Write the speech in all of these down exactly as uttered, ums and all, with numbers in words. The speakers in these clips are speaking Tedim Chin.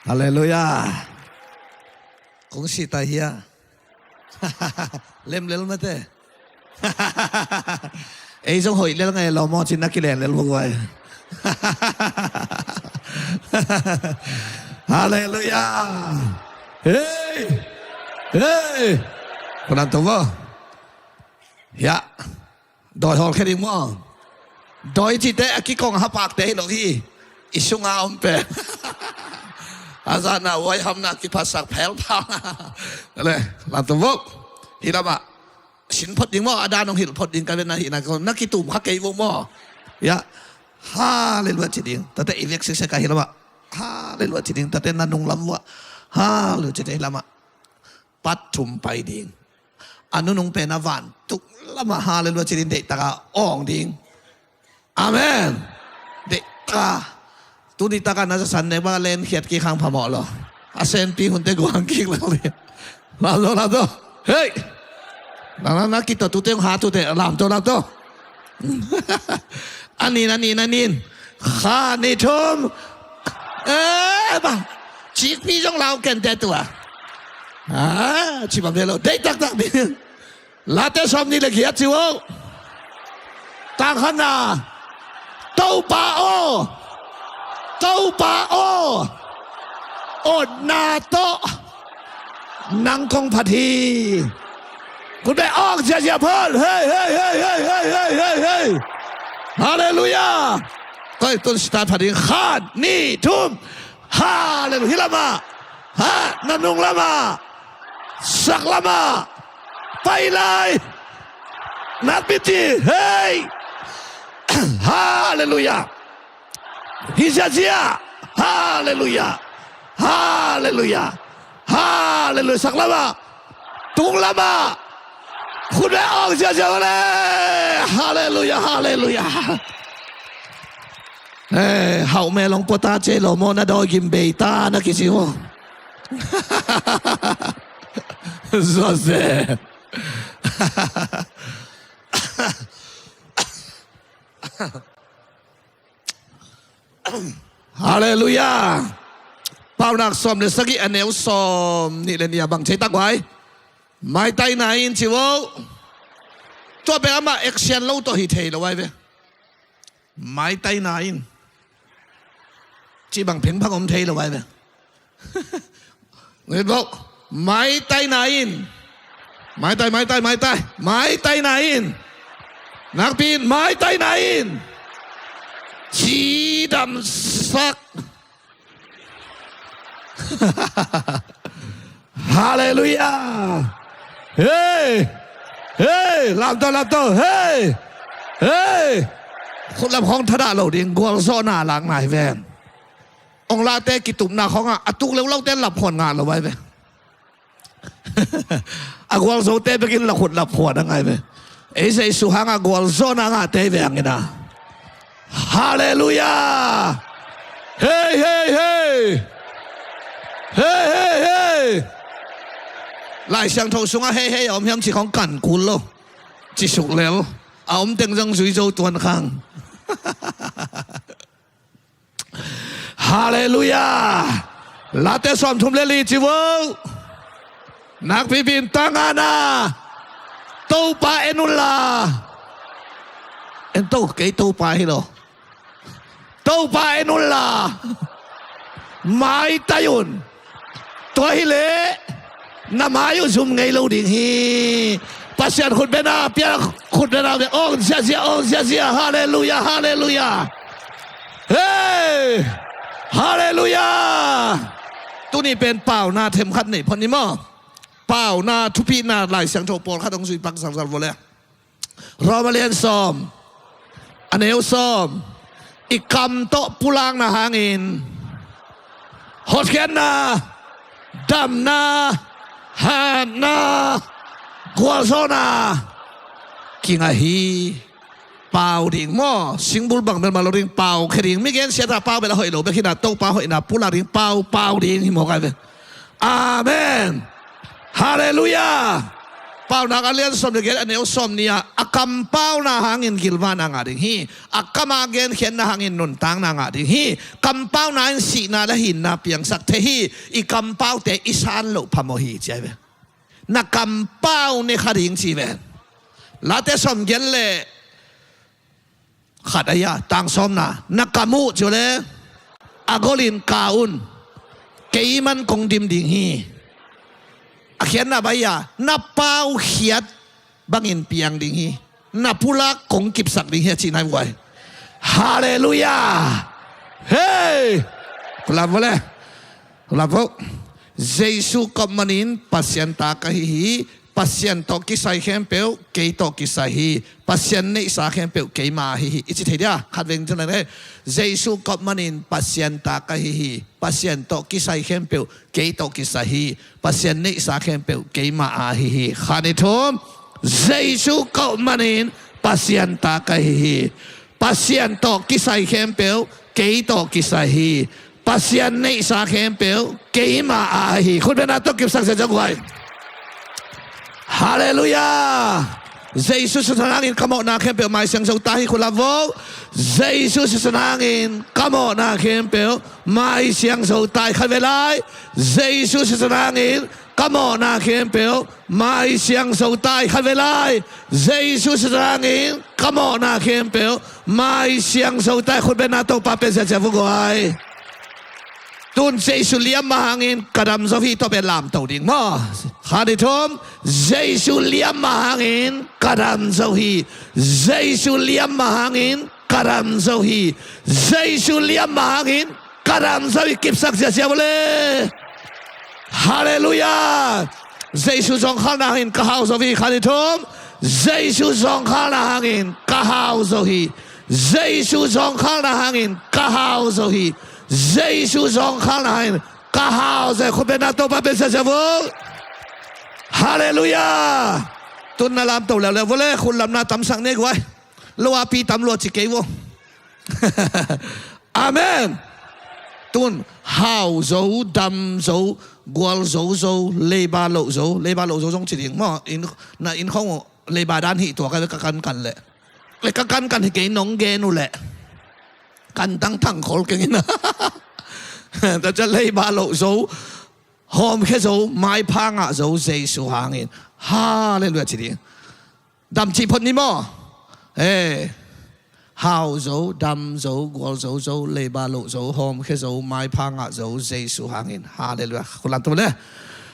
Halleluiah. Kong si ta hia. Lem lel mate. Ei zong hoih lel ngai lo maw, cin na kilen lel vung vai. Halleluiah. Hei. Hei. Kunan tu maw. Ya. Dawi hawlkhia ding maw. Dawi cite a kikong hapakte hi lo hi. I sunga om pen. A zahna uai hamna kiphasak phelphang. Le, lamtum vok. Hi lamah. Sin phot ding maw, a dan hong hilh phot ding ka ve na hi na ko. Na kitum kha kei vok maw. Ya. Halleluiah ci ding. Tate i vek sikse ka hi lamah. Halleluiah ci ding. Tate na nung lam vua. Halleluiah ci ding hi lamah. Pat thum pai ding. A nunung pen a vantung lamah halleluiah ci ding, deihtaka awng ding. Amen. Deihtaka. Tuni taka na zasan ne ba len khiat kik hang phamawh lo. A senpi hunte guang kik lo le. Lamto, lamto. Hei. Na, na, na kito tute hong ha tute. Lamto, lamto. A nin, a nin, a nin. Kha, nih, thum. Eh, ba. Cikpi zong lau kente tua. Ah, ci bang de lo. Dei taktak ding. Late sawm nih le giat ci vo. Tang khatna. Topa aw. Topa aw. Otna tawh nang kong phat hi. Khut beng awng ziazia phot. Hei, hei, hei. Halleluiah. Koi tun start phat ding. Khat, nih, thum. Halleluiah. Hi lamah. Ha, na nung lamah. Sak lamah. Pai lai. Nakpi ci. Hei. Halleluiah. Hi ziazia. Halleluiah. Halleluiah. Halleluiah. Sak lamah. Tung lamah. Khut beng awng ziazia le. Halleluiah. Halleluiah. Eh, hauh melong pota cei lo maw, na dawi gim bei ta na kici maw. Joseph. Halleluiah. Paunak sawm le sagih, a neu sawm nih le nih a bang cei tak vai. Maitai na in ci vo. Tua pen amah action lo tawh hi thei lo vai ve. Maitai na in. Ci bang phengphang om thei lo vai ve. Nget vo. Maitai na in. Maitai, maitai, maitai. Maitai na in. Nakpi in maitai na in. Cidamsak. Halleluiah. Hei. Hei. Lamto, lamto. Hei. Hei. Khut lam khawng thadah lo ding, gualzawhna lak nai ven. Ong late kitupna khawngah a tuk leulaute laphuan ngah lo vai ve. A gualzote bekin lakhut laphuan a ngai ve. Ei Jesu hangah gualzawhna ngahte hi ve hangin a. Halleluiah. Hei, hei, hei. Hei, hei, hei. Lai Siangtho sungah hei, hei a om hiam ci khawng kan kul lo. Ci suk lel. A om teng zong zui zo tuan khang. Halleluiah. Late sawmthum le li ci vo. Nakpipi in tangana. Topa en unla. En to, kei Topa hi lo. Topa en unla. Maitai un. Tua hileh na mai uh zum ngei lo ding hi. Pasian khut bena pia, khut bena pia. Ong ziazia, ong ziazia. Halleluiah, halleluiah. Hei. Halleluiah. Tuni pen pauna themkhat nei phot ni maw. Pauna thupina Lai Siangtho pawlkhat hong zui pak zarzar vua le. Roma lian sawm, a neu sawm. I kam tawh pulakna hangin hotkhiatna, damna, hatna, gualzawhna kingah hi. Pau ding maw, singbul bang bel mah lo ding, pau khe ding. Mi gensiat a pau bel a hoih lo bek hi na, Topa hoihna pulak ding, pau, pau ding hi maw kai ve. Amen. Halleluiah. Paunak a lian sawm le giat a neu sawm nih ah, a kampauna hangin gilvahna ngah ding hi. A kam a genkhiatna hangin nuntakna ngah ding hi. Kampauna in sihna le hinna piangsak thei hi. I kampaute i san loh phamawh hi ci ahi ve. Na kampau ne kha ding ci ve. Late sawm giat le khat ahi a, tang sawmna, na kam uh ci uh le, a golin ka un, kei man kong dim ding hi. A khiatna bai a, na paukhiat bangin piang ding hi. Na pulak kong kipsak ding hi a cihna hi guai. Halleluiah. Hei! Pulak vo le. Pulak vo. Jesu kop manin Pasian ta ka hi hi. Pasian tawh kisai khempeuh kei tawh kisai hi. Pasian neihsa khempeuh keima ahi hi. I ci thei dia, khat veng cun a ne. Jesu kop manin Pasian ta ka hi hi. Pasian tawh kisai khempeuh kei tawh kisai hi. Pasian neihsa khempeuh keima ahi hi. Khat nih thum. Jesu kop manin Pasian ta ka hi hi. Pasian tawh kisai khempeuh kei tawh kisai hi. Pasian neihsa khempeuh keima ahi hi. Khut bengna tawh kipsak ziahziah guai. Halleluiah. Jesu sisan hangin ka mawhna khempeuh mai siang zo ta hi. Khut la vo. Jesu sisan hangin ka mawhna khempeuh mai siang zo ta hi. Khat vei lai. Jesu sisan hangin ka mawhna khempeuh mai siang zo ta hi. Khat vei lai. Jesu sisan hangin ka mawhna khempeuh mai siang zo ta hi. Khut bengna Topa pe ziahziah vo guai. Tun Jesu liamma hangin ka dam zo hi tawh pe lamto ding maw. Khat nih thum. Jesu liamma hangin ka dam zo hi. Jesu liamma hangin ka dam zo hi. Jesu liamma hangin ka dam zo hi. Kipsak ziahziah vo le. Halleluiah. Jesu zawngkhalna hangin ka hau zo hi. Khat nih thum. Jesu zawngkhalna hangin ka hau zo hi. Jesu zawngkhalna hangin ka hau zo hi. Jesu zawngkhalna hangin ka hau zo hi. Khut bengna Topa pe ziahziah vo. Halleluiah. Tun na lamto leuleu vo le, khut lamna tamsak ne guai. Lo a pi tam lua ci kei vo. Amen. Tun hau zo, dam zo, gual zo zo, leiba loh zo, leiba loh zo zong ci ding maw. Inn, na inn khong uh leiba dan hi tua ka, ka kankan leh. Le ka kankan hi kei nong gen uh leh. Kan tangtang khol keng in. Ta ca leiba loh zo, hawmkhia zo, maipha ngah zo, Jesu hangin. Halleluiah ci ding. Dam cih phot ni maw. Eh. Hau zo, dam zo, gual zo zo, leiba loh zo, hawmkhia zo, maipha ngah zo, Jesu hangin. Halleluiah. Khut lam tum le.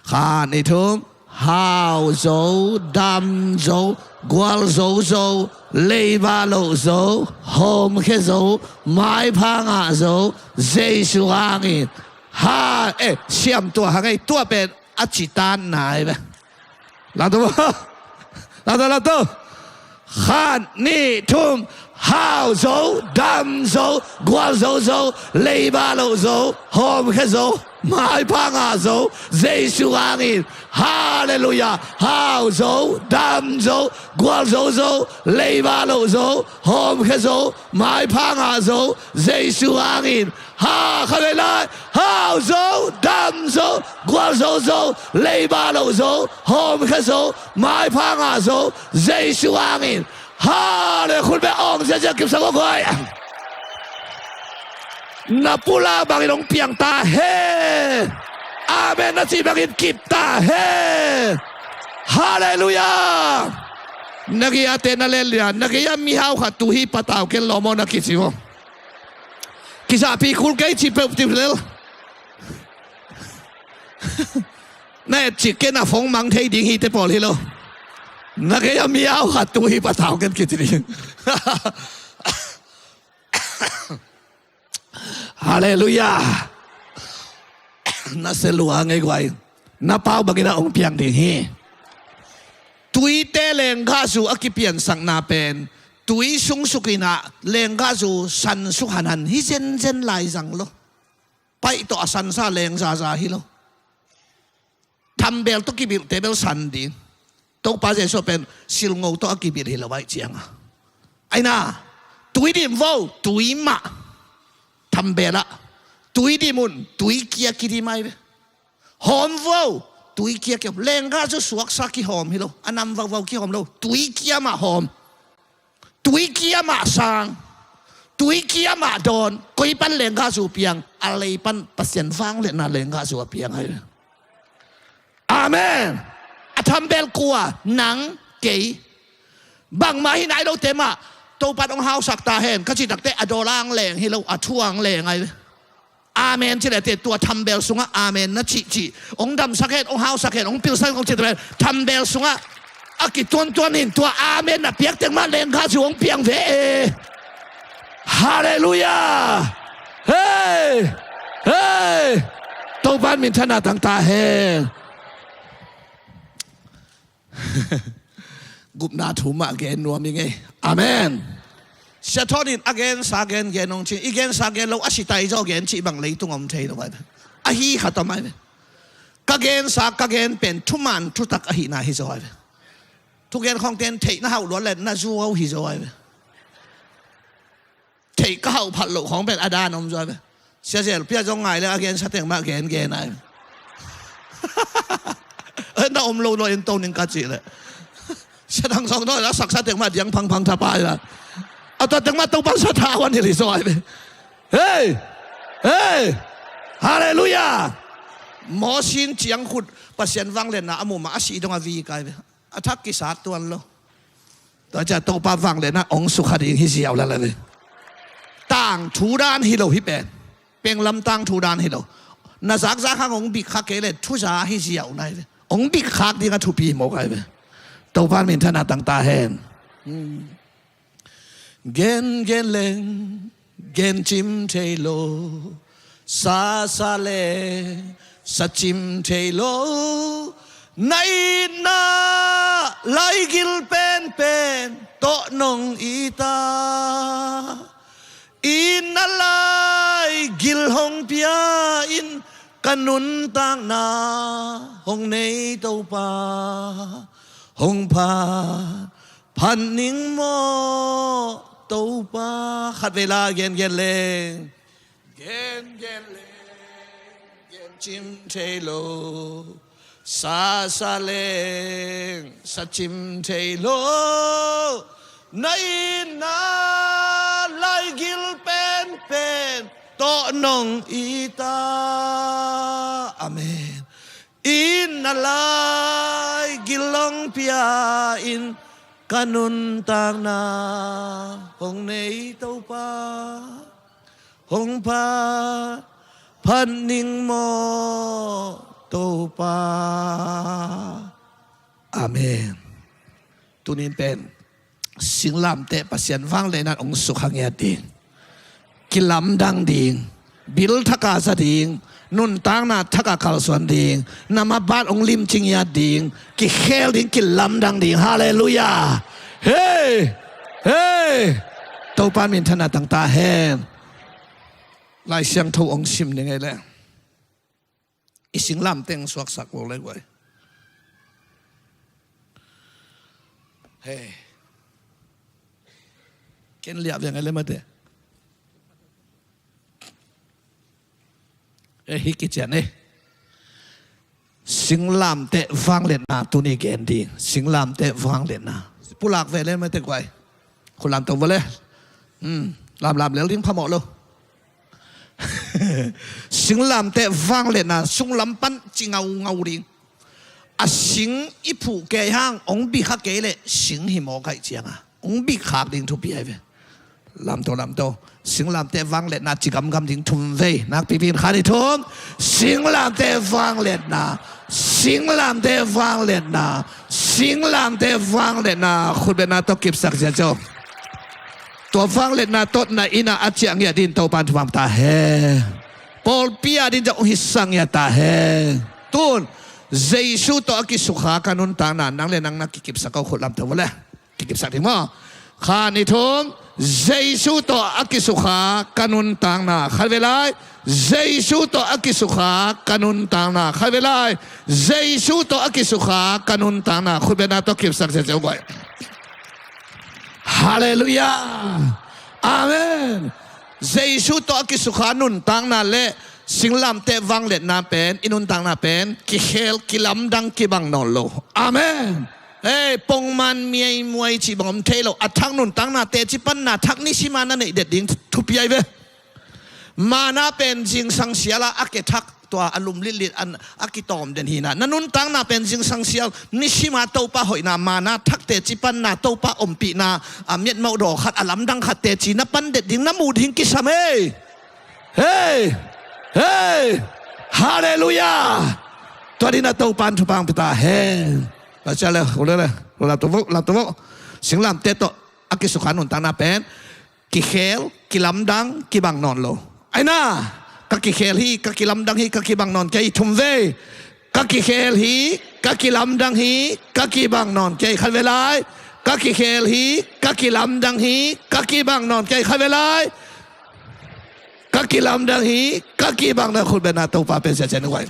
Khat nih thum. Hau zo, dam zo, gual zo zo, leiba loh zo, hawmkhia zo, maipha ngah zo, Jesu hangin. Ha, eh, siam tua hang ei, tua pen a citan nai ve. Lam tum. Lam tum, lam tum. Khat nih thum. Hau zo, dam zo, gual zo zo, leiba loh zo, hawmkhia zo, maipha ngah zo, Jesu hangin. Halleluiah. Hau zo, dam zo, gual zo zo, leiba loh zo, hawmkhia zo, maipha ngah zo, Jesu hangin. Ha, khat vei lai. Hau zo, dam zo, gual zo zo, leiba loh zo, hawmkhia zo, maipha ngah zo, Jesu hangin. Halleluiah. Khut beng awng ziahziah kipsak vo guai. Na pulak bangin hong piang ta hen. Amen na cih bangin kip ta hen. Halleluiah. Na gei a te na len lia, na gei a mihau khat tu hi patau ken lawm aw na kici vo. Kizahpih kul kei ci peuh ti lel. Na et cik ken a phone mang thei ding hi te pawl hi lo. Na gei a mihau khat tu hi patau ken kici ding. Halleluiah. Na se lua ngei guai. Na pau bangin a hong piang ding hi. Tuite lenggahzu a kipiansakna pen tui sung sukin ah lenggahzu san suk hanhan hi zenzen lai zang lo. Paih tawh a sansa leng zaza hi lo. Thambel tawh kibilhte bel san ding. Topa Jesuh pen silngo tawh a kibilh hi lo aih cianga. Aina, tui dim vo, tui mah. Thambel ah tui dim un, tui kia kidim ai ve. Hawm vo, Tuikia kihawm. Lenggahzu suaksa kihawm hi lo. A nam vauvau kihawm lo. Tuikia mah hawm. Tuikia mah sang. Tuikia mah dawn. Koi pan lenggahzu piang? A lei pan Pasian vangliatna lenggahzu a piang ahi ve. Amen. A thambel kua? Nang, kei. Bangmah hi nai lote mah Topa'n hong hausak ta hen ka cih takteh a dawl a hong leng hi lo, a thu a hong leng ahi ve. Amen ci leh teh tua thambel sungah amen na cihcih, hong damsak hen, hong hausak hen, hong pilsak hen kong cih takteh thambel sungah a kituantuan in tua amen na piak teng mah lenggahzu hong piang ve e. Halleluiah. Hei, hei. Topa'n minthanna tang ta hen. Gupna thu mah gen nuam i ngei. Amen. Sia Thawnin a gensa gen gen hong cih, i gensa gen lo a si tai zaw gen cih bang leitung om thei lo ahi ve. Ahi khat om ahi ve. Ka gensa ka gen pen thuman thutak ahihna hi zaw ahi ve. Thugen khawngte in theih na hauh luat leh na zuau hi zaw ahi ve. Theih ka hauh phat loh khawng pen a dan om zaw ahi ve. Sia Zel Pia zong ngai leh a gensa teng mah gen gen ahi ve. Na om lo lo en to ning ka cih leh Sia Thang Sawng zong a saksa teng mah diang phangphang thapai la. A tua teng mah Topa'n sa tha huan hilh hi zaw ahi ve. Hei, hei. Halleluiah. Mawsi in ciang khut Pasian vangliatna a muh mah a sih dong a vik ahi ve. A thak kisat tuan lo. Tua ciang Topa vangliatna hong sukha ding hi ziau lala ve. Tangthu dan hi lo hi pen. Penglam tangthu dan hi lo. Na zakzak hang hong bikkhak kei leh thuza hi ziau nai ve. Hong bikkhak ding a thupi mawk ahi ve. Topa'n minthanna tang ta hen. Gen gen leng gen cim thei lo, sa sa leng sa cim thei lo. Na itna laigil penpen tawh nong it a, itna laigil hong pia in ka nuntakna hong nei Topa, hong pha phat ning maw Topa. Khatvei la gen gen leng. Gen gen leng gen cim thei lo. Sa sa leng sa cim thei lo. Na itna laigil penpen tawh nong it a. Amen. Itna laigil hong pia in ka nuntakna hong nei Topa, hong pha phat ning maw Topa. Amen. Tunin pen singlamteh Pasian vangliatna in hong sukha ngiat ding, kilamdang ding, bil thak a za ding, nuntakna thak a kalsuan ding, na mabat hong limci ngiat ding, kikhel ding, kilamdang ding. Halleluiah. Hei, hei. Topa'n minthanna tang ta hen. Lai Siangtho hong sim ni ngei leh i singlamteh hong suaksak lo le guai. Hei. Ken liah veng a le mate. Eh, hi kician eh. Singlamteh vangliatna tuni gen ding. Singlamteh vangliatna. Pulak ve le mate guai. Khulam to vale. Hmm. Lamlam lel ding phamawh lo. Singlamteh vangliatna sunglam pan ci ngaungau ding. A sing i phuh kei hang hong bikha kei leh sing hi mawk aih cianga hong bikkhak ding thupi ahi ve. Lamto lamto. Singlamteh vangliatna ci gamgam ding thum vei. Nakpipi in khan i thum. Singlamteh vangliatna. Singlamteh vangliatna. Singlamteh vangliatna. Khutbetna tawh kipsak zia zo. Tua vangliatna tawh na inn ah a ciah ngiat ding Topa'n thupha ta hen. Pawlpi a ding zong hong hihsak ngiat ta hen. Tun Jesu tawh a kisukha ka nuntakna, nang le nang na kikipsak ko khut lamto vale. Kikipsak ding maw? Khan i thum. Jesu tawh a kisukha ka nuntakna. Khat vei lai. Jesu tawh a kisukha ka nuntakna. Khat vei lai. Jesu tawh a kisukha ka nuntakna. Khutbetna tawh kipsak zia zo guai. Halleluiah. Amen. Jesu tawh a kisukha nuntakna le Singlamteh vangliatna pen, i nuntakna pen kikhel, kilamdang, kibang nawn lo. Amen. Ei, pongman miaimuai cih bang om thei lo. A thak nuntakna teci panna thak nisima na neih det ding thupi ai ve. Mana pen zingsang siala a kethak tua a lum litlit a kitawm den hi na. Na nuntakna pen zingsang sial, nisima Topa hoihna, mana thak teci panna, Topa ompihna, a miatmauh daw khat, a lamdang khat teci na pan det ding, na muh ding kisam ei. Hei! Hei! Halleluiah! Tua dina Topan thupha hong pia ta hen. Tua ciang le, hu le le, hu lam tu vo, lam tu vo. Singlamteh tawh a kisukha nuntakna pen kikhel, kilamdang, kibang nawn lo. Aina, ka kikhel hi, ka kilamdang hi, ka kibang nawn kei, thum vei. Ka kikhel hi, ka kilamdang hi, ka kibang nawn kei, khat vei lai. Ka kikhel hi, ka kilamdang hi, ka kibang nawn kei, khat vei lai. Ka kilamdang hi, ka kibang nawn, khut beng na, Topa pen sia sia nuai.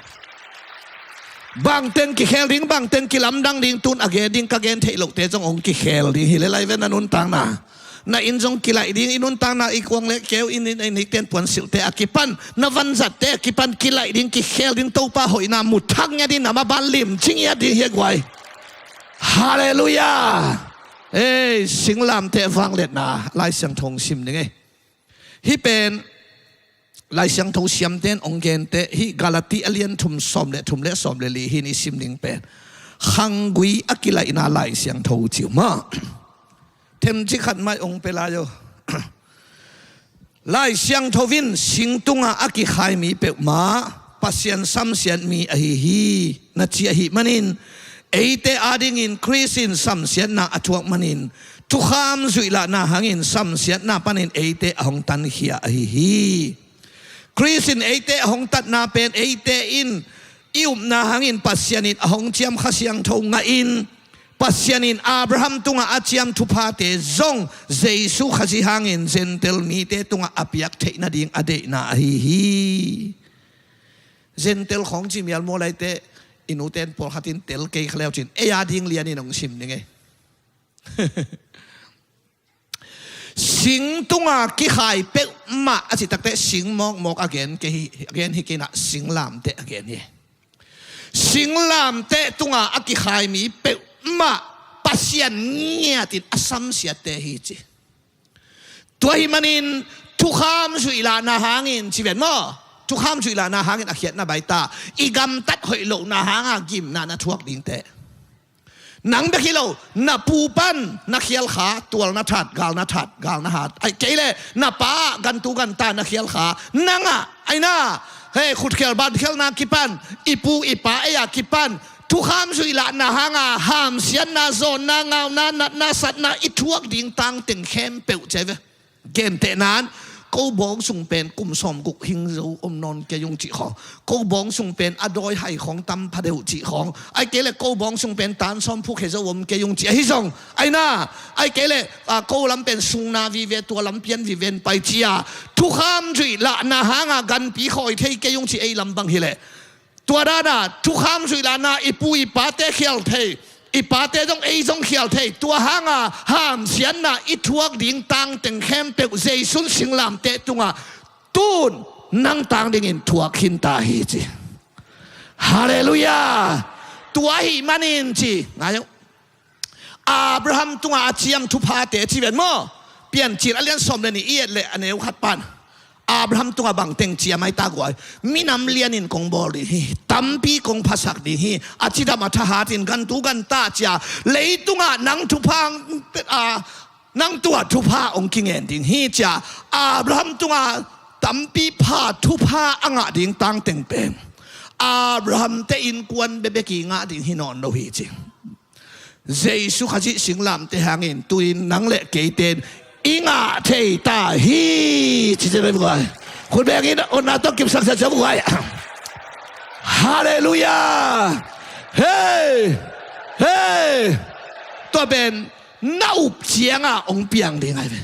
Bangteng kikhel ding, bangteng kilamdang ding, tun a gen ding ka gen theih lohte zong hong kikhel ding hi le lai ve na nuntakna. Na inn zong kilaih ding, i nuntakna, i kuang le keu, i nik, i nikten puansilhte a kipan, na vanzatte a kipan kilaih ding, kikhel ding, Topa hoihna mu thak ngiat ding, na maban lim ci ngiat ding hi guai. Halleluiah. Ei, singlamteh vangliatna Lai Siangtho hong sim ding ei. Hih pen Lai Siangtho siamten hong gente, hih Galati a lian thum, sawm le thum le sawm le li hi, i sim ding pen khanggui a kilaihna Lai Siangtho ci uh mah. Themcik khat mah hong pia lai aw. Lai Siangtho in, sing tungah a kikhai mi peuhmah Pasian samsiat mi ahi hi, na ci ahih manin, eite adingin Khrist in samsiatna a thuak manin, thukham zuihlahna hangin samsiatna panin eite a hong tankhia ahi hi. Khrist in eite a hong tatna pen eite in i upna hangin Pasian in a hong ciam Kha Siangtho ngahin, Pasian in Abraham tungah a ciam thuphate zong Jesu Khazih hangin Gentile mite tungah a piak theih nading a deihna ahi hi. Gentile khawng ci mial maw laite, i nuten pawlkhat in tel kei kha leu cin, ei ading lianin hong sim ding ei. Sing tunga kikhai peuhmah a cih takteh sing mawkmawk a gen kei hi, a gen hi kei inah singlamteh a gen hi. Singlamteh tunga a kikhai mi peuhmah Pasian ngiatin a samsiatte hi ci. Tua hih manin thukham zuihlahna hangin ci ven maw? Thukham zuihlahna hangin a khiatna baita, i gamtat hoih lohna hanga gimna na thuak dingteh. Nang bek hi lo, na pu pan na khial kha, tual na that, gal na that, gal na hat. Ahih kei leh na pa ah gantu ganta na khial kha, nang ah, aina, hei, khutkhial bankhialna kipan, i pu i pa ei a kipan thukham zuihlahna hanga hamsiatna, zawnna, ngauna, natna, satna i thuak ding tangteng khempeuh ci ai ve. Gentehnan, ko bawng sung pen kum sawmguk hing zo om nawn kei ung cih khawng, ko bawng sung pen a dawi hai khawng tam pha deuh cih khawng, ahih kei leh ko bawng sung pen tan sawm phuk he zo om kei ung cih ahi zong, aina, ahih kei leh, a, ko lam pen sungna vive, tua lam pian vive in pai ci-a thukham zuihlahna hanga ganpi khawi thei kei ung cih ei lam bang hi leh. Tua dana thukham zuihlahna i pu i pate khial thei, i pate zong ei zong khial thei, tua hanga hamsiatna i thuak ding tangteng khempeuh Jesu in singlamteh tunga tun nang tang dingin thuak khin ta hi ci. Halleluiah. Tua ahih manin ci, ngai uh. Abraham tunga a ciam thuphate ci ven maw? Piancil a lian sawm le nih i et leh a neu khat pan Abraham tunga bangteng ciam ai ta guai. Minam lianin kong bawl ding hi, tampi kong phasak ding hi, a cidam a thahatin gantu ganta cia, leitungah nang thupha, a, nang tua thupha hong kingen ding hi cia. Abraham tunga tampi pha thupha a ngah ding tangteng pen Abraham te innkuan bekbek i ngah ding hi nawn lo hi ci. Jesu Khazih singlamteh hangin tu-in nang le keiten i ngah thei ta hi. Cici bai buai. Khut bengin otna tawh kipsak sia cia buai. Halleluiah. Hei. Hei. Tua pen na up cianga hong piang ding ai ve.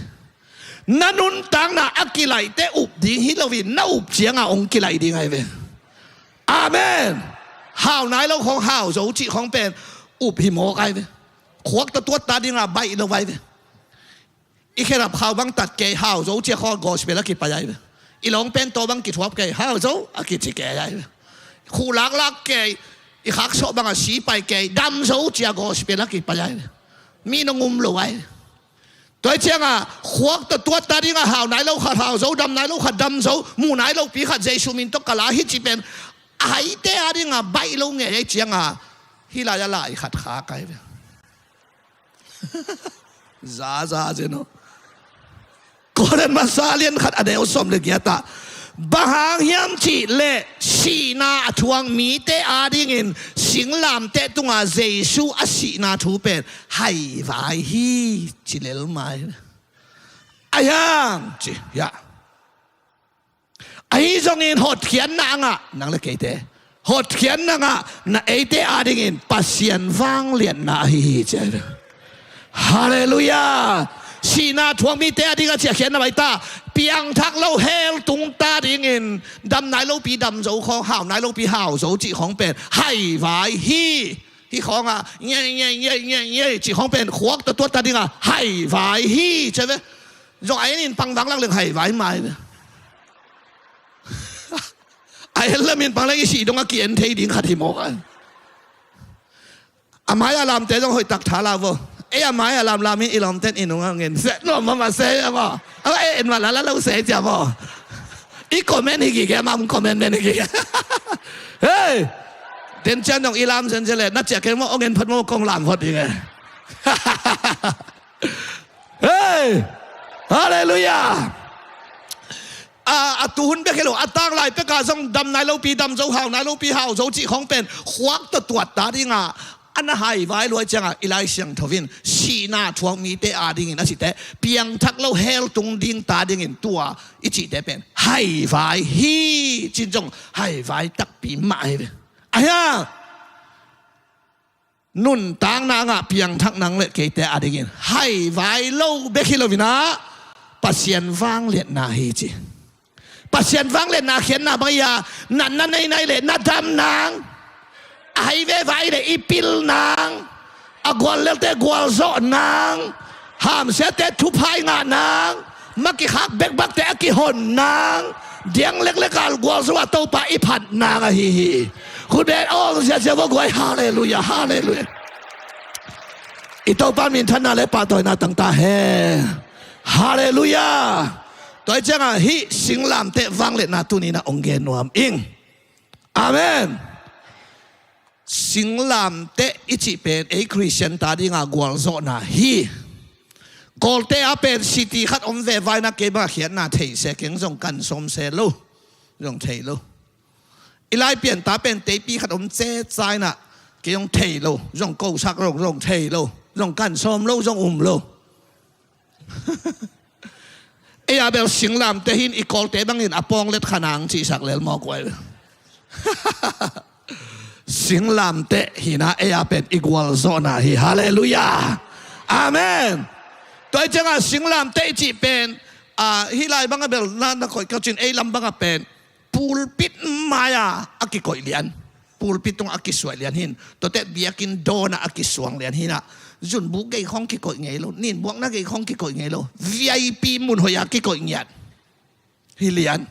Na nuntakna a kilaihte up ding hi loin na up cianga hong kilaih ding ai ve. Amen. Hau nai lo khawng hau zo cih khawng pen up hi mawk ai ve. Khuak ta tuat ta dinga baih lo ai ve. I kherap khau bang tat kei hau zo cia khawng gospel a kipai ai ve. I lawng pen tawh bang kithuap kei, hau zo a kici kei ai. Khuh laklak kei, i khak sawh bang a si pai kei, dam zo cia gospel a kipai ai. Mi nong um lo ai. Tua hi cianga khuak tawh tuat ta dinga hau nai lo khat hau zo, dam nai lo khat dam zo, mu nai lo pi khat Jesu min tawh kal a hi ci pen a haite a dinga baih lo ngei ai cianga hih lai a lai khat kha kai ve. Zaza zen aw. Korin masa lian khat a neu sawm le giat ah, bang hang hiam cih leh sihna a thuak mite adingin singlamteh tunga Jesu a sihna thu pen haivai hi ci lel mai. Ai hang ci hiah. Ahi zongin hotkhiatna angah nang le keite, hotkhiatna angah na eite adingin Pasian vangliatna ahi hi ci. Halleluiah. Sihna thuak mite ading a ciahkhiatna bai ta, piangthak lo hell tung ta dingin dam nai lopi dam zo khawng, hau nai lopi hau zo cih khawng pen haivai hi. Hih khawngah nge nge nge nge nge cih khawng pen khuak tawh tuat ta dinga haivai hi ci ve. Zong a en in pang vanglak leng haivai mai ve. A en lamin pang leng i sih dong a ki-en thei ding khat hi mawk a. A mai a lamte zong hoih tak tha lau vo. Ei a mai a lamlam in i lawmten i nungah ngen seh nuam mama seh a maw. A va en mah lala lo seh cia maw. I comment hi gige, mam comment men hi gige. Hei. Den cian dong i lam zen cia le na ciah keng maw, ong en phot maw, kong lam phot ding e. Hei. Halleluiah. A, a tuhun bek hi lo, a tanglai pekah zong dam nai lopi dam zo, hau nai lopi hau zo cih khawng pen khuak tawh tuat ta dinga a na haivai luai cianga i Lai Siangtho in sihna thuak mite adingin a cihte, piangthak lo hell tung ding ta dingin tua i cihte pen haivai hi cin zong haivai takpi mah hi ve. Ahi hang nuntakna angah piangthak nang le keite adingin haivai lo bek hi loinah Pasian vangliatna hi ci. Pasian vangliatna khiatna bang ia, natna nei nai le na dam nang, a hai veva i le i pil nang, a gual lelte gualzawh nang, hamsiate thupha i ngah nang, ma kikhak bekbakte a kihon nang, diang leklek a gualzo a Topa i phat nang ahi hi. Khutbet awng ziazia va guai. Halleluiah, halleluiah. I Topa minthanna le pahtawina tangta he. Halleluiah. Tua hi cianga hih singlamteh vangliatna tunina ong gen nuam ing. Amen. Singlamteh i cih pen ei Khristian ta dinga gualzawhna hi. Kawlte a pen city khat om ve vaina kei banga khiatna thei se keng zong kan sawm se lo. Zong thei lo. I lai pianta pen teipi khat om cecaina kei zong thei lo. Zong kosak zong zong thei lo. Zong kan sawm lo zong um lo. Ei a bel singlamteh hin i kawlte bangin a pawng let khanang cihsak lel mawk uai. Singlamteh hina ei a pen i gualzawhna hi. Halleluiah. Amen. Tua hi cianga singlamteh i cih pen, a, hih lai banga bel na, na koih kacin ei lam banga pen pulpit mai-a a kikoih lian, pulpit tungah a kisuai lian hin, tuate biakinn dawnah a kisuang lian hinah, zunbuk gei khawng kikoih ngei lo, ninbuakna gei khawng kikoih ngei lo, V I P mun hoih-ah kikoih ngiat hi lian.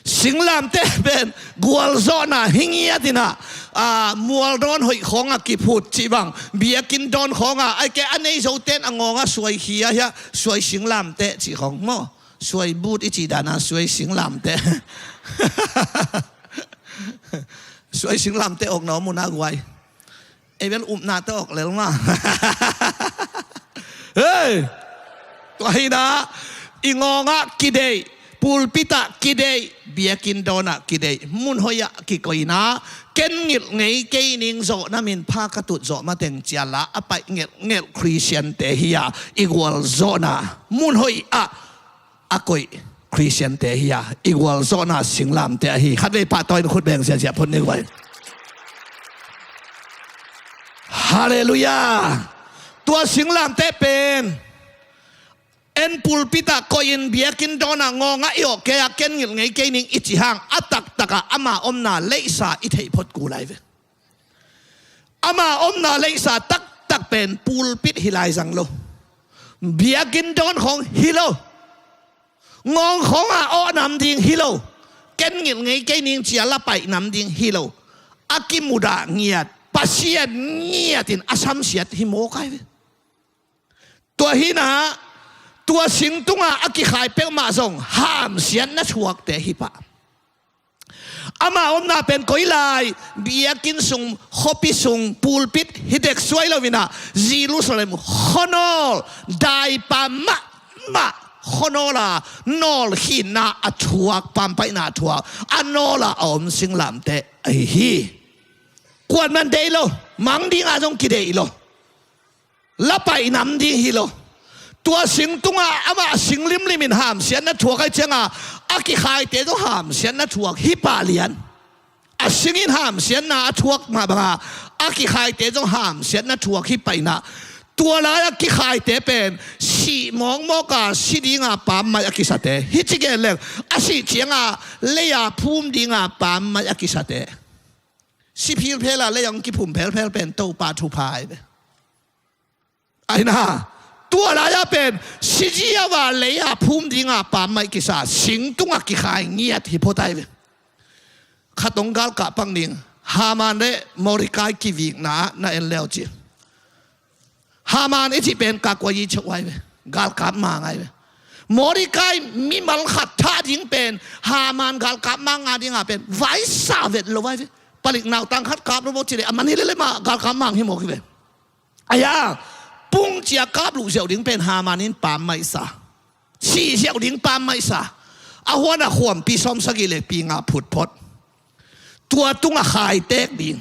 Singlamteh pen gualzawhna hi ngiat inah, a, mualdawn hoih khawngah kiphut cih bang, biakinn dawn khawngah, ai ke a nei zoten a ngawngah suai hi a hiah, suai singlamteh cih khawng maw. Suai but i cih dana suai singlamteh. Suai singlamteh awk na om uh na guai. Ei bel upna teh awk lel ma. Hei. Tua hina i ngawngah kideih, pulpitah kideih, biakinn dawnah kideih, mun hoihah kikoihna, ken ngilh ngei kei ning zawhna min pha ka tut zawh mateng cia la a paih ngelhngelh Khristiante hi-a i gualzawhna mun hoihah a koih Khristiante hi-a i gualzawhna singlamteh ahi. Khatvei pahtawi in khut beng ziazia phun ni guai. Halleluiah. Tua singlamteh pen en pulpitah koihin biakinn dawnah ngawngah i awh kei-ah ken ngilh ngei kei ning i cih hang a taktakah ama omna leihsa i theih phot kul lai ve. Ama omna leihsa taktak pen pulpit hi lai zang lo. Biakinn dawn khawng hi lo. Ngawng khawngah awh nam ding hi lo. Ken ngilh ngei kei ning cia la paih nam ding hi lo. A kimudah ngiat, Pasian ngiatin a samsiat hi mawk ai ve. Tua hinah, tua sing tungah a kikhai peuhmah zong hamsiatna thuakte hi pah. Ama omna pen koi lai, biakinn sung, khuapi sung, pulpit hi dek suai loinah, Jerusalem khuanawl, daipa mahmah khuanawla, nawlkhinna a thuak, pampaihna a thuak, a nawla a om singlamteh ahi hi. Kuaman deih lo, mang dinga zong kideih lo. La paih nam ding hi lo. Tua sing tungah amah sing limlimin hamsiatna thuak ai cianga, a kikhaite zong hamsiatna thuak hi pah lian. A singin hamsiatna a thuak mah banga, a kikhaite zong hamsiatna thuak hi pahinah. Tua lai a kikhaite pen sih mawkmawka, si dinga pammaih a kisate. Hih ci gen leng, a sih cianga leia phum dinga pammaih a kisate. Si philphela leia hong kiphum phelphel pen Topa thupha ai ve. Aina, tua lai-a pen si ziau a leia phum dinga pammaih kisa, sing tungah kikhai ngiat hi phot ai ve. Khat hong galkah pang ding, Haman le Mordekai kivikna na en leu ci. Haman i cih pen kakuayi cheuh ai ve. Galkap mang ai ve. Mordekai mimal khat thah ding pen Haman galkap mang a dinga pen vaisa vet lo ai ve. Palik nautang khat kap lo bo ci le, a man hi lele mah galkap mang hi mawk hi ve. Aia, pungcia kap luh ziau ding pen Haman in pammaih sa. Si ziau ding pammaih sa. A huan a khuampi sawm sagih le pi nga phut phot. Tua tungah khaitek ding.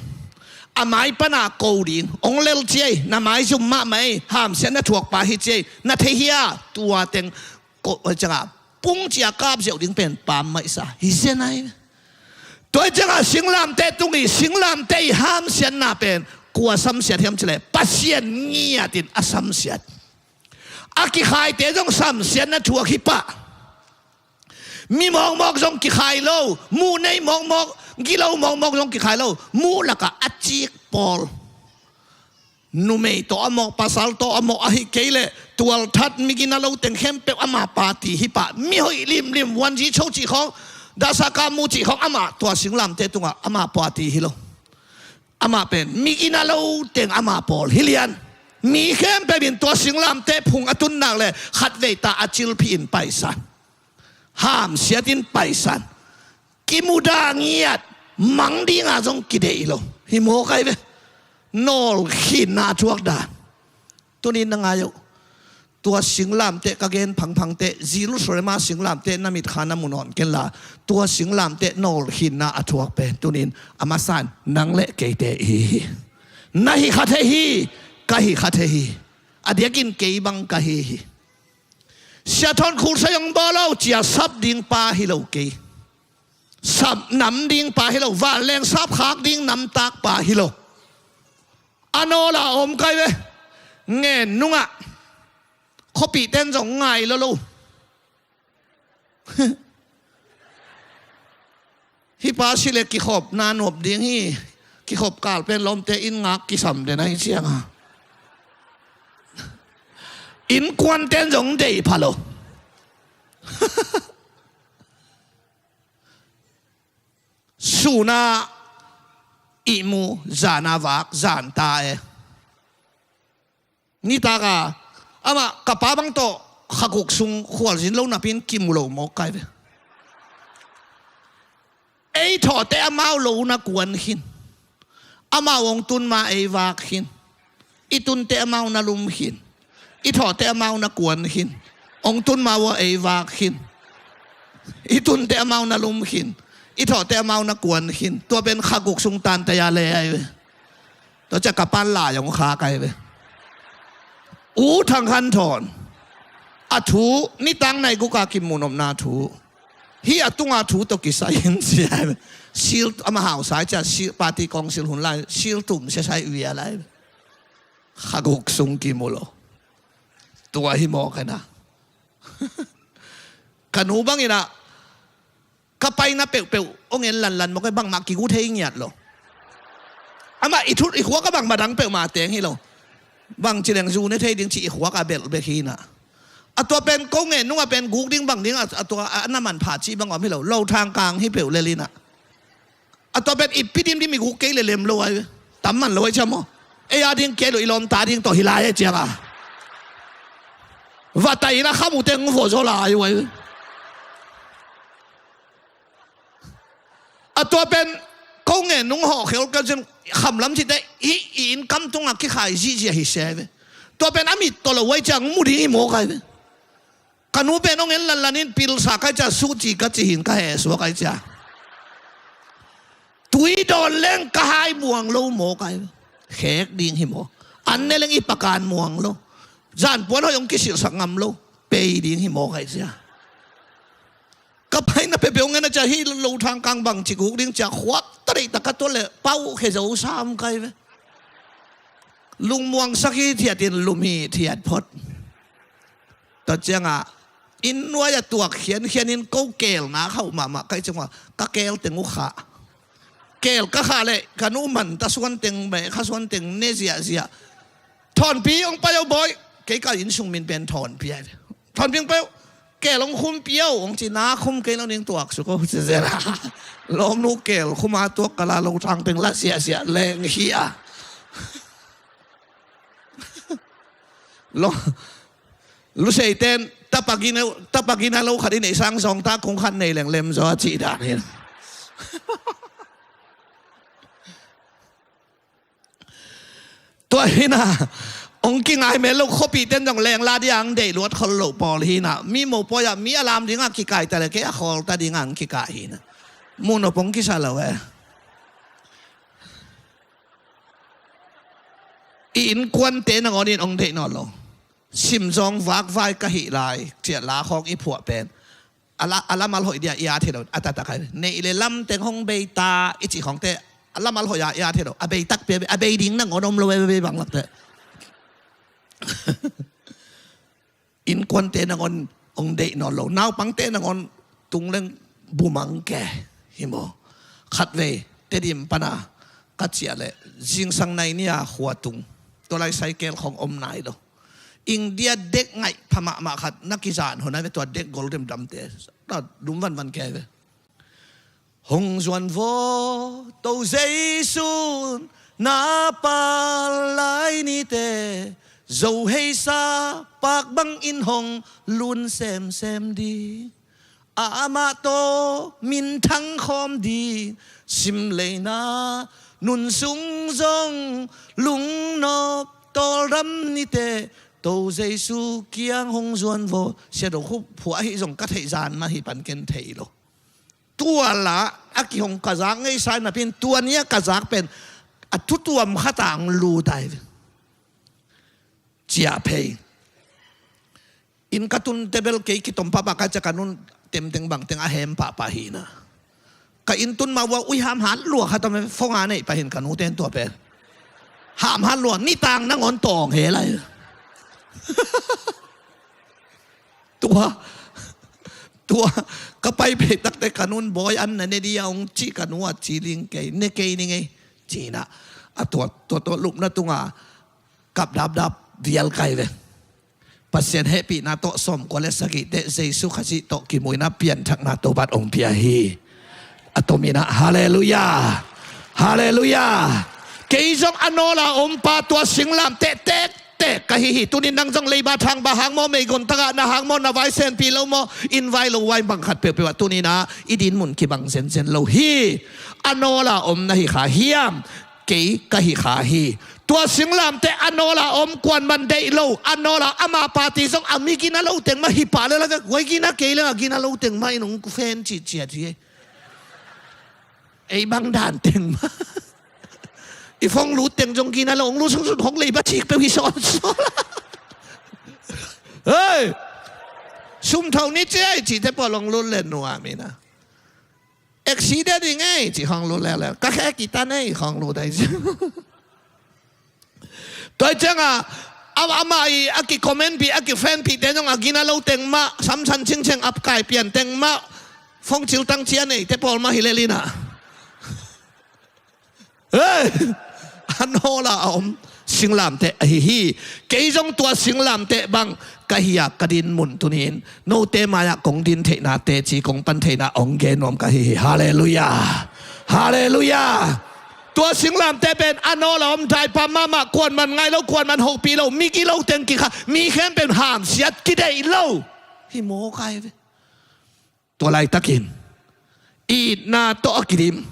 A mai pana ko ding. Hong lel ciai, na maizum mahmah ei, hamsiatna thuakpa hi ciai. Na thei hia, tua teng ko, cianga, pungcia kap ziau ding pen pammaih sa. Hi zen ai. Tua cianga singlamteh tung i, singlamteh i hamsiatna pen kua samsiat hiam cileh, Pasian ngiatin a samsiat. A kikhaite zong samsiatna thuak hi pah. Mi mawkmawk zong kikhai lo, muh nei mawkmawk, gilo mawkmawk zong kikhai lo, muh lakah a cik pawl. Numei tawh a mawk, pasal tawh a mawk, ahi kei leh tualthat, migina lo teng khempeuh ama party hi pah. Mihoih limlim, vuanzi cho cih khawng, dasaka mu cih khawng, amah tua singlamteh tungah ama party hi lo. Amah pen migina lo teng ama pawl hi lian. Mi khempeuh in tua singlamteh phung a tun nak leh khatveita a cilphi in paisan. Hamsiatin paisan. Kimudah ngiat, mang dinga zong kideih lo. Hi mawk ai ve. Nawlkhinna thuak dan. Tunin na ngai uh. Tua singlamteh ka gen phangphangteh, Jerusalem a singlamteh na mitkha na mu nawn kenla. Tua singlamteh nawlkhinna a thuak pen tunin a masan nang le keite i hi. Na hi kha thei hi, ka hi kha thei hi. A diakin kei bang ka hi hi. Sia Thawn Khul sai hong bawl lo cia sap ding pa hi lo kei. Sap nam ding pa hi lo, vanleng sap khak ding namtak pa hi lo. A nawla om kai ve. Ngen nungah khuapihten zong ngai lo lo. Hih pa si le kikhop na nuam ding hi. Kikhop kal pen lawmte in ngak kisam den ahi cianga. Innkuanten zong deih pha lo. Suna ihmu, zana vak, zanta e. Nitaka amah ka pa bang tawh khaguk sung khualzin lo napin kimu lo mawk kai ve. Ei thawhte amau lo na kuan khin. Amau hong tun ma ei vak khin. I tunte amau na lum khin. I thawhte amau na kuan khin. Hong tun ma ua ei vak khin. I tunte amau na lum khin. I thawhte amau na kuan khin. Tua pen khaguk sung tanta ya le ai ve. Tua cia ka pan lai hong khak ai ve. U Thang Khan Thawn. A thu, nitang nai guka kimu nopna thu. Hih a tunga thu tawh kisai in sia ai ve. Sil, ama hausa ai cia, sil, party kawng sil hun lai, sil tum sia sai ui a lai ve. Khaguk sung kimu lo. Tua hi mawk ai na. Ka nu bangin ah, ka paina peuhpeuh hong en lanlan mawk e, bangmah kigu thei ngiat lo. Amah i thut i khuak a bangmah dang peuhmah teng hi lo. Bang ci leng zu ne thei ding ci i khuak a belh bek hi na. A tua pen ko ngen nung a pen guk ding bang ding a, a tua a na manpha cih bang om hi lo. Lo thang kang hi peuh lel in ah. A tua pen i pi dim dim i guk kei le lem lo ai ve. Tam man lo ai cia maw. Ei a ding kei lo i lawmta ding tawh hi lai ai ciang a. Va tai in a kham uh teng vua zaw lai uh ai ve. A tua pen ko ngen nung hawh khel ka cin khamlam cite i, i inn kam tungah kikhai zihziah hi sia ai ve. Tua pen a mit tawh lo ai ciang mu ding hi mawk ai ve. Ka nu pen hong en lanlan in pilsa kai cia suh ci ka cihin ka heh suak ai cia. Tui dawn leng ka hai muang lo mawk ai. Khek ding hi maw. An ne leng i pakan muang lo. Zan puan hoih hong kisilhsak ngam lo. Pei ding hi mawk ai cia. Ka paina peuhpeuh hong en a cia hi lo thang kang bang ci guk ding cia khuak ta deih ta ka tuat le pau khe zo sam kai ve. Lungmuang sak hi thiat in lum hi thiat phot. Tua ciangah inn nuai a tuak khiankhian in ko keel nak hauh mahmah kaih ciangah ka keel teng uh khah. Keel ka khah leh ka nu man ta suan teng beh kha suan teng ne ziahziah. Thawnpi hong pai oh bawi. Kei ka inn sung min pen Thawnpi ai. Thawnpi hong pai oh. Keel hong khumpi oh hong ci na khum kei lo ning tuak suk oh ci zel a. Lawmnu keel khum a tuak ka la lo thang teng la ziahziah leng hi a. Lo Lusei ten tapa gina, tapa gina lo khat i neih sang zong ta kong khat nei leng lem zaw a cih dan hi. Tua hi na, hong kingai mel lo khuapi ten zong leng la ding ang deih luat khol lo pawl hi na. Mi mopawi ah mi a lam ding a kikai ta le kei a khawl ta ding ang kikai hi na. Muh nop hong kisa lo e. I innkuante nangawn in hong deih nawn lo. Simzawng vakvai ka hih lai ciah la khawng i phuah pen a la, a lamal hoih dia i at hi lo, a taktak hai neih le lam teng hong bei ta i cih khawngte a lamal hoih a i at hi lo, a bei takpi a bei, a bei ding nangawn om lo, a bei bang lakte. Innkuante nangawn hong deih nawn lo, naupangte nangawn tung leng bumang ke hi maw? Khatvei Tedim pana ka ciah leh zingsang nai ni a khua tung, tua lai cycle khawng om nai lo. India dek ngaih pha mahmah khat na kizan hun ai ve, tua dek gol demdamte ta lum vanvan ke ai ve. Hong zuan vaw To Jesu na pal lai nite, zo heisa pak bangin hong lun semsem ding. Amah tawh minthang khawm ding, simleina nun sung zong lungnop tawldam nite, To Jesu kiang hong zuan vaw. Sia dong khu phuah ahi zong ka theih zan mah hi pan ken thei lo. Tua la a kihong ka zak ngei sai napin tua ni a ka zak pen a thutuam khatang lut ai ve. Ciah phei. Inn ka tun tebel kei kitom pahpah ka cia ka nun temteng bangteng a hem pahpah hi na. Ka inn tun mah ua ui hamhat lua khat om e, fong a neih pahin ka nu ten tua pen. Hamhat lua nitang nangawn tawng he lai. Tua, tua, ka pai phei takte ka nun bawi an na ne di a hong ci ka nu a ci ling kei, ne kei ni ngei. Ci na, a tua, tua, tua lupna tunga kap dapdap vial kai ve. Pasian hehpihna tawh sawmkua le sagih teh Jesu Khazih tawh kimuina pianthakna Topat hong pia hi. A tomin ah halleluiah. Halleluiah. Kei zong a nawla om pa tua singlamteh tektek ka hi hi. Tunin nang zong leiba thangba hang maw, meigon tagah na hang maw, na vai senpi lo maw, inn vai lo vai bang khat peuhpeuh ah tunin ah i din mun kibang zenzen lo hi. A nawla om na hi kha hiam? Kei ka hi kha hi. Tua singlamteh a nawla om kuan man deih lo, a nawla ama party zong a mi gina lo teng mah hi pah le la vek, huai gina kei le a gina lo teng mah in hong fen cihciat hi. Ei bang dan teng mah i phong lut teng zong gina lo, hong lut sungsung hong leiba cik peuh hi sawnsawn. Hei, sum tho ni ciai cihte pawl hong lut le nuam ina. Accident hi ngei ci khawng lut leuleu. Ka khe kita nei khawng lut ai ci. Tua ciangah a, amah i a ki comment pi a ki friend pi te zong a gina lo teng mah, samsan cingceng apkai pian teng mah, fongcil tang cia nei te pawl mah hi lelina. Hei, a nawla a om. singlamteh ahi hi. Kei zong tua singlamteh bang ka hi a, ka din mun tuni-in note mai-ah kong din theihna teci, kong pan theihna hong gen nuam ka hi hi. Halleluiah. Halleluiah. Tua singlamteh pen a nawl a om, daipa mahmah, kuaman ngai lo, kuaman hopih lo, migilo teng kikha, mi khempeuh hamsiat, kideih lo. Hi mawk ai ve. Tua laitakin itna tawh a kidim,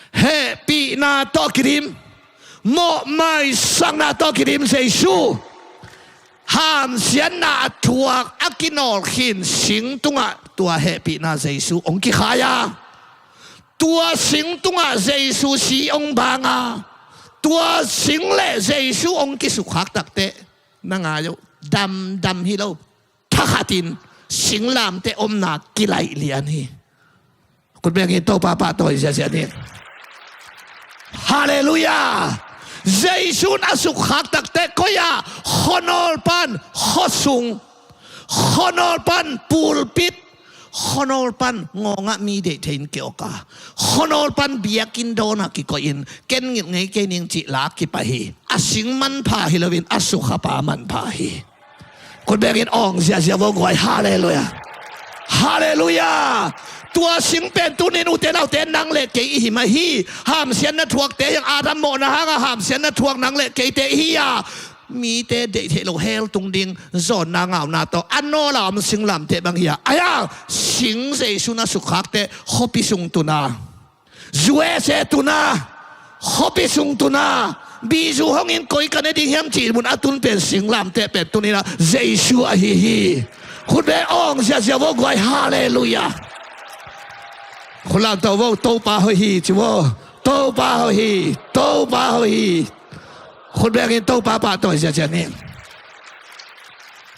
hehpihna tawh a kidim, mawhmaisakna tawh a kidim Jesu, hamsiatna a thuak a kinawl khin sing tungah tua hehpihna Jesu hong kikhai a, tua sing tungah Jesu si hong bang a, tua sing le Jesu hong kisukkhak takteh, na ngai uh, damdam hi lo, thakhatin singlamteh omna kilaih lian hi. Khut bengin Topa pahtawi ziazia ni. Halleluiah. Jesu in a sukkhak takteh koi-ah? Khuanawl pan khuasung, khuanawl pan pulpit, khuanawl pan ngawngah mi deih thei-in kiawk a, khuanawl pan biakinn dawnah kikoihin ken ngilh ngei kei ning cih la kipai hi. A sing manpha hi loin a sukhapa manpha hi. Khut bengin awng ziazia vo guai. Halleluiah. Halleluiah. Tua sing pen tuni-in ute naute, nang le kei i hi mah hi. Hamsiatna thuakte hi hang, Adam mawhna hangah hamsiatna thuak nang le keite i hi a, mite deih theih loh hell tung ding zawnna ngauna tawh a nawl a om singlamteh bang hi a, ahi hang sing Jesu in a sukkhak teh khuapi sung tun a, U S A tun a, khuapi sung tun a, bizu hongin koi ka ne ding hiam cih mun a tun pen singlamteh pen tuni-in a Jesu ahi hi. Khut beng awng ziazia vo guai. Halleluiah. Khut lamto vo, Topa hoih hi ci vo. Topa hoih hi. Topa hoih hi. Khut bengin Topa pahtawi ziazia ni.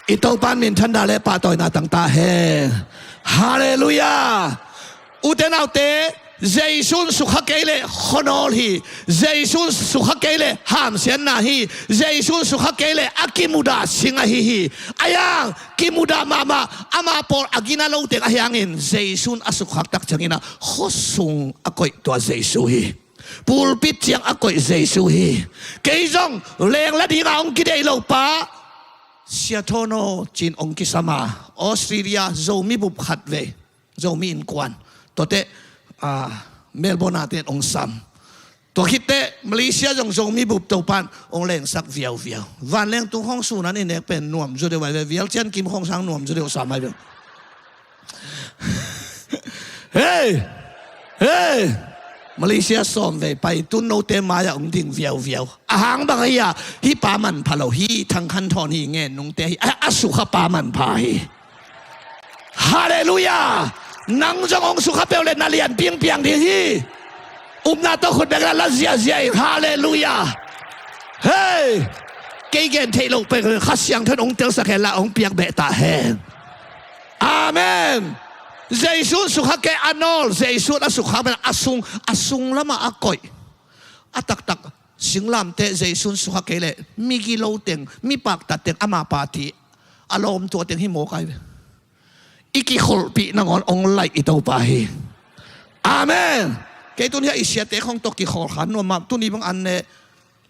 I Topa in minthanda le pahtawina tang ta hen. Halleluiah. Ute naute, Jesu in sukha kei leh khuanawl hi. Jesu in sukha kei leh hamsiatna hi. Jesu in sukha kei leh a kimudah sing ahi hi. Ahi hang kimudah mahmah, ama pawl a gina lo teng ahi hangin Jesu in a sukkhak tak ciangin a khuasung a koih tua Jesu hi. Pulpit ciang a koih Jesu hi. Kei zong lengla dinga hong kideih lo pa, Sia Thawn aw ci-in hong kisam a, Australia Zomi bup khat vei, Zomi innkuan. Tuate, ah, Melbourne ah ten hong sam. Tua khit teh Malaysia zong Zomi bup Topa'n hong lengsak viauviau. Vanleng tung khawng sun an i nek pen nuam zaw deuh ai ve, vial cian kim khawng sang nuam zaw deuh sam ai ve. Hei! Hei! Malaysia sawm vei pai, tun note mai-ah hong ding viauviau. A hang bang ahi a, hih pa manpha lo hi, Thang Khan Thawn hi, ngen nungte hi, a, a sukha pa manpha hi. Halleluiah. Nang zong hong sukha peuh leh na lian pingpiang ding hi. Upna tawh khut beng la, la ziazia in. Halleluiah. Hei! Kei gen theih loh peuh Kha Siangtho in hong telsak hen la, hong piak beh ta hen. Amen. Jesu in sukha kei a nawl, Jesu in a sukha pen a sung, a sung lamah a koih. A taktak singlamteh Jesu in sukha kei leh migilo teng, mi paktat teng, ama party a lawmtua teng hi mawk ai ve. I kikholhpih nangawn hong laih i Topa hi. Amen. Kei tun hiah i siate khawng tawh kikholh kha nuam mah, tuni bang an ne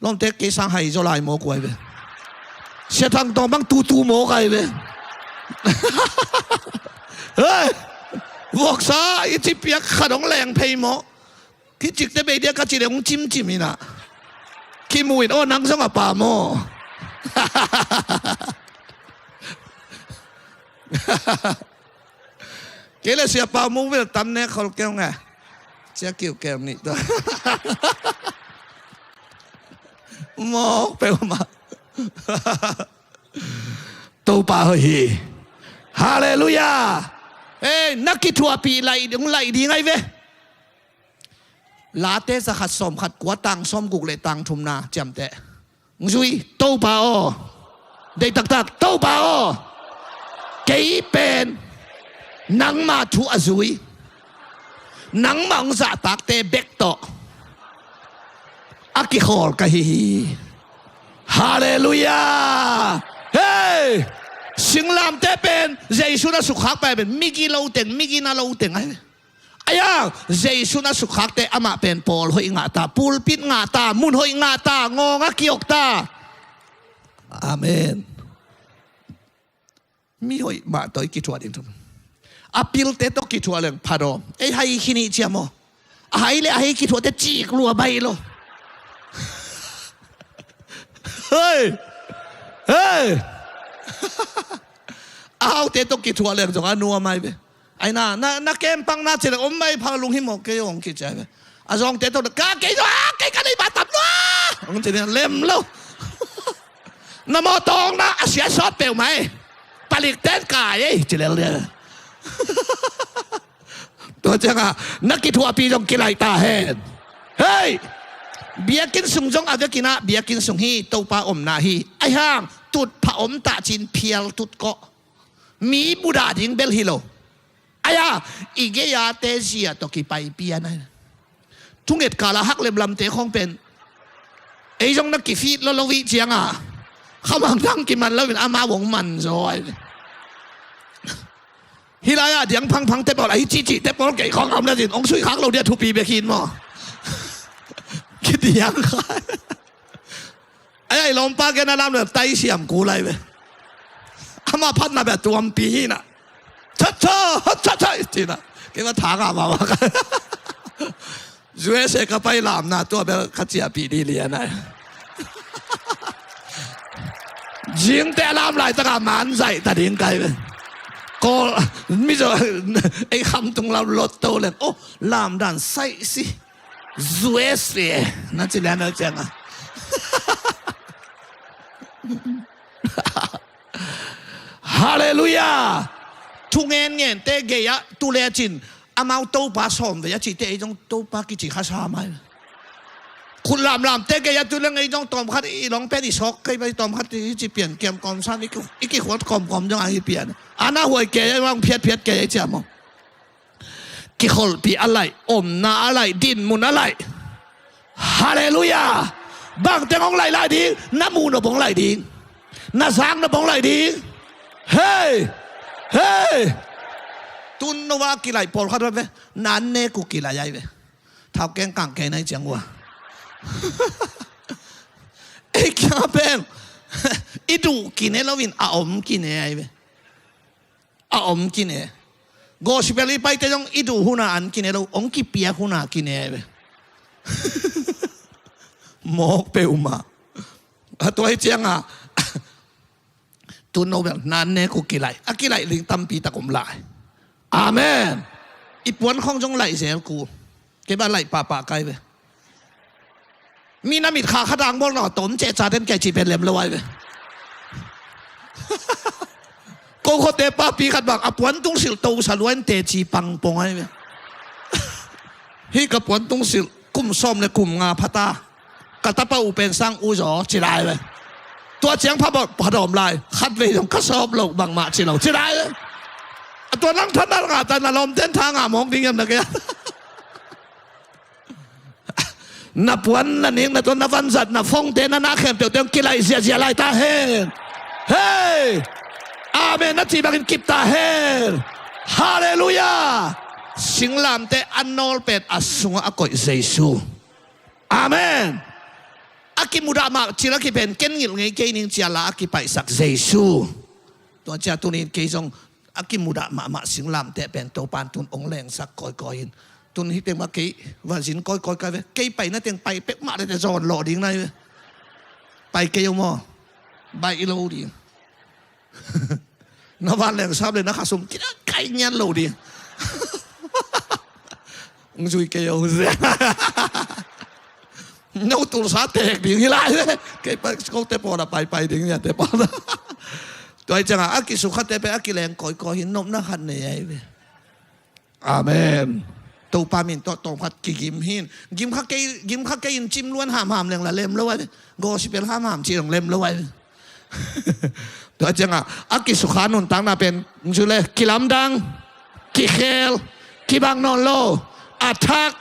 lawmte kei sang hai zaw lai mawk uh ai ve. Sia Thang Tawng bang tutu mawk ai ve. Hei! Voksa i ci piak khat hong leng phei mawh. Hih cikte bei dia ka ci leh hong cimcim in ah. Kimu in, aw, nang zong a pa maw? Kei le Sia Pau mu vel tam ne khol keu nge. Sia Kiu keu nih tawh. Mawk peuhmah. Topa hoih hi. Halleluiah. Ei, na kithuahpih laih ding, laih ding ai ve. Late zakhat sawmkhat kua tang sawmguk le tang thumna ciamteh. Zui, Topa aw. Deih taktak, Topa aw. Kei pen nangma thu a zui, nangmah hong zahtakte bek tawh a kikhawl ka hi hi. Halleluiah. Hei! Singlamteh pen Jesu in a sukkhak pai pen migi lo teng, migi na lo teng ai. Ahi hang Jesu na sukkhakte amah pen pawl hoih ngah ta, pulpit ngah ta, mun hoih ngah ta, ngawng a kiok ta. Amen. Mi hoih mah tawh i kithuah ding thu. A pilte tawh kithuah leng pha dawm. Ei hai khin hi cia maw. A hai le a hei kithuahte cik lua baih lo. Hei! Hei! A haute tawh kithuah leng zong a nuam ai ve. Ai na, na, na kempang na ci le om mai phang lunghimawh kei hong kici ai ve. A zawngte tawh ka kei zong a kei ka nei ba tam lua. Hong ci lem lo. Na mawtaw hong na a sia sawt peuhmah e. Palik ten kai ei ci lel dia. Tua ciangah na kithuahpi zong kilaih ta hen. Hei! Biakinn sung zong a vekinah biakinn sung hi, Topa omna hi. Ahi hang tutphah om tah cin phial tut kawh. Mi budah ding bel hi lo. Ahi a i gei-ate zia tawh kipai pian ahi. Thunget kala hak lemlamte khawng pen ei zong na kifit lo lo vih cianga khamang dang kiman loin ama vong man zaw ai. Hih lai-ah diang phangphang te pawl ahi cihcih te pawl kei khawng a om natin ong suih khak lo dia thupi bek hin maw? Kidiang khai. Ai ai lawmpa gen a lam le tai siam ku lai ve. Ama phatna bia tuampi hi na. Cha cha cha cha tina. Kei va thang a ma va. U S A ka pai lamna tua bel ka ciahpih dih lian ai. Zingte a lam laitaka man zaih ta ding kai ve. Kawl mizo ei khamtung lam lot to leng. Oh, lamdan saih si. U S A na ci lian a cianga. Halleluiah. Thu ngen ngente gei-ah tu le cin amau Topa sawm vei a cihte ei zong Topa kici kha sa mai. Khut lamlamte gei-ah tu leng ei zong tawmkhat i lawng pen i sawk kei bai tawmkhat i ci pian kiam kawm san i ki, i kikhuat kawmkawm zong a hi pian. Ana huai kei ei vang phiatphiat kei ei ciam aw. Kikholhpih a laih, omna a laih, dinmun a laih. Halleluiah. Bangteng hong laih lai ding, na muh nop hong laih ding, na zak nop hong laih ding. Hei! Hei! Tun no a kilaih pawlkhat ve, na an nek uh kilaih ai ve. Thau keng kang kei nai ciang ua. Ei kia pen i duh kine loin a om kine ai ve. A om kine. Gospel i paite zong i duh huna an kine lo, ong kipiak huna kine ve. Mawk peuhmah. A tuai cianga tun no bel nan ne ku kilai a kilai ling tampi tak om lai. Amen. I puan khong zong lai zel ku. Kei ba lai pahpah kai ve. Mi na mit kha khat ang bawl na tom ceh ca den kei ci pen lem lo ai ve. Ko khote papi khat bang a puan tung silh to sa luan te ci pang pong ai ve. Hi ka puan tung silh kum sawm le kum nga phata ka tapa u pen sang u zaw ci lai ve. Tua ciang pha bawh pha dawm lai khat vei zong ka sawp lo bangmah ci lo ci lai ve. A tua nang than na ngah ta na lawm ten tha ngah mawk ding yam na kei. Na puan na ning na tua na vanzat na fongte na na khempeuhte hong kilaih ziahziah lai ta hen. Hei! Amen na cih bangin kip ta hen. Halleluiah. Singlamte a nawlpet a sungah a koih Jesu. Amen. A kimudah mah cil a kipen ken ngilh ngei kei ning ciala a kipaihsak Jesu. Tua cia tunin kei zong a kimudah mahmah singlamteh pen Topan tun ong lengsak kawikawi in. Tun hiteng mah kei va zin kawikawi kai ve. Kei pai na teng pai peuhmah le te zawn lawh ding nai ve. Pai kei o maw? Baih i lo ding. Na van lengsap le na khasum kina kai ngian lo ding. Ng zui kei o. No tulsa tek ding hi lai ve. Kei pa ko te pawla paipai ding nia te pawla. Tuai cianga a kisukhatte pe a kileng kawikawi hin nopna khat nei ai ve. Amen. Topa min tawh tawmkhat kigim hin. Gim kha kei, gim kha kei in cim luan hamham leng la lem lo ai ve. Gospel hamham ci long lem lo ai ve. Tua cianga a kisukha nuntakna pen zu le kilamdang, kikhel, kibang nawn lo, a thak,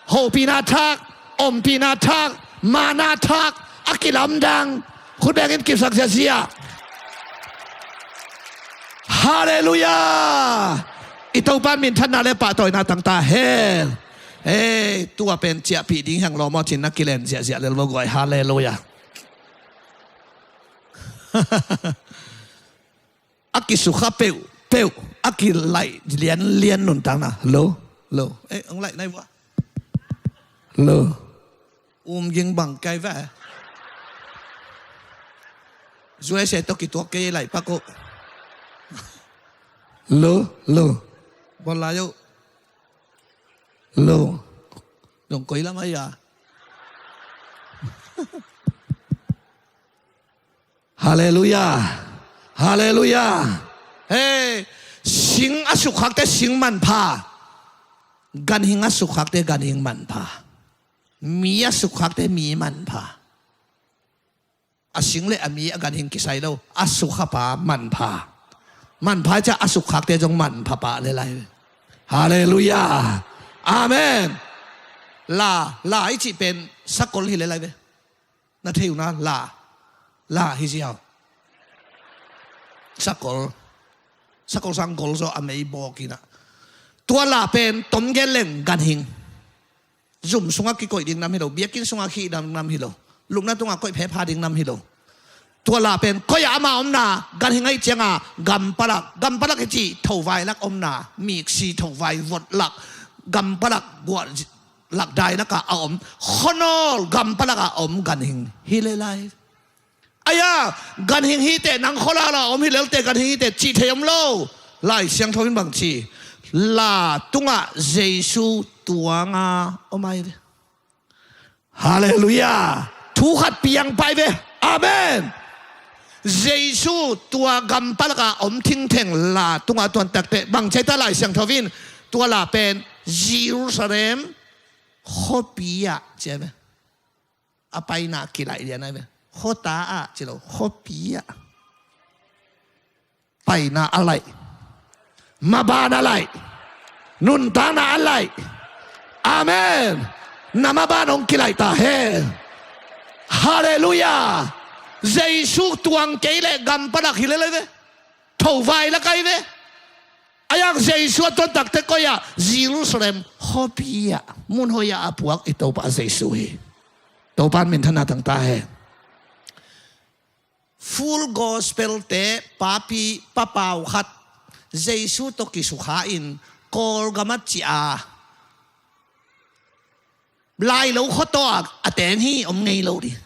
hopihna thak, ompihna thak, mana thak, a kilamdang. Khut bengin kipsak ziazia. Halleluiah. I Topa in minthanna le pahtawina tang ta hen. Ei, tua pen ciahpih ding hi hang lo maw, ci-in na kilen ziahziah lel vo guai. Halleluiah. A kisukha peuhpeuh, a kilaih lianlian nuntakna. Lo, lo. Ei, hong laih nai vua. Lo. Um ging bang kai ve. U S A tawh kituak kei laih pak uh. Lo, lo. Bawl lai uh. Lo. Dong koi lam ai a. Halleluiah. Halleluiah. Hei, sing a sukkhakte sing manpha. Ganhing a sukkhakte ganhing manpha. Mi a sukkhakte mi manpha. A sing le a mi a ganhing kisai lo. A sukkhapa manpha. Manpha ciah a sukkhakte zong manpha pah le lai ve. Halleluiah. Amen. La, la i cih pen sakol hi le lai ve. Na thei uh na, la. La hi ziau. Sakol. Sakol sang gol zaw a mei bawk hi na. Tua la pen tom gen leng ganhing. Zum sungah kikoih ding nam hi lo, biakinn sungah khih ding nam hi lo, lupna tungah koih phepha ding nam hi lo. Tua la pen koi ah ama omna, ganhing ahih cianga gampalak, gampalak hi cih thovailak omna, miksi thovai votlak, gampalak guah lakdailakah a om, khuanawl gampalakah a om ganhing hi le lai. Aia, ganhing hi teh nang khualala om hi lelte ganhing hi teh cih thei om lo. Lai Siangtho in bang ci? La tungah Jesu tuanga om ai ve. Halleluiah. Thu khat piang pai ve. Amen. Jesu tua gampalakah om thingtheng la tungah tuan takteh bang ci ta Lai Siangtho in? Tua la pen Jerusalem khuapi ah ci ai ve. A paina kilaih lian ai ve. Khuata ah ci lo, khuapi ah. Paina a laih. Maban a laih. Nuntakna a laih. Amen. Na maban hong kilaih ta hen. Halleluiah. Jesu tuang kei leh gampalak hi le lai ve. Thovailak ai ve. Aia Jesu a tuan takteh koi ah? Jerusalem khuapi ah, mun hoih ah a puak i Topa Jesu hi. Topa in minthanna tang ta hen. Full Gospel te papi papau khat Jesu tawh kisukha in Kawlgam ah ciah a, lailo khuataw ah a teng hi om ngei lo ding.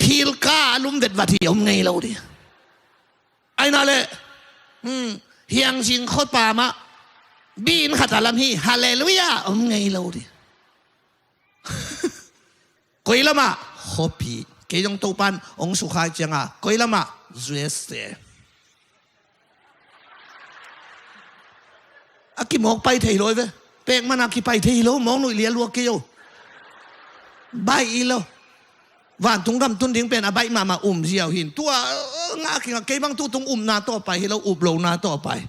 Philka a lum vetvat hi om ngei lo ding. Aina le, hmm, hiangzing khuapa mah bi inn khat a lam hi, halleluiah om ngei lo ding. Koi lamah? Khuapi. Kei zong Topa in hong sukha cianga koi lamah? U S A. A kimawk pai thei lo ve. Pek mana kipai thei lo, mawk nuih lia luak kei o. Baih i lo. Vantung gam tun ding pen a baih mahmah um ziau hin. Tua, uh, ngah kingah kei bang tutung umna tawh pai hi lo, up lona tawh pai.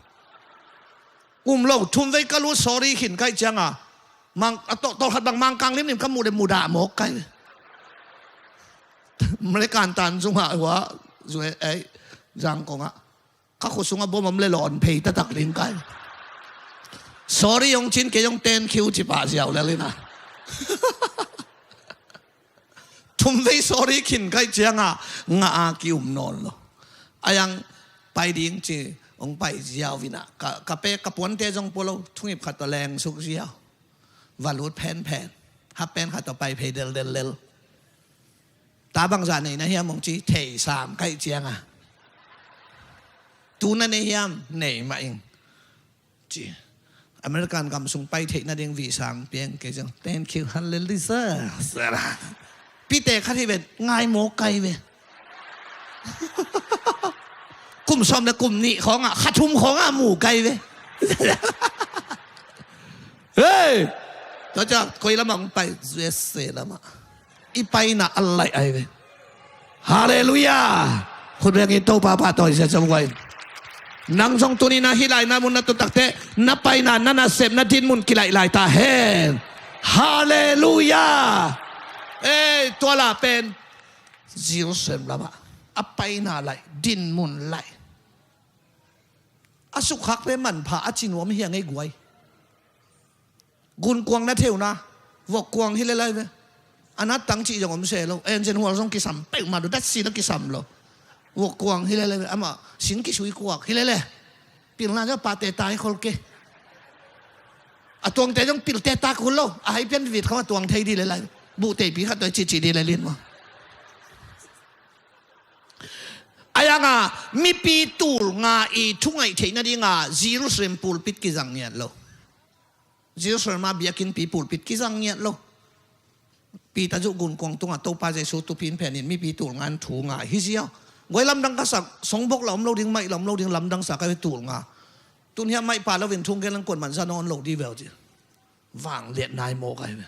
Um lo, thum vei ka lut sorry khin kaih cianga mang, a tawh, tawh khat bang Mangkang limlim ka muh le mudah mawk kai. Mlekan tan zungah hua zue ei zangkongah ka khut sungah bom om le lawn phei taktak ling kai. Sorry hong cin kei hong ten khiu ci pah ziau lel ina. Thum vei sorry khin kaih cianga ngah a ki-um nawn lo. Aiang pai ding ci hong pai ziau ina. Ka, ka pek ka puante zong pua lo, thungip khat tawh leng suk ziau. Va lut phenphen. Hap pen khat tawh pai phei deldel lel. Ta bangzah nei na hiam hong ci, thei sam kaih cianga. Tu na nei hiam, nei mah ing. Ci. American gam sung pai theih nading visa hong piang kei ciang. Thank you, hallelujah. Pite khat hi ven, ngai mawk kai ve. Kum sawm le kum nih khawngah, kha thum khawngah mu kai ve. Hei! Tua ciang koi lamah hong pai, U S A lamah. I paina a laih ai ve. Halleluiah. Khut bengin Topa pahtawi sia cam guai. Nang zong tuni na hih lai na mun na tun takteh na paina na nasep na dinmun kilaih lai ta hen. Halleluiah. Ei, tua la pen Jerusalem lamah a paina laih, dinmun laih. A sukkhak pen manpha a ci nuam hi a ngei guai. Gunkuang na thei uh na, vokkuang hi lel lai ve. A nattang cih zong om se lo. Engine hual zong kisam peuhmah lo, datsi na kisam lo. Vokkuang hi lel lai ve. Amah sing kisui kuak hi lel le. Pilna zong pate tai khol ke. A tuangte zong pilte tak khol lo. A hai pian vit khawng a tuang thei dih lel lai. Buh teipi khat tawh cihcih dih lel in maw. A yang a mipi tul nga i thungaih theih nading a Jerusalem pulpit kizang ngiat lo. Jerusalem a biakinnpi pulpit kizang ngiat lo. Peter zuh gunkuang tungah Topa Jesu tupin phenin mipi tul nga in thu nga hi ziau. Guai lamdang ka sak, songbok la om lo ding, maih la om lo ding, lamdang sak ka hi tul nga. Tun hiah maih pa lo in thung gen lang kuan man za nawn lo di veu ci. Vangliat nai mawk ai ve.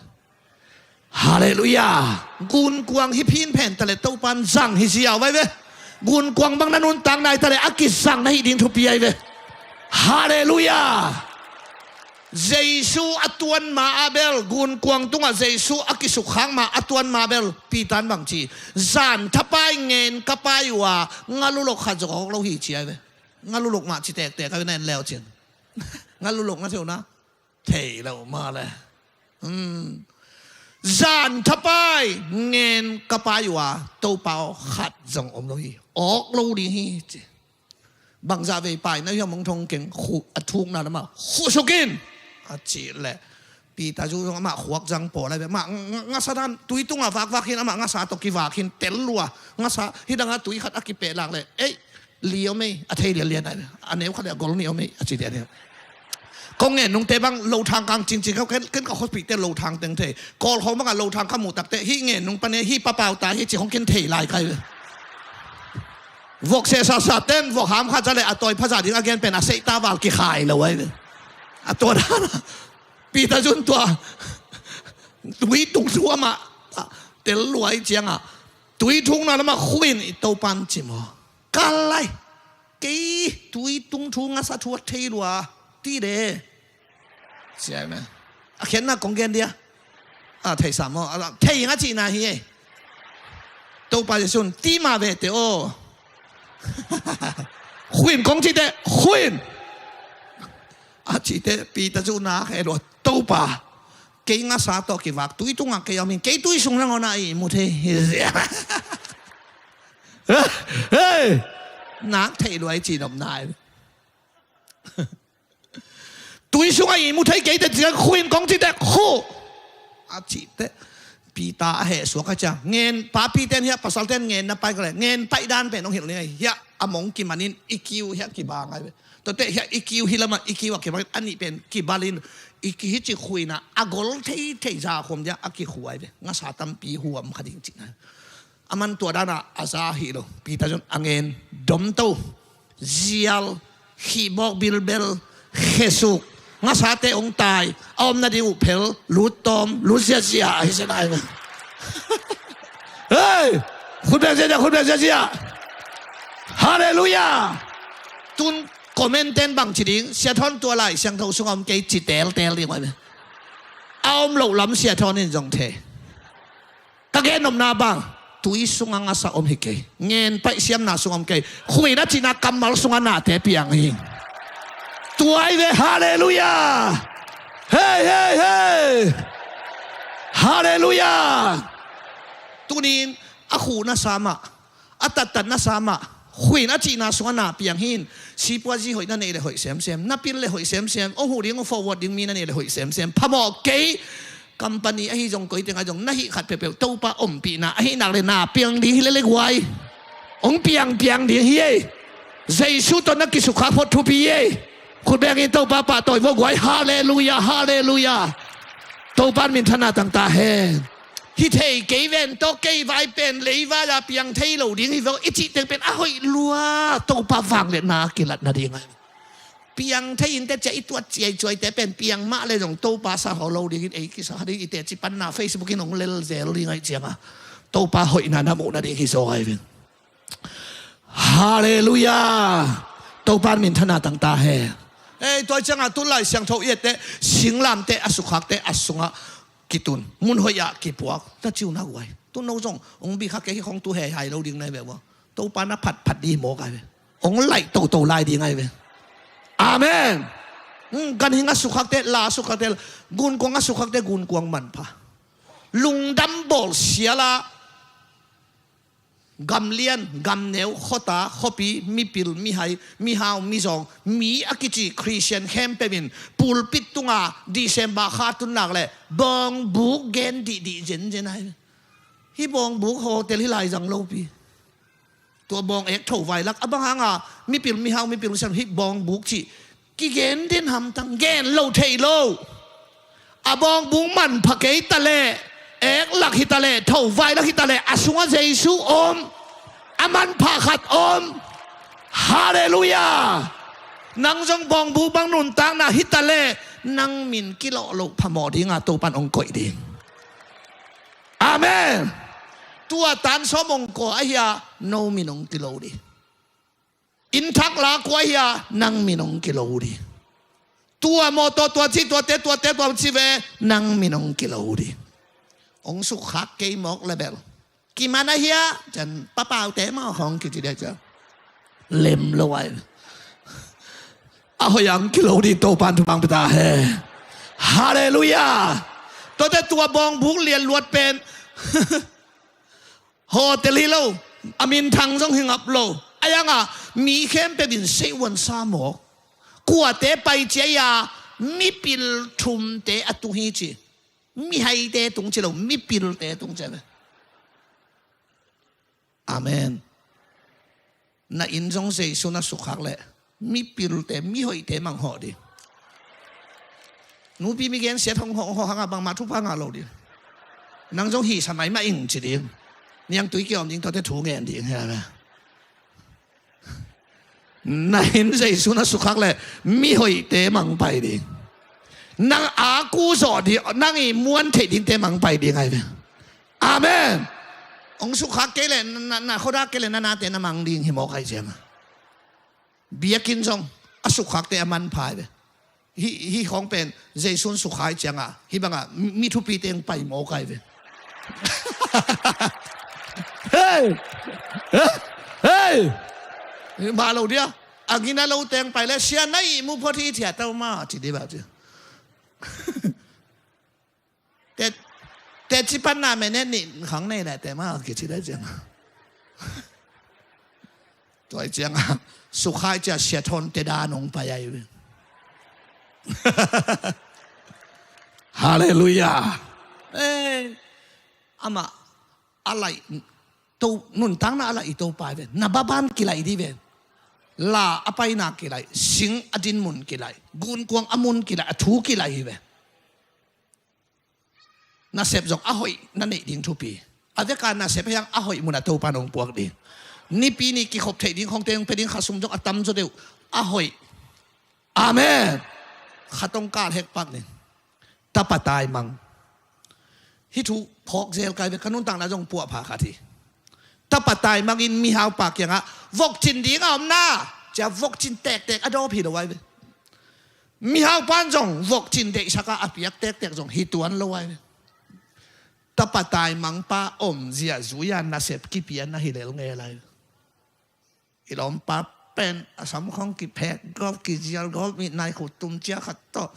Halleluiah. Gunkuang hi phin phen ta le Topan zang hi ziau ai ve. Gunkuang bang na nuntak nai ta le a kizang na hi ding thupi ai ve. Halleluiah. Jesu a tuan ma a bel, gunkuang tungah Jesu a kisukkhak ma a tuan ma bel, Peter in bang ci, zan thapai ngen ka pai uh a, ngalulok khat zong awk lo hi ci ai ve. Ngalulok mah ci tektek ai ve na en leu cin. Ngalulok na theu na. Thei lo mah le. Hmm. Zan thapai ngen ka pai uh a, Topa aw khat zong om lo hi. Awk lo ding hi ci. Bangzah vei pai na hiam hong thong keng khu a thukna lamah khuh suk in a cih leh Peter zu zong amah khuak zang pawl ai ve. Amah nga- nga- ngasa dan tui tungah vakvak hin amah ngasa tawh kivak hin tel lua. Ngasa hidangah tui khat a kipehlak leh ei li om ei, a thei lianlian ai ve. A neu khat leh a gol nih om ei a ci lian hi. Kong ngen nungte bang lo thang kang cingcing kau ken ken ka hospital lo thang teng thei. Kawl khawng bangah lo thang ka muh takte hih ngen nung pane hih papau ta hi ci hong ken thei lai kai ve. Vok sehsah sah ten vok ham khat za le a tawi phaza ding a gen pen a seihta val kikhai lo ai ve. A tua dana Peter zun tua tui tung thu amah tel luai ciangah tui thungna lamah khuin i Topan ci maw? Kal lai. Kei tui tung thu ngasa thu a thei lua ti de. Siai me. A khiatna kong gen dia. A thei sam maw? A thei nga cihna hi ei. Topa Jesu'n ti ma ve te aw. Khuin kong ci te khuin. A ci te Peter cu nak he lua Topa. Kei ngasa tawh kivak tui tungah kei om in kei tui sung nangawn ah i mu thei hi zia. Hei. Nak thei luai ci nop nai. Tui sungah i mu thei kei te ciang khuin kong ci te khu. A ci te Peter a heh suak a ciang ngen papi ten hiah pasal ten ngen na pai ka le ngen paih dan pen hong hilh ning ai hiah a mong kimanin i kiu hiah kibang ai ve. Tuate hiah i kiu hi lamah i kiu a kibalin a nih pen kibalin i kihici khuina a gol theithei za khuam dia a kikhuai ve. Ngasa tampi huam kha ding cihna. A man tua dana a za hi lo. Peter zun a ngen domto zial khihbawk bilbel khesuk ngasate ong tai a om nading uh phel lut tawm lut ziazia ahi zen ai ve. Hei! Khut beng ziazia, khut beng ziazia. Halleluiah. Tun comment ten bang ci ding, Sia Thawn tua lai siangtho sungah om kei ci teltel ding mai me. A om loh lam Sia Thawn in zong thei. Ka gen nopna bang tui sungah ngasa om hi kei. Ngen paih siamna sungah om kei. Khuina cihna kammal sungah nate piang hi. Tuai ve halleluiah. Hei hei hei. Halleluiah. Tunin a khu na sa mah a tattat na sa mah khuin a cihna sungah na piang hin. Sipuazi hoih na neih le hoih semsem na pil le hoih semsem ong huh ding ong forward ding mi na neih le hoih semsem phamawh kei. Company ahi zong koi teng ahi zong na hih khat peuhpeuh Topa ompihna ahi nak le na piang ding hi le le guai. Ong piang piang ding hi ei. Jesu tawh na kisukha phot thupi ei. Khut bengin Topa pahtawi vaw guai. Halleluiah, halleluiah. Topa minthanna tangta hen. Hi thei kei ven tawh kei vai pen lei vai a piang thei lo ding hi vaw i cih teng pen a hoih lua Topa vangliatna kilatna ding ai. Piang thei in te cia i tuat ciaicuai te pen piang mah le zong Topa sa haw lo dingin ei kisa ding i teci panna Facebook in hong lel zel ding ai cianga Topa hoihna na muhna ding hi zaw ai vin. Halleluiah. Topa minthanna tangta he. Ei tuai cianga tun lai siangtho i ette singlamte a sukhakte a sungah kitun mun hoih ah kipuak na ciu na guai tun no zong hong bikha kei hi khong tu he hai lo ding nai ve ua. Topa na phatphat di mawk ai ve. Hong laih toto lai ding ai ve. Amen. Ganhing a sukkhakte la sukkhakte, gunkuang a sukkhakte gunkuang manpha. Lungdam bawl siala, gamlian gamneu, khuata khuapi, mipil mihai, mihau mizawng, mi a kici Khristian khempeuh in pulpit tunga December kha tun nak leh bawngbuk gen dihdih zenzen ahi. Hih bawngbuk hotel hih lai zang lopi. Tua bawng ek tho vailak a bang hanga mipil mihau mipil misiam hih bawngbuk cih kigen den hamtang, gen lo thei lo. A bawngbuk manpha kei taleh, ek lak hi taleh, tho vailak hi taleh, a sungah Jesu om, a manpha khat om. Halleluiah. Nang zong bawngbuk bang nuntakna hi taleh, nang min kilawh loh phamawh dinga Topan hong koih ding. Amen. Tua tan sawm hong kua ahia, no min hong kilo ding. Inn thak la kua ahia, nang min hong kilo ding. Tua mawtaw tua ci, tuate tuate tua ci ve, nang min hong kilo ding. Hong sukkhak kei mawk le bel. Kiman ahia, cian papaute mawk hong kici dia cian. Lem lo ai. A hoih ang kilo ding Topan thupang pita he. Halleluiah. Tuate tua bawngbuk lian luat pen hotel hi lo, a minthang zong hi ngap lo. A yanga mi khempeuh in seihuan sa mawk. Kuate pai ciaia mipil thumte a tung hi ci. Mihaite tung ci lo, mipilte tung ci ve. Amen. Na inn zong Jesu na sukkhak leh mipilte mihoihte manghawh ding. Nupi migensiat hong hawh hawh hanga bangmah thupha ngah lo ding. Nang zong hihsa maimah ing ci ding. Niangtui kiawm ding tuate thu ngen ding hi a. Na inn Jesu na sukkhak leh mihoihte mang pai ding. Nang a kuzawh ding, nang i muan theih dingte mang pai ding ai ve. Amen. Hong sukkhak kei leh, na, na khodak kei leh na nate na mang ding hi mawk ai cianga. Biakinn zong a sukkhakte a manpha ai ve. Hih, hih khawng pen Jesu'n sukkhak cianga hih banga mi, mi thupite hong pai mawk ai ve. Hei! Hei! Mah lo dia. A gina lo teng pai le sia na ihmu phot hi thia tau ma ci di ba ci. Te, te ci pan na mene ni khang nei le te ma kici le ciang. Tua i cianga sukkhak cia sia thon te da nong pai ai ve. Halleluiah. Eh, ama a lai to nuntakna a lai i Topa ve. Na baban kilai di ve. La a paina kilai, sing a din mun kilai, gunkuang a mun kilai, a thu kilai hi ve. Nasep zong a hoih na neih ding thupi. A veka nasep hiang a hoih munah Topa nong puak ding. Nipi ni kikhop theih ding khongte hong pia ding khasum zong a tam zaw deuh a hoih. Amen. Khat hong kal hekpak ning. Tapa taimang. Hih thu phawk zel kai ve ka nuntakna zong puahpha khat hi. Tapa taimangin mihaupa kiangah vokcin ding a omna cia vokcin tektek a dawp hi lo ai ve. Mihaupan zong vokcin deihsaka a piak tektek zong hi tuan lo ai ve. Tapa taimangpa omzia zuia nasep kipia na hi lel ngel ai ve. I lawmpa pen a samkhong kiphek gawp kizial gawp mitnai khut tum cia khat tawh.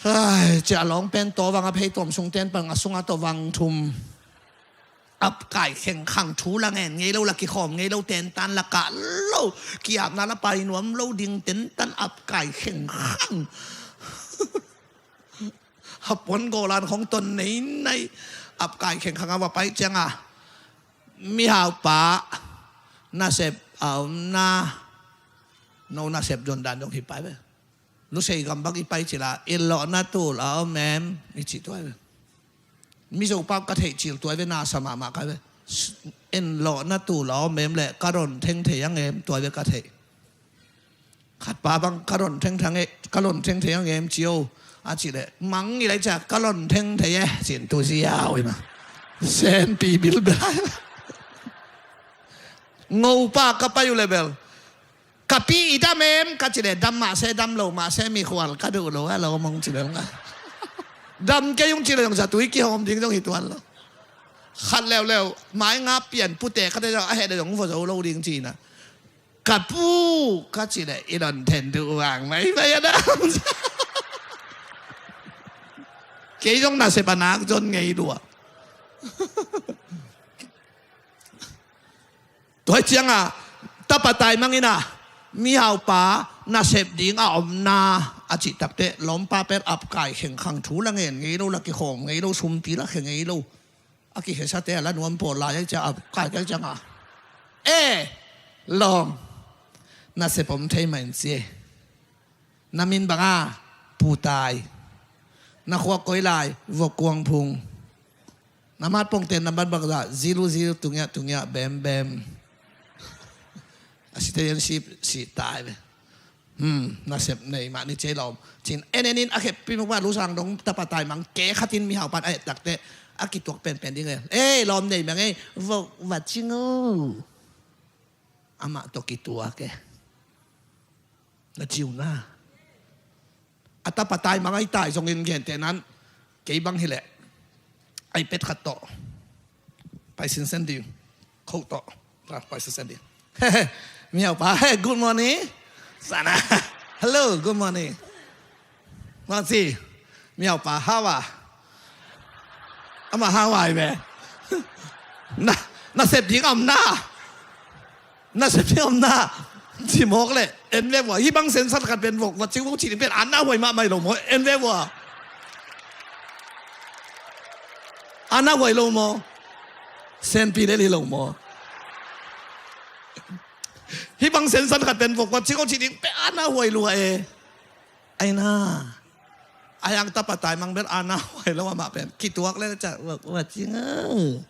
Ai, cia a lawng pen tawvang a phei tuam sung ten pang a sunga tawvang thum. Apkai khengkhang thu la ngen ngei lo la kikhawm ngei lo tentan la kah lo. Kiapna la pai nuam lo ding tentan apkai khengkhang. Hapuan gawlan khong ton neinai. Apkai khengkhang a va pai cianga mihaupa nasep a omna. No nasep zon dan zong hi pai ve. Lusei gam bang i pai cila inlawhna tul a om em i cih tuai ve. Mizo pap ka theih cil tuai ve nasa mahmah kai ve. Inlawhna tul a om em le ka ron theng thei ang em tuai ve ka theih. Khatpa bang ka ron theng thang e, ka ron theng thei ang em cio a cih le mang i lai cia ka ron theng thei e cin tu ziau i ma. Senpi bilbel. Ngopa ka pai uh le bel. Ka pi i dam em ka ci le dam mahse dam lo mahse mikhual ka duh lo a lo mong ci le nga. Dam kei ung ci le zong zatui kihawm ding zong hi tuan lo. Khat leuleu mai nga pian pute ka te zong a heh le zong va zo lo ding ci na. Ka pu, ka cih leh i lon then duh vang mai mai a dam. Kei zong nasep a nak zon ngei lua. Tua hi ciangah tapa taimang in ah, mihaupa nasep ding a omna a cih takteh lawmpa pen ap kai khengkhang, thu la ngen ngei lo, la kikhawm ngei lo, sumpi la khe ngei lo. A kikhiasate a la nuam pawl lai a hi ciah ap kai kai ciangah, "E lawm, nasep om thei mah in ci e. Na min bang a?" "Pu Tai." "Na khua koi lai?" "Vok Kuang Phung." "Na mat pongte na mat bang zah?" "Zilu zilu, tungiah tungiah, bem bem." A citizenship si tai ve. "Hmm, nasep nei mah ni ci e lawm," ci-in en en in a kheppi mukpa lusang dong tapa taimang ke khatin mihaupan a et takteh a kituak penpen ding e. "E lawm, nei mah ngei, vok va cing o." Amah tawh kituak e. Na ciu na. A tapa taimang a i tai zongin gentehna-in kei bang hileh iPad khat tawh pai sinsen ding. Kho tawh pai sinsen ding. Mihaupa, "Hey, good morning." Sana. "Hello, good morning." Mah ci. Mihaupa, "How are?" Amah how are ve. Na, nasep ding a omna. Nasep ding a omna. Ci mawk leh en ve vua. Hih bang sensan khat pen vok va cing vok cih ding pen ana huai mahmah hi lo maw. En ve vua. Ana huai lo maw. Senpi lel hi lo maw. Hih bang sensan khat pen vok va cing vok cih ding pen ana huai lua e. Ai na. A hiang tapa taimang bel ana huai lo amah pen. Kituak le ciah, "Vok va cing o.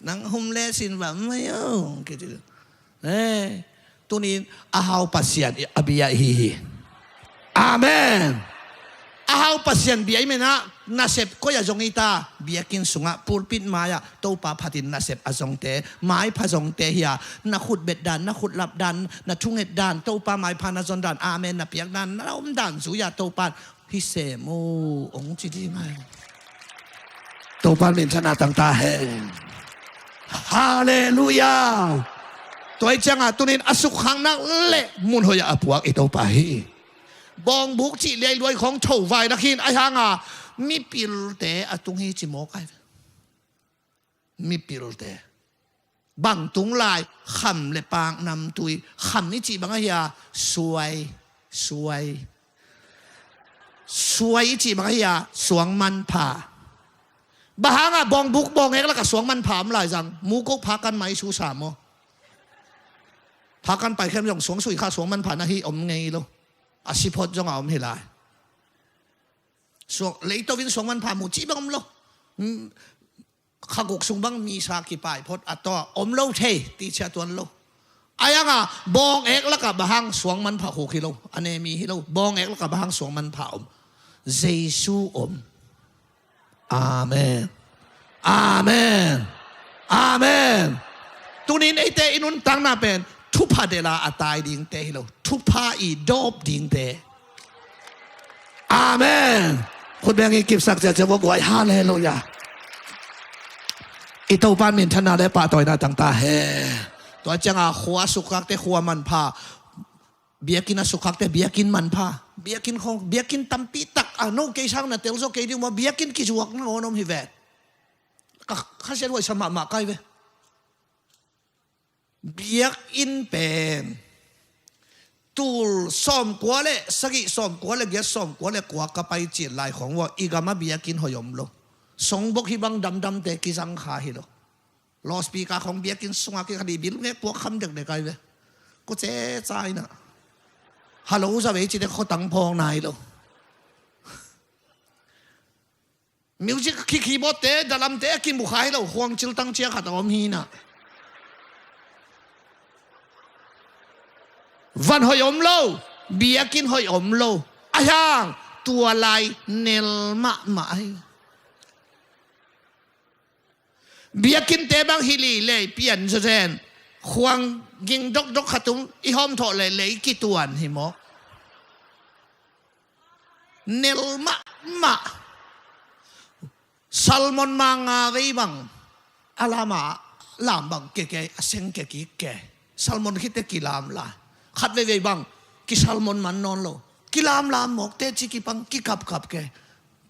Nang hum le sin va mai o." Kiti. Eh, tunin a hau Pasian a bia i hi hi. Amen. A hau Pasian bia i menah nasep koi a zong i ta, biakinn sungah, pulpit mai-ah Topa phatin nasep a zongte, maipha zongte hi a, na khut bet dan, na khut lap dan, na thunget dan, Topa maipha na zon dan, amen na piak dan, na om dan zui-a Topa hi sem o, ong ci ding ai. Topa minthanna tangta hen. Halleluiah. Tua hi ciangah tunin a sukkhaknak le mun hoih ah a puak i Topa hi. Bawngbuk cih leiluai khawng tho vai lak hin a hianga mipilte a tung hi ci mawk ai. Mipilte. Bang tung lai, kham le paak namtui. Kham i cih bang ahi a, suai, suai. Suai i cih bang ahi a, suang manpha. Bang hanga bawngbuk bawng ek laka suang manpha om lai zang. Mukok pha kan mai susa maw. Pha kan pai khem zong suang sui kha suang manpha na hi om ngei lo. A siphot zong a om hi lai. Suang, leito in suang manpha mu cih bang om lo. Khaguk sung bang misa kipai phot a tawh om lo thei ti cia tuan lo. A yanga bawng ek laka bang hang suang manpha khuk hi lo. A ne mi hi lo. Bawng ek laka bang hang suang manpha om. Jesu om. Amen. Amen. Amen. Tunin eite i nuntakna pen thupha dela a tai dingte hi lo. Thupha i dawp dingte. Amen. Khut beng i kipsak ciacia vua guai. Halleluiah. I Topa minthanna le pahtawina tangta hen. Tua cianga khua sukhakte khua manpha. Biakinn a sukhakte biakinn manpha. Biakinn khong, biakinn tampi tak a no kei sang na tel zaw kei ding maw, biakinn kizuak na ngawn om hi ve. Ka, ka sian huai sa mahmah kai ve. Biakinn pen tul sawmkua le sagih, sawmkua le giat, sawmkua le kua ka pai cil lai khong vua, i gama biakinn hoih om lo. Songbok hi bang damdamte kizang kha hi lo. Loudspeaker khong biakinn sunga kikha di bil nge puak kham dekdek ai ve. Ko ce caina. Halo za vei ci dek khotang phawng nai lo. Music khi keyboard te, dalam te a kimu khai lo, khuang cil tang cia khat a om hi na. Van hoih om lo, biakinn hoih om lo. A hiang, tua lai nel mahmah ai. Biakinn te bang hi li lei pian zazen. Khuang ging dokdok khat um, i hawm thawh lei lei kituan hi maw. Nel mahmah. Salmon manga vei bang a lama lam bang ke ke, a seng ke kik ke. Salmon khite kilam lai. Khat veivei bang kisalmon man nawn lo. Kilamlam mawk teci kipang kikapkap ke.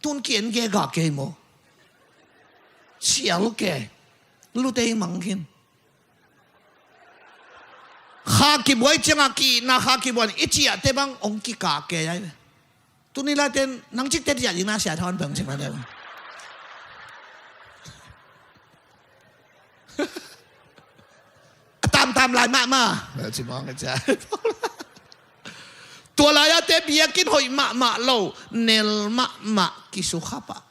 Tun ki-en gega kei maw? Sial ke. Lutei mang khin. Kha kibuai ciangah ki-itna kha kibuai i ciahte bang hong kikak kei ai ve. Tuni laiten nang cikte ciah ding na sia thawn peng cing a deuh. A tamtam lai mahmah. Tua lai-a te biakinn hoih mahmah lo, nel mahmah kisukha pah.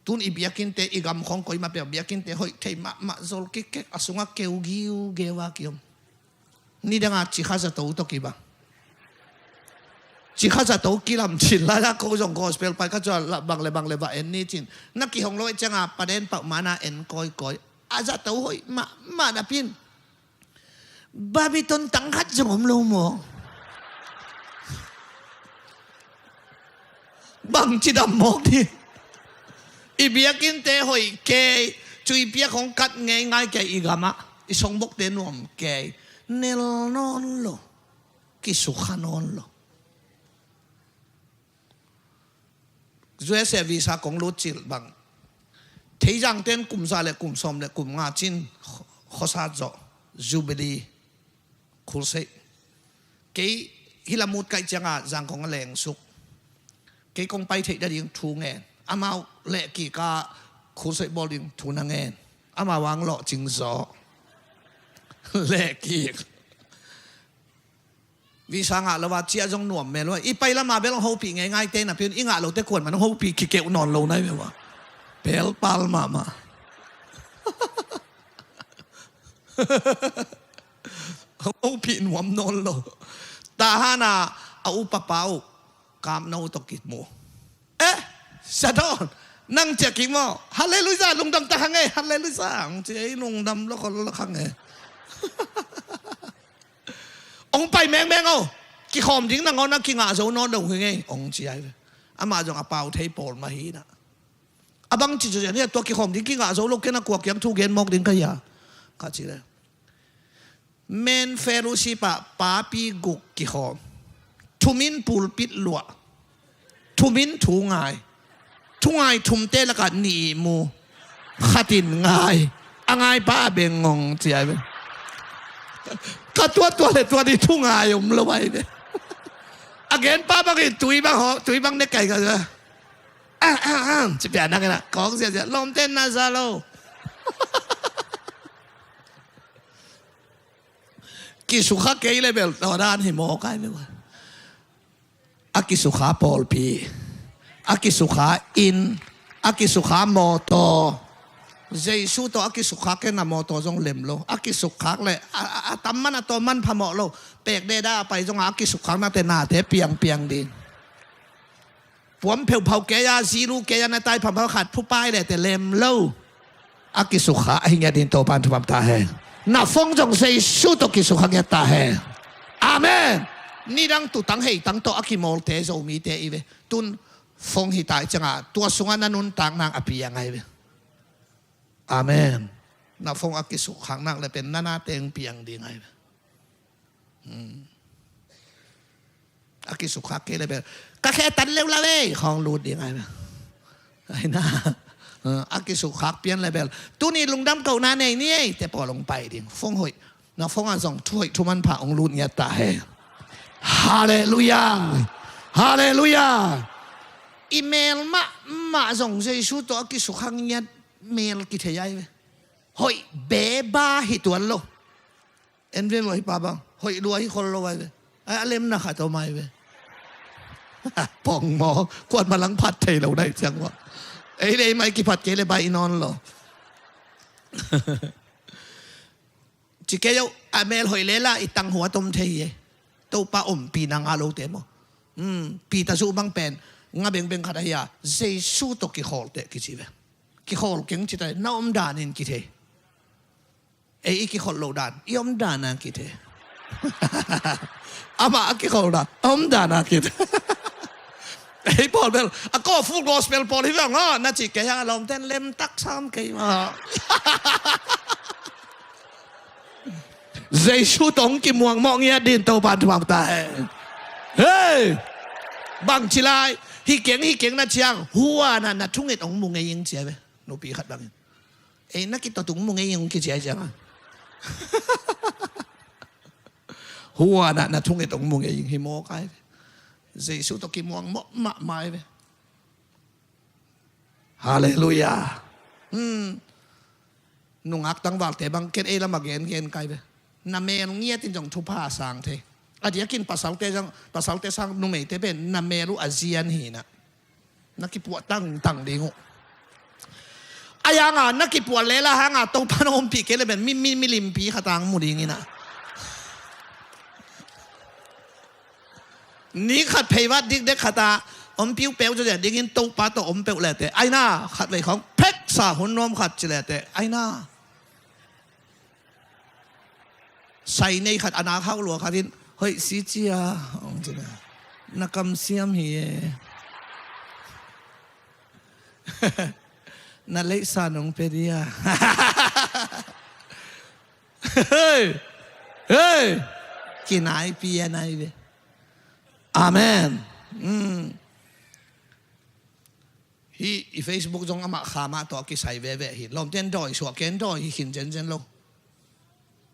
Tun i biakinnte, i gam khawng koimah peuh biakinnte hoih thei mahmah, zol kikkek, a sungah keu giugeu a kiom. Nidanga cikha zato tawh kibang. Cikha zato kilam cin lai-a ko zong gospel pai kha cua bang le bang le va en ni cin. Na kihong lo i cianga paden pauh mana en kawikawi. A zato hoih mahmah napin. Babiton tang khat zong om lo maw? Bangci dam mawk ding. I biakinnte hoih kei, cuipiak hong kat ngeingai kei i gamah, i songbokte nuam kei. Nel nawn lo, kisukha nawn lo. U S A visa kong lut cil bang. Theizangten kum za le kum sawm le kum nga cin khuasat zawh Jubilee Crusade. Kei hila mut kaih cianga Zangkong a lengsuk. Kei kong pai theih dading thu ngen. Amau lehkika Crusade bawl ding thu na ngen. Amau ang lawhcing zaw. Lehkik. Visa ngah lo a ciah zong nuam mel uh a, i pai lama bel hong hopih ngeingai te napi un, i ngah lote kuan man hong hopih kikeuh nawn lo nai ve uh a. Pelpal mahmah. Hong hopih nuam nawn lo. Tahan a, a upapa uh Kamno tawh kimu. Eh, Sadon, nang ciah kik maw? Halleluiah, lungdam ta kha nge, halleluiah. Hong ci ei lungdam lo khol lo kha nge. Hong pai mengmeng o. Kikhawm ding nangawn a kingah zo nawn lo hi nge, hong ci ai ve. Amah zong a pau thei pawl mah hi na. A bang ci zo zian hi a, tua kikhawm ding kingah zo lo, ken a kua kiang thu gen mawk ding ka hi a, ka ci le. Men fellowship ah papi guk kikhawm. Thumin pulpit luah. Thumin thu ngai. Thu ngai thumte lakah nih mu. Khatin ngai. A ngaipa a beng ngong ci ai ve. Ka tuat tua le tua di thu ngai om lo ai ve. A genpa bangin tui bang haw, tui bang ne kai ka. Ah, ah, ah. Ci pian nak ina. Kong zia zia. Lawmte na za lo. Kisukha kei le bel tua dan hi mawk ai ve ua. A kisukha pawlpi, a kisukha inn, a kisukha mawtaw. Jesu tawh a kisukha kei na mawtaw zong lem lo. A kisukhak le a, a, a tam man a tawm man phamawh lo. Pek deda a pai zong a kisukhaknate nate piangpiang ding. Puam pheuphau kei a, zilu kei a, na tai phamphau khat phupai le te lem lo. A kisukha ahi ngiat ding Topan thupam ta hen. Na phone zong Jesu tawh kisukha ngiat ta hen. Amen. Nidang tutang heitang tawh a kimawlte Zomite i ve. Tun phone hi ta i cianga tua sungah na nuntak nang a piang ai ve. Amen. Na phone a kisukhak nak le pen na na teng piang ding ai ve. Hmm. A kisukhak kei le bel ka khe tan leu la vei khawng lut ding ai. Ai na. A kisukhak pian le bel tuni lungdam kohna nei ni ei te pawl hong pai ding. Phone hoih. Na phone ah zong thu hoih thu manpha hong lut ngiat ta he. Halleluiah. Halleluiah. I mel mahmah zong Jesu tawh a kisukhak ngiat mel kithei ai ve. Hoih beba hi tuan lo. En ve maw hi pa bang. Hoih lua hi khol lo ai ve. Ai a lemna khat om ai ve. Pong maw. Kuan malang phat thei lo nai ciang maw. Ei le ei mai kiphat kei le bai i nawn lo. Ci kei yo a mel hoih le la i tang hua tom thei hi e. Topa om pi na nga lo te maw. Hmm, pi ta zu bang pen nga bengbeng khat ahi a. Jesu tawh kikhawl te kici ve. Kikhawl keng ci ta na om danin kithei. Ei i kikholh loh dan i om dan a kithei. Amah a kikholh dan a om dan a kithei. Ei pawl bel a ko Full Gospel pawl hi veng aw na cih kei hang a lawmten lemtak sam kei mah. Jesu tawh hong kimuangmawh ngiat dingin Topa'n thupha ta hen. Hei! Bangci lai, hi keng, hi keng na ciang, huan ah na thunget hong mu ngei ing ci a ve. Nupi khat bangin. Ei, na kitaw tung mu ngei ing hong kici a ciang a. Huan ah na thunget hong mu ngei ing hi mawk ai ve. Jesu tawh kimuangmawh mahmah ai ve. Halleluiah. Hmm. Nungak tangvalte bang ken ei lam a gengen kai ve. Na mel ngiatin zong thupha a sang thei. A diakin pasalte zong, pasalte sang numeite pen na mel uh a zian hi na. Na kipuah tangtang ding uh. A yang a na kipuah lela hang a Topa'n hong ompih kei le pen mi, mi, milimpi khat a hong mu ding hi na. Ni khat pheivat dikdek khat a om piupeu zaw dingin Topa tawh om peuh lete. Aina khat vei khawng pheksa hun nuam khat ci lete. Aina. Sai nei khat a nak hauh lua khat in, hoih si cia, hong ci le. Na kamsiam hi e. Na leihsa nong pe dia. Hei! Hei! Kinaipi a nai ve. Amen. Mm. Hi, i Facebook zong amah kha mah tawh a kisai veve hi. Lawmten dawi suah ken dawi hi khin zenzen lo.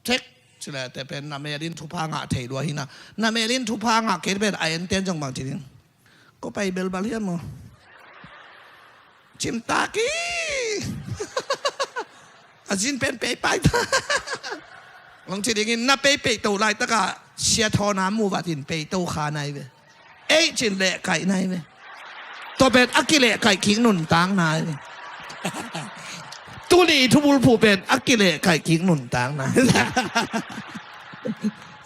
Thek, ci lete pen na mel in thupha ngah thei lua hi na. Na mel in thupha ngah kei pen a enten zong bang ci ding. Ko pai belbal hiam maw? Cimtak hi. A zin pen peipai ta. Hong ci dingin na peipeih to laitak a sia thawn a mu vat in pei to kha nai ve. Ei cin lehkaih nai ve. Tua pen a kilehkaih kik nuntak nai ve. Tuni thubulphuh pen a kilehkaih kik nuntak nai.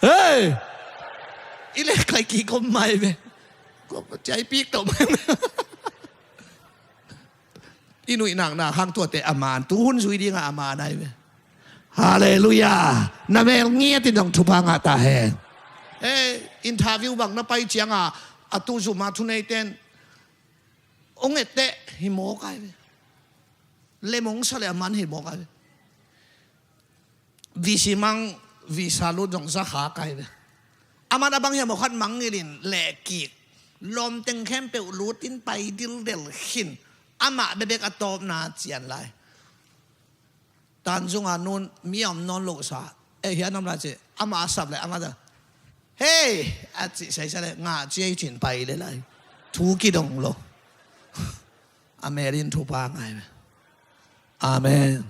Hei! I lehkaih kik om mai ve. Ko ciai pik to mai ve. I nuih nakna hang tuate a man, tu hun zui dingah a man ai ve. Halleluiah. Na mel ngiatin zong thupha ngah ta hen. Eh, interview bang na pai cianga a tu zuma thuneiten hong etteh hi mawk ai ve. Lemong sa le a man hi mawk ai ve. Visi mang, visa lut zong za kha kai ve. Aman a bang hiam aw khat mangngilhin lehkik. Lawmteng khempeuh lutin pai dildel khin. Amah bebek a tawpna cian lai. Tanzunga nun mi a om nawn loh sa. Eh, hian om lai ci. Amah a sap le amah ta. Hei! A cih saisa le ngah ci ei cin pai le lai. Thu kidong lo. A melin thupha ngai ve. Amen.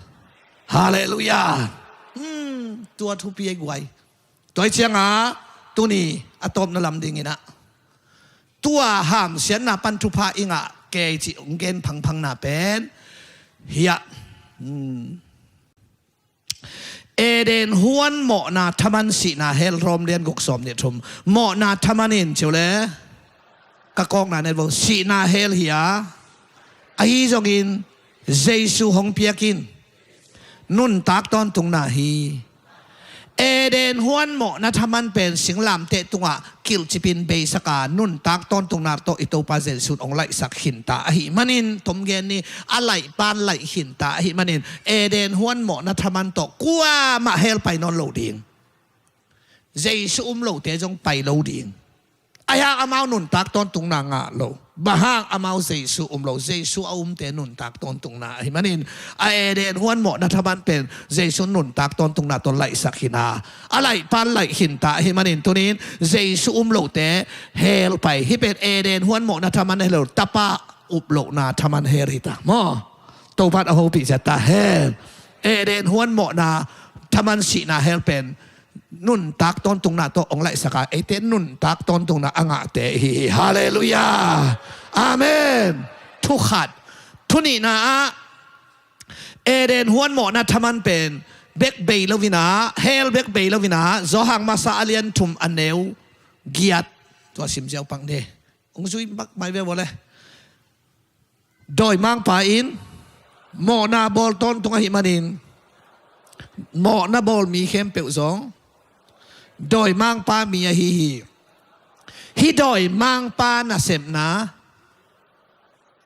Halleluiah. Hmm, tua thupi ei guai. Tua hi cianga tuni a tawpna lam dinginah tua hamsiatna pan thupha i ngah kei cih hong gen phangphangna pen hiah. Hmm. Eden huan mawhna thaman sihna hell Rom lian guk sawm nih thum. Mawhna thaman in ciu le ka kawkna net vo sihna hell hi a. Ahi zongin Jesu hong piakin nuntak tawntungna hi. Eden huan mawhna thaman pen singlamteh tungah kilhcipin beisaka nuntak tawntungna tawh i Topa Jesu in hong laihsak khinta ahih manin tomgen ni a laih pan laih khinta ahih manin Eden huan mawhna thaman tawh kuamah hell pai nawn lo ding. Jesu um lote zong pai lo ding. Ahi hang amau nuntak tawntungna ngah lo. Bang hang amau Jesu um lo. Jesu a umte nuntak tawntungna ahi manin a Eden huan mawhna thaman pen Jesu nuntak tawntungna tawh laihsak hi na. A laih pan laih khinta ahi manin tunin Jesu um lote hell pai. Hih pen Eden huan mawhna thaman ahi lo. Tapa up lohna thaman hell hi ta maw? Topan a hopih zia ta hen. Eden huan mawhna thaman sihna hell pen nuntak tawntungna tawh hong laihsaka eite nuntak tawntungna a ngahte hi hi. Halleluiah. Amen. Thukhat. Thunihna ah Eden huan mawhna thaman pen bek bei loinah hell bek bei loinah Zawhang masa a lian thum a neu giat. Tua sim ziau pak ni. Hong zui mak mai ve vawle. Dawimangpa in mawhna bawl tawntung ahih manin mawhna bawl mi khempeuh zong dawimangpa mi ahi hi. Hih dawimangpa nasepna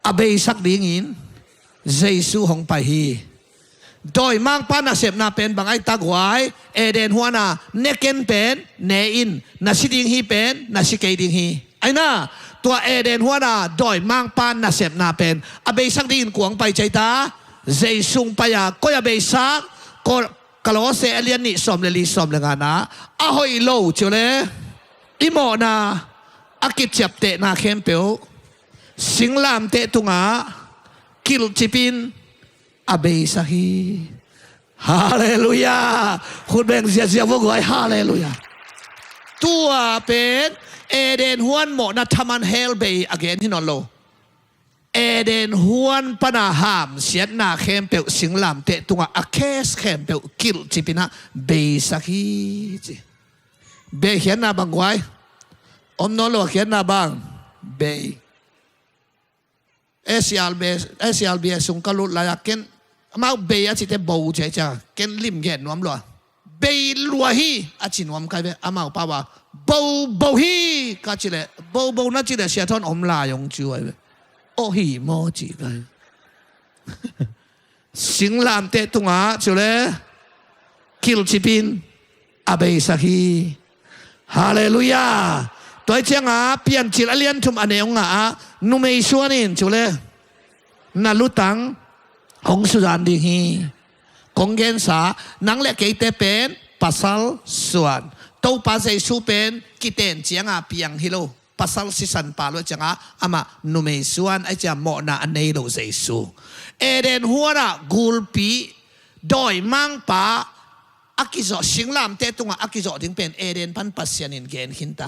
a beisak dingin Jesu hong pai hi. Dawimangpa nasepna pen bang ahi ta guai? Eden huana, ne ken pen ne in, na si ding hi pen na si kei ding hi. Aina, tua Eden huana dawimangpa nasepna pen a beisak dingin kuang pai ciai ta? Jesu pai a. Koi a beisak? Ko-, Kolose a lian nih sawm le li sawm le ngana, a hoih lo ciu le i mawhna a kiciaptehna khempeuh singlamteh tungah kilhcipin a beisak hi. Halleluiah. Khut beng ziazia vo guai. Halleluiah. Tua pen Eden huan mawhna thaman hell bei a gen hi nawn lo. Eden huan pana hamsiatna khempeuh singlamteh tungah a kes khempeuh kilhcipinah beisak hi ci. Bei khiatna bang guai? Om nawn lo a khiatna bang? Bei. A C R B, A C R B sung ka lut lai-a ken amau bei a cite bo ciai cia ken lim gen nuam lua. Bei lua hi a ci nuam kai ve. Amau pau a bo bo hi ka ci leh bo bo na ci leh sia thawn om lai ong ciu ai ve. Aw hi maw ci kai. Singlamteh tungah ciu le kilhcipin a beisak hi. Halleluiah. Tua hi cianga Piancil a lian thum a neu nga ah numei suanin ciu le na lutang hong suzan ding hi. Kong gensa, nang le keite pen pasal suan. Topa Jesu pen kiten cianga piang hi lo. Pasal sisan pa luat cianga amah numei suan ai cia mawhna a nei lo Jesu. Eden huana gulpi dawimangpa a kizawh, singlamteh tungah a kizawh ding pen Eden pan Pasian in gen khinta.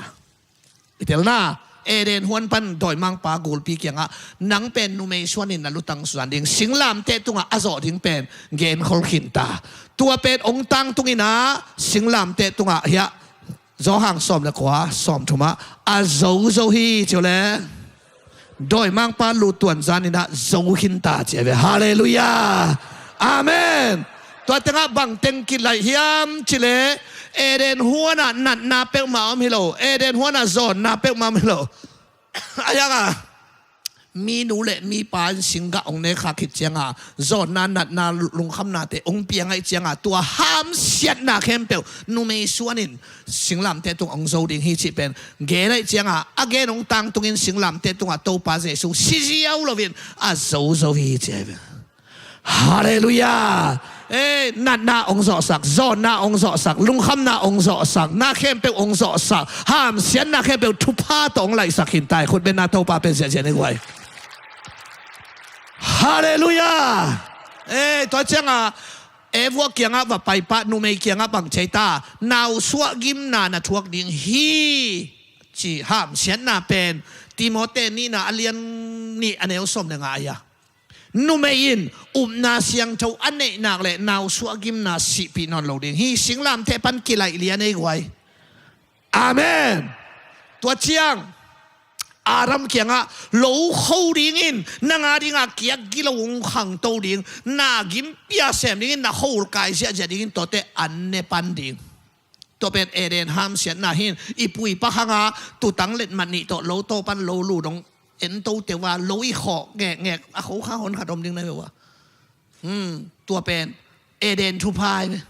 I telna, Eden huan pan dawimangpa gulpi kiangah nang pen numei suanin na lutang suzan ding, singlamteh tungah a zawh ding pen genkhol khinta. Tua pen ong tangtungin ah singlamteh tungah hiah Johan sawm le kua sawm thumah a zozo hi ciu le dawimangpa lutuan zaninah zo khinta ci ai ve. Halleluiah. Amen. Tua tengah bang teng kilaih hiam ci le Eden huanah natna peuhmah om hi lo. Eden huanah zawnna peuhmah om hi lo. A yangah mi nu le mi pa in singgah ong nekhak khit cianga zawnna natna lungkhamnate ong piang aih cianga tua hamsiatna khempeuh numei suanin singlamteh tung ong zo ding hi cih pen gen aih cianga a gen ong tangtungin singlamteh tungah Topa Jesu siziau loin a zozo hi ci ai ve. Halleluiah. Ei, natna ong zawhsak, zawnna ong zawhsak, lungkhamna ong zawhsak, na khempeuh ong zawhsak, hamsiatna khempeuh thupha tawh ong laihsak khinta hi. Khutbenna Topa pen ziahziah ni guai. Halleluiah. Ei, tua cianga Eva kiangah va paipah numei kiangah bang ciai ta? Nausuah gimna na thuak ding hi ci hamsiatna pen Timote nihna a lian nih a neu sawm le nga ai a Numei in upna siangtho a neihnak le nausuah gimna sihpih nawn lo ding hi. Singlamteh pan kilaih lian ei guai. Amen. Tua ciang Adam kiangah lo kho dingin nang a dingah kiak gilo ung khangto ding, na gimpia sem dingin na kho ulkai ziahziah dingin tuate an ne pan ding. Tua pen Eden hamsiatna hin i pu i pa khanga tutang letmat nih tawh lo tawpan lo lu dong ento teuva lo i khawh ngekngek a kho kha hon khat om ding na hi ve ua. Hmm, tua pen Eden thupha hi ve.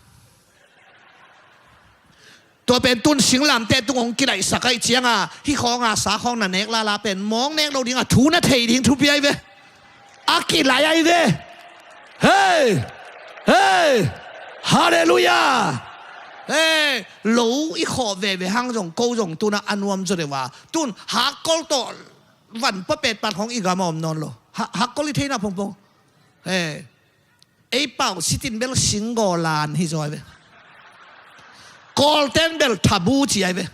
Tua pen tun singlamteh tung hong kilaihsak aih cianga hih khawnga sa khawng na nek lala pen mawng nek lo dinga thu na thei ding thupi aih ve. A kilaih aih ve. Hei! Hei! Halleluiah! Hei! Lo i khawh veve hang zong ko zong tuna a nuam zaw deuh a tun hakkol tawh van pua petpat khawng i gam a om nawn lo. Ha-, hakkol i theihna phongphong. Hei! Ei pau sitin bel singgaw lan hi zaw aih ve. Kawlten bel thabu ci aih ve.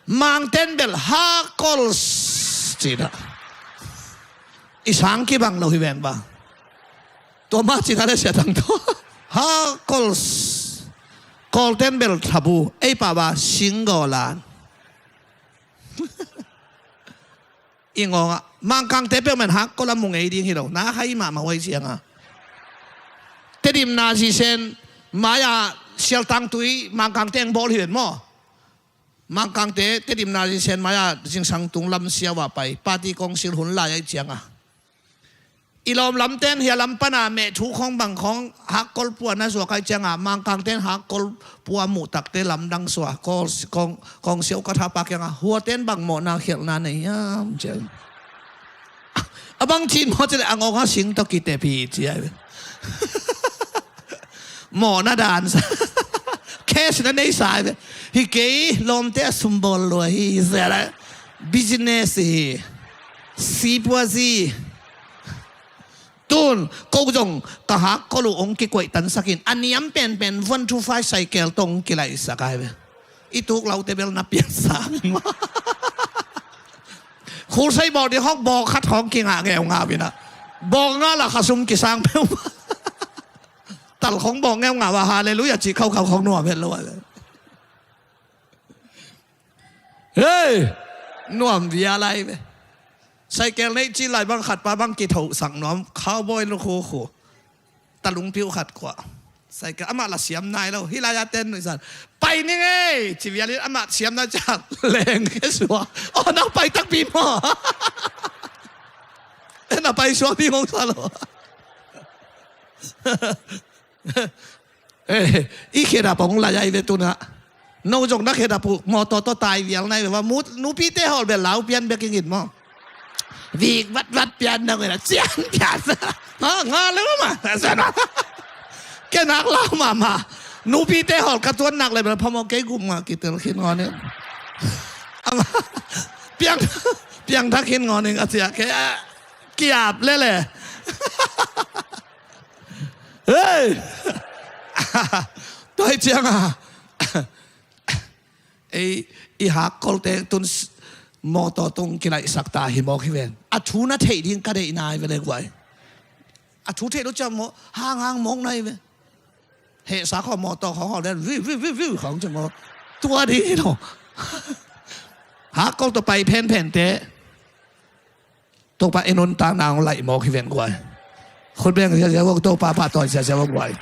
Mangten bel hakkol s-, cina. I sang kibang lo hi veng ba. Tua mah cina le sia tang thaw. Hakkol s-, Kawlten bel thabu. Ei pau ba singgaw lan. I ngawngah Mangkangte peuhmah in hakkol a mu ngei ding hi lo. Na hai mahmah huai cianga Tedim nazi sen mai-ah sialtang tui Mangkangte eng bawl hi ven maw? Mangkangte Tedim nazi sen mai-ah zingsang tung lam siau ah pai party kawngsil hun lai aih cianga I lawm lamten hia lam pana meh thu khawng bang khawng hakkol pua na zuak ai cianga, Mangkangten hakkol pua muhtakte lamdang sua, kong, kong, kong siau ka thapa kianga, huaten bang mawhna khialhna nei hiam ciang. A bang cin maw cile, a ngawng a sing tawh kitep hi ci ai ve. Mawhna dan sa. Cash na nei sa ai ve. Hi kei lawmte a sumbawl lua hi, hi zia lai. Business hi. Sipuazi. Tun, ko zong ka hakkol uh hong kikoihtansakin, a niam penpen one two five cycle tawh hong kilaihsak ai ve. I tuk laute bel na piansak. Khulsei bawk ding hong bawk khat hong kingah ngeungau inah. Bawk nga la kha sum kisang peuhmah. Tal hong bawk ngeungau a halleluiah ci khaukhau hong nuam het lo ai ve. Hei! Nuam vial ai ve. Cycle neih ci lai bang khat pa bang kithosak nuam, cowboy lukhukhu. Talung piuh khat kuah. Cycle amah la siam nai lo. Hih lai-a ten nuihsan. Pai ning ei! Ci vialin amah siam nai ciang leng ke sua. Aw, nang pai takpi maw? E, na pai suak ding hong sa lo. Eh, i khedap hong lai ai ve tunah. No zong na khedap uh mawtaw tawh tai vial nai ve va, mu, nupite hawl bel lau pian bek i ngit maw? Vik vatvat pian na ngena cian pian. Ha, nga le mama. Ken nak lau mama. Nupite hawl ka tuan nak le bel phamawh kei gum nga kitel khin ngaw ning. Ama, piang, piang thak khin ngaw ning a cia kei a kiap lele. Hei! Tua hi cianga ei, i hakkolte tun s-, mawtaw tung kilaihsak ta hi mawk hi ven. A thu na theih ding ka deihna hi ve le guai. A thu theih lo ciang maw, hanghang mawk na hi ve. Hehsa khawng mawtaw khawng hawl den, viu, viu, viu, viu khawng ciang maw. Tua ding hi lo. Hakkol tawh pai phenphente. Topa i nuntakna hong laih mawk hi ven guai. Khut beng ziazia vok, Topa pahtawi ziazia vok guai.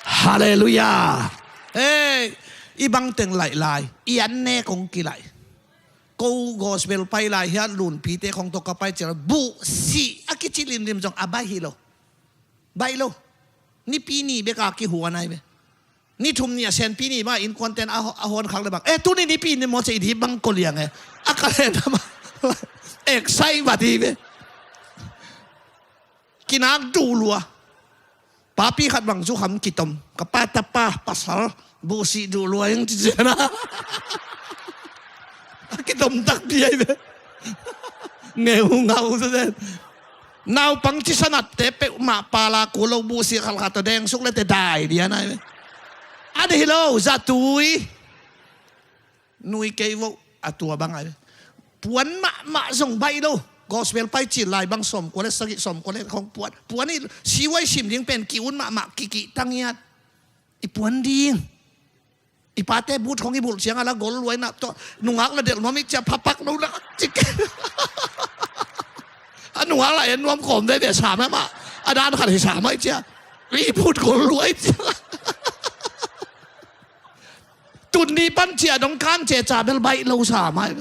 Halleluiah. Hei, i bangteng laih lai, i an nek hong kilaih. Ko gospel pai lai hiat lunpite khong tawh ka pai ciang buhsih a kici limlim zong a baih hi lo. Baih lo. Nipi ni beka kihuan ai ve. Ni thum ni a senpi ni bang innkuanten a, a huan khak le bang. Eh, tuni nipi ni maw ci i di bang ko liang eh. A ka len a ma. Eksai vat hi ve. Kinak duh lua. Papi khat bang zukham kitom. Ka pa tapa pasal. Buhsih duh lua ing ci ciana. A kitom takpi ai ve. Ngeungau sa den. Naupang ci sanatte peuhmah pala ku lo buhsih khalkhat tawh dengsuk lete dai dian ai ve. A dei hi lo zatui. Nui kei vo a tua bang ai ve. Puan mahmah zong baih lo. Gospel pai cil lai bang sawmkua le sagih sawmkua le khong puan. Puan i siwai sim ding pen ki-un mahmah kikih tangiat. I puan ding. I pate but khong i bulh ciang a la gol luai na tawh nungak la delh nuam i cia phapak lo na cik. A nungak la en nuam khawm veve sa mah mah. A dan khat hi sa mah i cia. I but gol luai cia. Tun ni pan cia dong kan ce ca bel baih lo sa mah.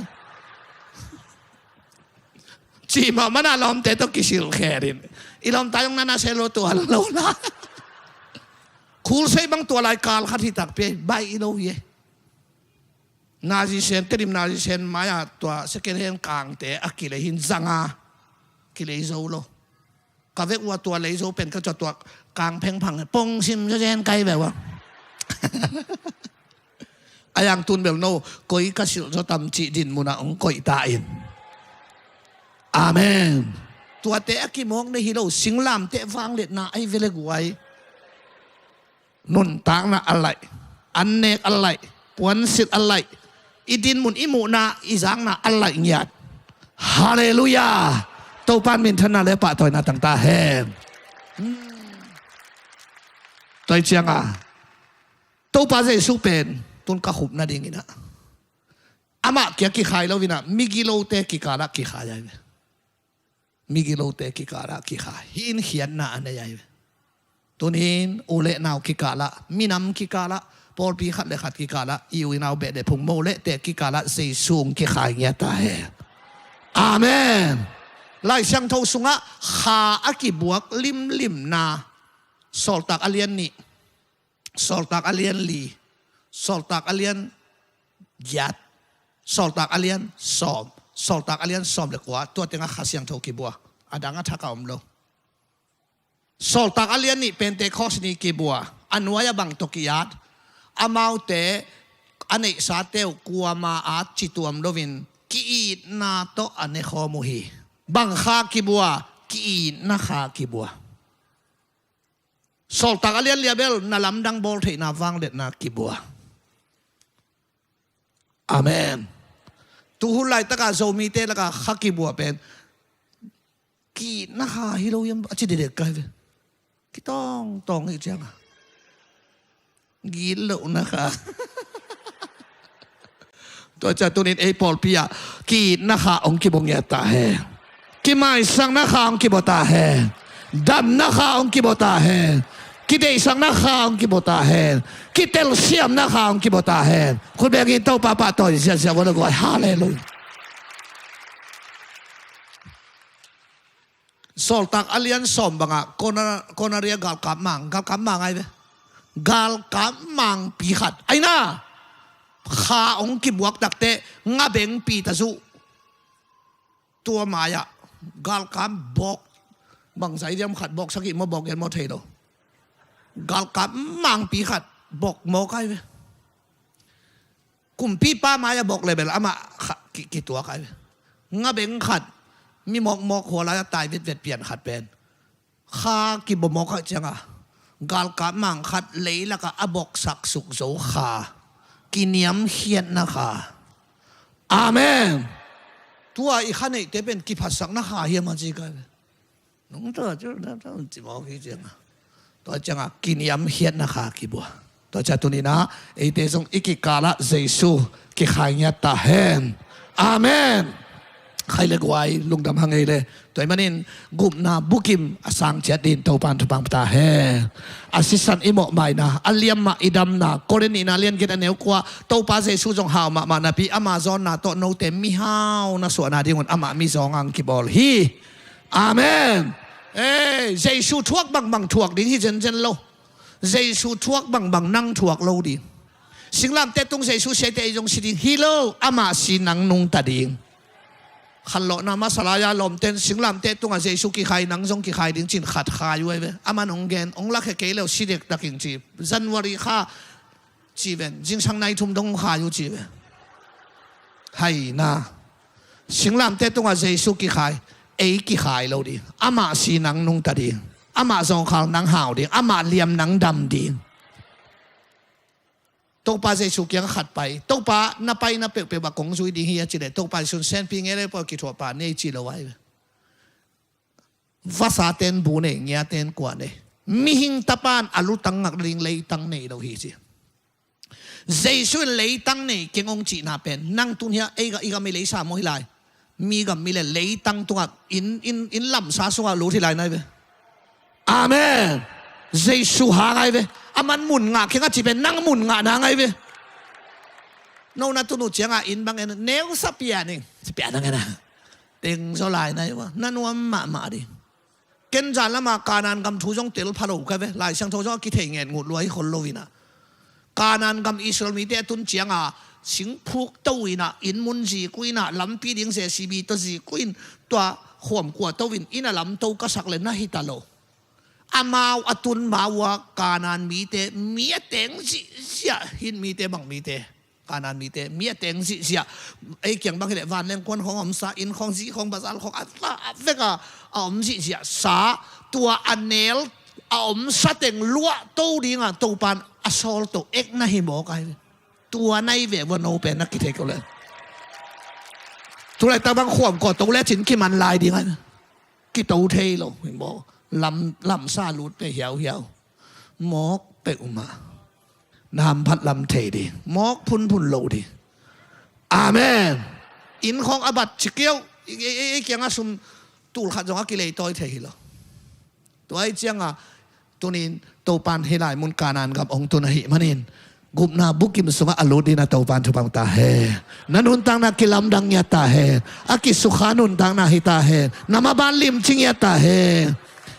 Cih mah mana lawmte tawh kisil kherin. I lawmta zong nana se lo tua lo la. Khulsei bang tua lai kal khat hi takpi baih lo hi e. Nazi sen, Tedim nazi sen mai-a tua second hand kangte a kilei hin zanga kilei zo lo. Ka vek ua tua lei zo pen ka tua kang phengphang pong sim zo zen kai ve ua. A yang tun bel no koi ka silh zo tam cih din munah hong koih ta in. Amen. Tuate a kimawk nei hi lo, singlamteh vangliatna ai ve le guai. Nuntakna a laih, annek a laih, puansilh a laih, i dinmun i muhna i zakna a laih ngiat. Halleluiah. Topan minthanna le pahtawina tangta hen. Tua hi cianga Topa Jesu pen tun ka khupna dinginah amah kia kikhai loinah migilote kikalah kikhai ai ve. Migilote kikalah kikhai hi in khiatna a nei ai ve. Tunin u le nau kikalah, minam kikalah, pawlpi khat le khat kikalah, i u i nau behdeh phung mo le te kikalah Jesu hong kikhai ngiat ta hen. Amen. Lai Siangtho sungah kha a kibuak limlimna, Sawltak a lian nih, Sawltak a lian li, Sawltak a lian giat, Sawltak a lian sawm, Sawltak a lian sawm le kua, tua tengah Kha Siangtho kibua. A dang a thak a om lo. Sawltak a lian nih Pentecost ni kibua. A nuai-ah bang tawh ki-at? Amaute a neihsate uh kuama at ci tuam loin ki-itna tawh a nekhawm uh hi. Bang kha kibua? Ki-itna kha kibua. Sawltak a lian li ah bel na lamdang bawl theihna vangliatna kibua. Amen. Tu hun laitakah Zomite lakah kha kibua pen ki-itna kha hi lo hiam a ci dekdek ka hi ve. Kitawngtawng hi ciangah gitlohna kha. Tua ciang tunin ei pawlpi ah ki-itna kha hong kibua ngiat ta hen. Kimaisakna kha hong kibua ta hen. Damna kha hong kibua ta hen. Kideihsakna kha hong kibua ta hen. Kitelsiamna kha hong kibua ta hen. Khut bengin Topa pahtawi ziahziah vua le guai. Halleluiah. Sawltak a lian sawm bangah Kona-, Konaria galkap mang, galkap mang ai ve. Galkap mangpi khat aina kha hong kibuak takteh ngabengpi ta zuh. Tua mai-ah galkap bawk, bangzah i diam khat bawk sagih maw, bawk giat maw thei lo. Galkap mangpi khat bawk mawk ai ve. Kumpipa mai-ah bawk le bel amah kha-, ki-, kituak ai ve. Ngabeng khat mi mawkmawk hua lai-ah tai vetvet pian khat pen kha kibua mawk ah ciangah galkap mang khat leilakah a bawksak suk zo kha. Kiniamkhiatna kha. Amen. Tua i kha neihte pen kiphatsakna kha hiam a ci ka ve. Nungta cu na ta un ci mawk hi ciangah. Tua ciangah kiniamkhiatna kha kibua. Tua ciang tuninah eite zong i kikalah Jesu kikhai ngiat ta hen. Amen. Khai le guai lungdam hang ei le. Tua ahih manin gupna bukim a sang ciat din Topan thupha pia ta hen. A sisan i mawhmaina, a liammah i damna, Korin nihna lian giat a neu kua, Topa Jesu zong hau mahmah napi ama zawnna tawh note mihau na suahna dingun amah mizawng ang kibawl hi. Amen. Ei, Jesu thuak bangbang thuak ding hi zenzen lo. Jesu thuak bangbang nang thuak lo ding. Singlamteh tung Jesu siate ei zong si ding hi lo, amah si nang nungta ding. Khanlawhna masa lai-a lawmten singlamteh tungah Jesu kikhai nang zong kikhai ding cin khat khai uh ai ve. Aman hong gen, hong lakhia kei leu si dektakin ci. January kha ci ven, zingsang nai thum dong khai uh ci ve. Haina. Singlamteh tungah Jesu kikhai, ei kikhai lo ding. Amah si nang nungta ding. Amah zawngkhal nang hau ding. Amah liam nang dam ding. Topa Jesu kiang khat pai. Topa na paina peuhpeuh ah kong zui ding hi a ci leh Topa Jesu in senpi ngei le pawl kithuahpa nei ci lo ai ve. Vasaten bu nei, ngiaten kua nei. Mihing tapan a lutang ngak ding leitang nei lo hi ci. Jesu in leitang nei keng hong cihna pen nang tun hiah ei ga, i gam i leisa maw hi lai. Mi gam mi le leitang tungah inn, inn, inn lamsa sungah lut hi lai nai ve. Amen. Jesu hang ai ve. Aman mun ngah keng a ci pen nang mun ngah nang ai ve. No na tun uh ciangah inn bang en neusa pia ning. Pia nang en a. Teng zaw lai nai ua. Na nuam mahmah ding. Ken zan lama Kanaan gam thu zong tel pha lo ka ve. Lai Siangtho zong a kithei ngen ngut lua hi khol lo inah. Kanaan gam Israel mite a tun cianga singphuk to inah, inn mun zik uh inah, lampi ding J C B tawh zik uh in, tua khuam kua to in, inn a lam to ka sak le na hita lo. Amau a tun ma uh a Kanaan mite mi a teng zihziah hin mite bang mite. Kanaan mite mi a teng zihziah. Ei kiang bang hileh vanleng kuan khawng a omsa, inn khawng, zi khawng, bazar khawng a, a vek a, a om zihziah sa. Tua a nel a omsa teng luah to dinga Topan a sawl to ekna hi mawk ai ve. Tua nai ve vua no pen na kithei ko le. Tulaitak bang khuam kua to le cin kiman lai ding ai ve. Kito thei lo hi mawk. Lam, lamsa lut pe hiauhiau. Mawk peuhmah. Na hamphat lam thei ding. Mawk phunphun lo ding. Amen. Inn khawng a bat cikiau. Ei, ei, ei kianga sum tulkhat zong a kileitawi thei hi lo. Tua ai cianga tunin Topan hih lai mun Kanaan gam ong tun ahih manin gupna bukim sungah a lut dingin Topa in thupha pia ta hen. Na nuntakna kilamdang ngiat ta hen. A kisukha nuntakna hi ta hen. Na maban limci ngiat ta hen.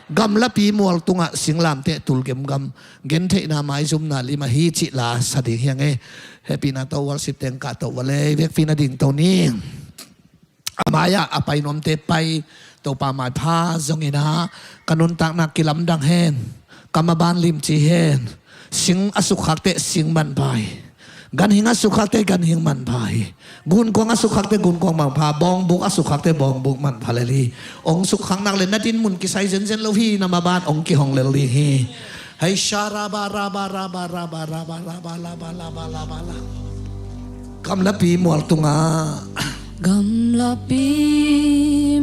Gamlapi mual tungah singlamteh tul gemgam, gentheihna maizumna lim ahi cih la sa ding hi hang e. Hehpihna tawh worship teng kahto va lei, vekpi-in a dingto ni. A mai-ah a pai nuamte pai, Topa maipha zongin ah, ka nuntakna kilamdang hen, ka maban limci hen. Sing a sukkhak teh sing manpha hi. Ganhing a sukkhak teh ganhing manpha hi. Gunkuang a sukkhak teh gunkuang manpha, bawngbuk a sukkhak teh bawngbuk manpha lel hi. Hong sukkhak nak leh na din mun kisai zenzen lo hi, na maban hong kihong lel ding hi. Hei sha ra ba ra ba ra ba ra ba ra ba la. Gamlapi mual tungah. Gamlapi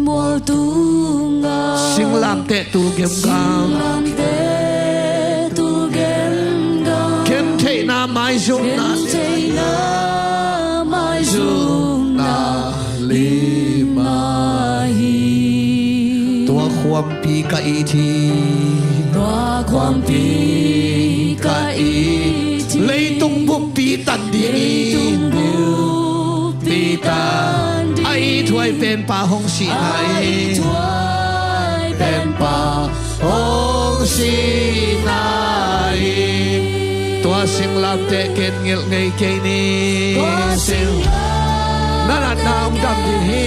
mual tungah. Singlamteh tul gemgam. Singlamteh tul gemgam. Gentheihna maizumna. Gentheihna maizumna lim ahi. Tua khuampi ka it hi. Tua khuampi ka it hi. Leitung buppi tan ding hi. Leitung buppi tan ding. A ithuai penpa hong sihna hi. A ithuai penpa hong sihna hi. Tua singlamteh ken ngilh ngei kei ni. Tua singlamteh. Na natna hong dam ding hi.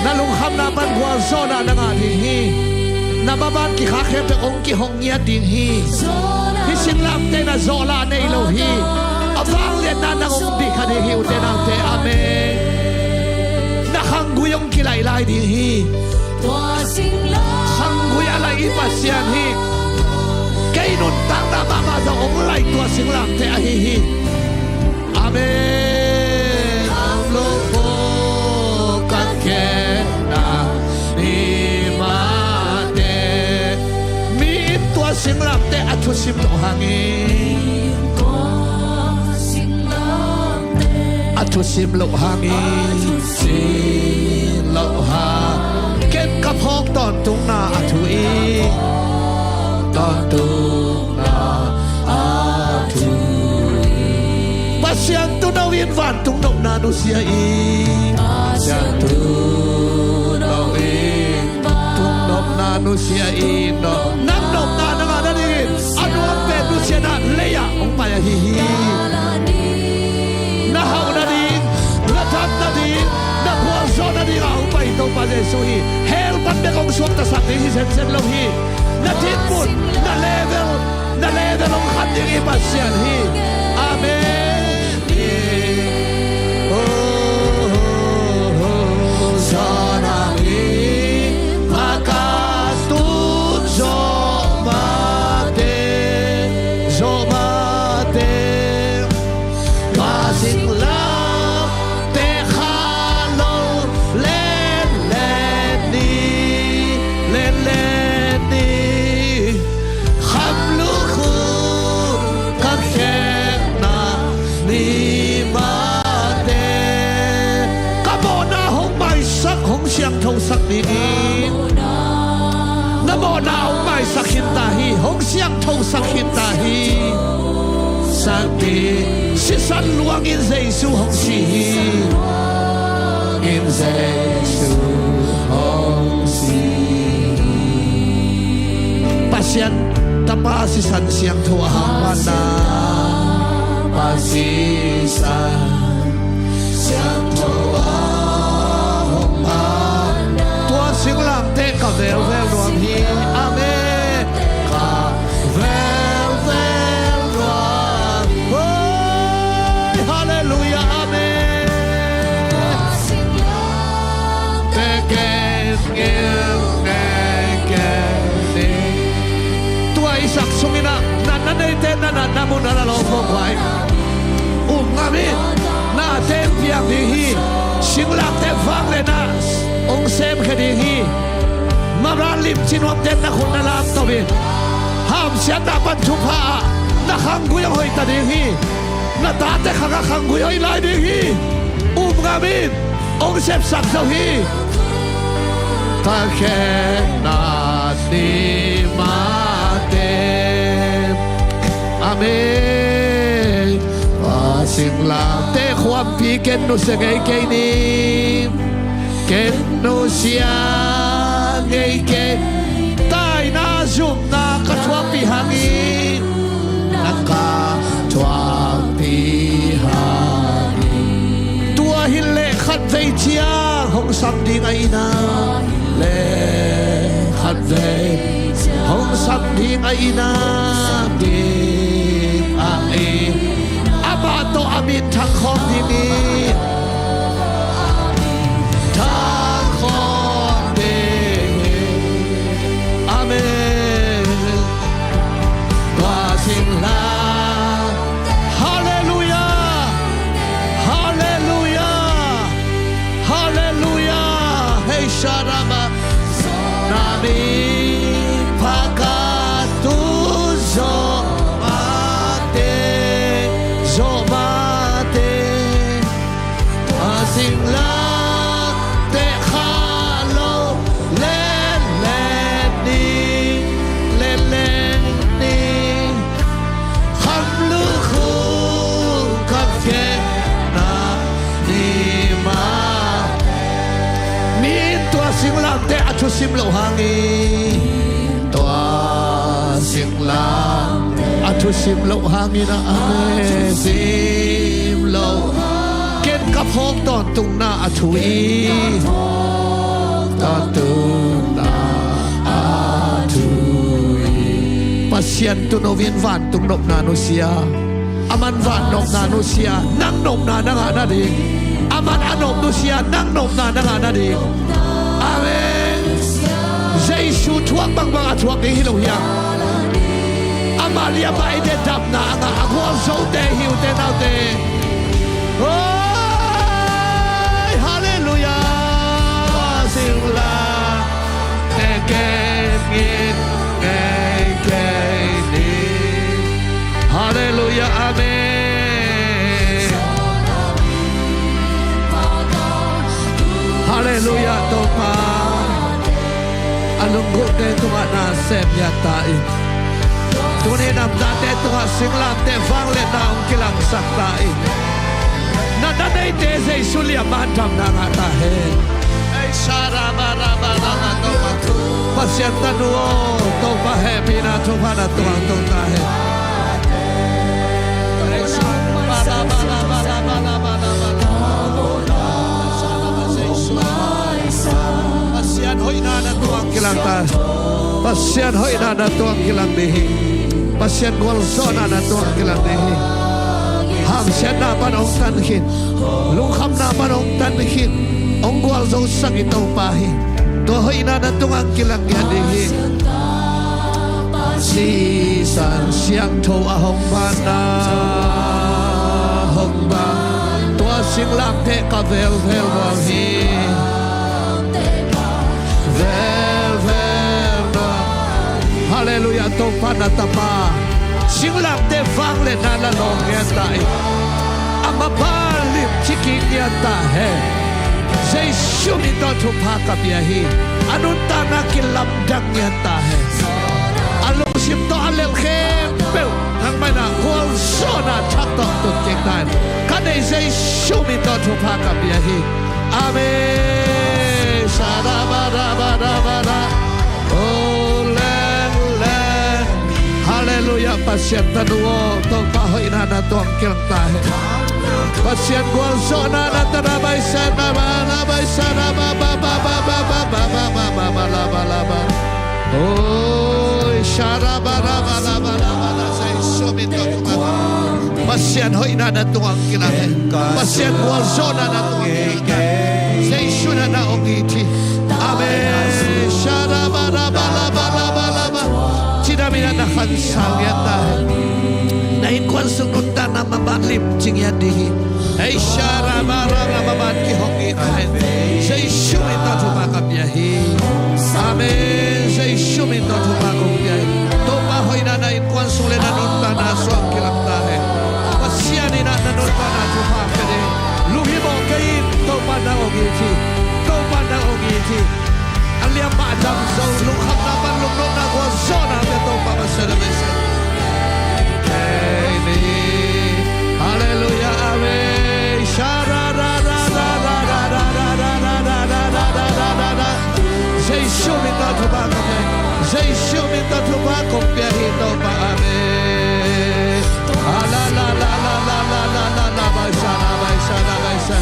Na lungkhamna pan gualzawhna na ngah ding hi. Na maban kikhakkhemte hong kihong ngiat ding hi. Hih singlamteh na zawhlah nei lo hi. A vangliatna nang hong dih kha ding hi, ute naute. Amen. Na khanggui hong kilaih lai ding hi. Khanggui a laih i Pasian hi. Kei nuntakna mahmah zong hong laih tua singlamteh ahi hi. Amen. Lungkham ka khekna ni mah teh. Mi in tua singlamteh a thusim loh hangin. A thusim loh hangin. Thusim loh hangin. Ken ka phawk tawntungna a thu in. Tawntungna a thu in. Pasian tuuno in vantung nopna nusia in. Pasian tuuno in vantung nopna nusia in. Nang nopna na ngah nadingin a nuam pen nusiatna lei-ah hong pai ahi hi. Na hauh nading, na dam nading, na gualzawh nading a hong pai Topa Jesu hi. Hell pan bek hong suaktasak ding hi zenzen lo hi. Na dinmun, na level, na level hong khat ding i Pasian hi. Amen. Oh, oh, oh, oh. Zawhna mi pha ka tun zawh mah teh, zawh mah teh. Ka singlamteh kha lo lenlen ni, lenlen ni. Kham lukhu ka khekna ni mah teh. Ka mawhna hong maisak, hong siangthosak ding hi. Na mawhna hong maisak khin ta hi, hong siangthosak khin ta hi. Sakpi sisan luangin Jesu hong si hi. In Jesu hong si hi. Pasian Tapa sisan siangtho a hong pan na. Tapa sisan siangtho a hong pan na. Tua singlamteh ka velvel nuam hi. Amen. Ka velvel nuam. Oi, halleluiah, amen. Tua i sak sungin ah natna neite na natna mun ah na lawmvawh vai. Um ngam in. Nate piang ding hi. Singlamteh vangliatna hong semkhia ding hi. Maban limci nuamte na khut na lamto in. Hamsiatna pan thupha ah na khanggui hong hoih ta ding hi. Na tate khang ah khanggui hoih lai ding hi. Um ngam in. Hong sepsak zo hi. Ka khekna ni mah teh. Amen. Ken nusia ngei kei ni. Ken nusia ngei kei. Taina zumna ka thuakpih hangin, na ka thuakpih hangin. Tua hileh khatvei ciang hong sam ding a ina. Le khatvei hong sam ding a ina. Ding a ina. Amah tawh a minthang khawm ding hi. Thang khawm ding hi. Amen. Tua singlamteh. Halleluiah. Halleluiah. Halleluiah. Hei, Sharaba. Na miphakhat tu zawh mah teh, zawh mah teh. A singlamteh khah lo, letlet ni, letlet ni. Kham lukhu ka khenna ni mah. Mi in tua singlamteh a thusim loh hangin, tua singlamteh a thusim loh hangin a, amen. Thusim loh. Ken ka phawk tawntungna a thu hi. Tawntungna a thu hi. Pasian tuuno in vantung nopna nusia. Aman van nopna nusia, nang nopna na ngah nading. Aman a nop nusia, nang nopna na ngah nading. Amen. Jesu thuak bangbang a thuak ding hi lo hiam? Amah liamah eite damna a ngah, a gualzote hi ute naute. Oi, halleluiah. Singlamteh ken ngit ngei kei ni. Halleluiah, amen. Halleluiah, Topa. A lunggulhte tungah na sem ngiat ta in. Tuni namdangte tungah singlamteh vangliatna hong kilangsak ta in. Na, na neite Jesu liamah damna ngah ta hen. Pasian tanu aw, Topa hehpihna thupha na tungah tung ta hen. Pasian hoihna na tungah kilang ta. Pasian hoihna na tungah kilang ding hi. Pasian gualzawhna na tungah kilang ding hi. Hamsiatna pan hong tan khin, lungkhamna pan hong tan khin, hong gualzosak i Topa hi. Tua hoihna na tungah kilang ngiat ding hi. Sisan siangtho a hong banna, hong ban. Tua singlamteh ka velvel nuam hi. Velvel nuam. Halleluiah, Topa na tapa. Singlamteh vangliatna na lawng ngiat ta in. A maban limci kik ngiat ta hen. Jesu min tawh thupha ka pia hi. A nuntakna kilamdang ngiat ta hen. A lungsim tawh a lel khempeuh nangmah in a gualzawhna thak tawh tun kik ta hen. Ka deih Jesu min tawh thupha ka pia hi. Amen. Shadabadabadabada. Oh, leng, leng. Halleluiah, Pasian tanu aw, Topa hoihna na tungah kilang ta hen. Pasian gualzawhna na tungah baisa na ba, na baisa na ba, ba, ba. Oi, shara ba, ra, ba, ra, ba, ra, ba, ra, Jesu min tawh thupha. Pasian hoihna na tungah kilang hen. Pasian gualzawhna na tungah kilang hen. Jesu na na ong it hi. Amen. Shara ba, ra, ba, ra, ba, ra, ba, ra, ba. Cidam in a na khansau ngiat ta hen. Na innkuan sung nuntakna maban limci ngiat ding hi. Hei, shara ba, ra, ra, maban kihong ngiat ta hen. Jesu min tawh thupha ka pia hi. Amen. Jesu min tawh thupha kong pia hi. Topa hoihna na innkuan sung le na nuntakna sungah kilang ta hen. Pasian in a na nuntakna thupha pia ding. Lunghimawh kei in, Topa na ong it hi. Topa na ong it hi. A liamah dam zo, lungkhamna pan lungnopna gualzawhna pia Topa Pasian a beisei. Halleluiah, amen. Shara Jesu min tawh thupha kong pia hi Topa. Amen. A la la la la la la la la la la, baisa la baisa la baisa.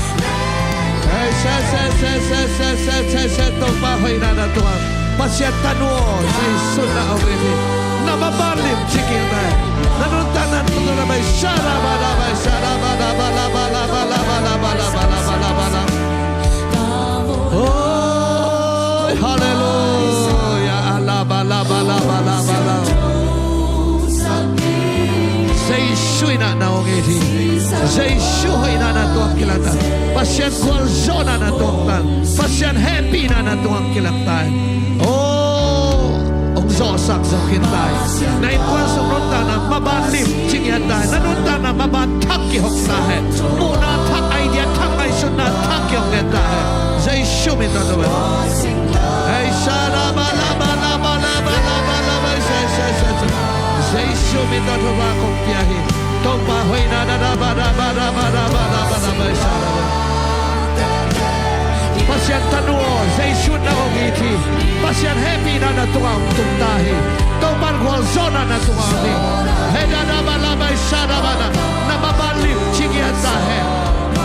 Ei, se se se se se se se se, Topa hoihna na tuang. Pasian tanu aw, Jesu na ong i hi. Na maban lim ci ngiat na. Na nuntakna tungah na baisa la ba la baisa la ba la ba la ba la ba la ba la ba la ba la ba la ba la ba la. Oi, haleluya. Alaba, laba, laba, laba, laba. Jesu in ah na ong it hi. Jesu hoihna na tuang kilangtan. Pasian gualzawhna na tuang tan. Pasian hehpihna na tuang kilangtan. Oh, ong zawhsak zong khin ta hi. Na innkuan sung nuntakna maban lim ci ngiat ta hi. Na nuntakna maban thak kihong ta hi. Muhna thak, idea thak, ngaihsutna thak kihong ngiat ta hi. Jesu min tawh thupha. Ei, sa la ba la ba la ba la ba la ba la ba, se se se se. Jesu min tawh thupha kong pia hi. Topa hoihna na da ba da ba da ba da ba da ba da ba, sa la ba. Pasian tanu aw, Jesu na ong it hi. Pasian hehpihna na tungah ong tung ta hi. Topa gualzawhna na tungah ong hi. He da da ba la ba, sa da ba da. Na maban lim ci ngiat ta hi.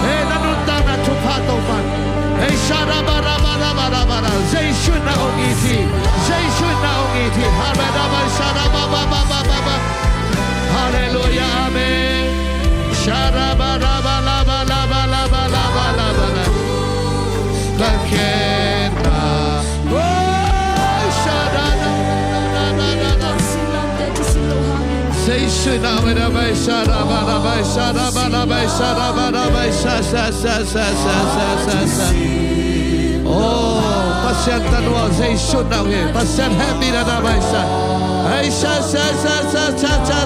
He, na nuntakna thupha Topa. Ei, sa da ba da ba da ba da ba da. Jesu na ong it hi. Jesu na ong it hi. Ha da ba, sa da ba ba ba ba ba ba. Haleluya, amen. Sa da ba da ba la ba la ba la ba la ba la ba la. Ka khen na. Oh, sa da da da da da da. Jesu na ong it hi. Sa da ba da ba, sa da ba da ba, sa da ba da ba, sa sa sa sa sa sa sa sa. Oh, Pasian tanu aw, Jesu na ong hi. Pasian hehpihna na baisa. Ei, sa sa sa sa sa sa.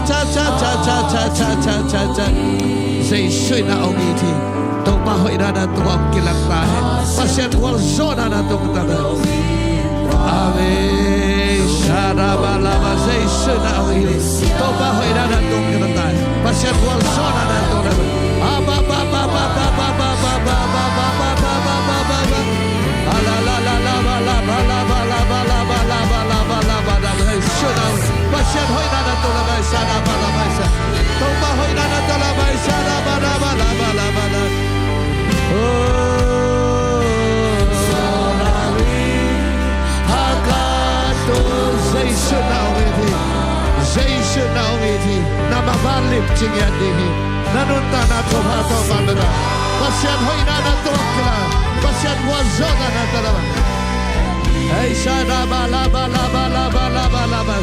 Jesu na ong it hi. Topa hoihna na tuang kilang ta hi. Pasian gualzawhna na tuang ta hi. Amen. Shadabalaba, Jesu na ong hi. Topa hoihna na tuang kilang ta hi. Pasian gualzawhna na tuang ta hi. Aba ba ba ba. Ala la la la ba la ba la ba la ba la ba la ba la ba la ba la ba la. Jesu na ong hi. Pasian hoihna na tuang la ba sa la ba la ba sa. Topa hoihna na tuang la ba sa la ba la ba la ba la ba la. Oh, Jesu na ong it hi. Jesu na ong it hi. Na maban lim ci ngiat ding hi. Na nuntakna thupha tawh pan beta. Pasian hoihna na tuang kila. Pasian gualzawhna na tuang la ba. Ei, shadabalaba, laba, laba, laba, laba.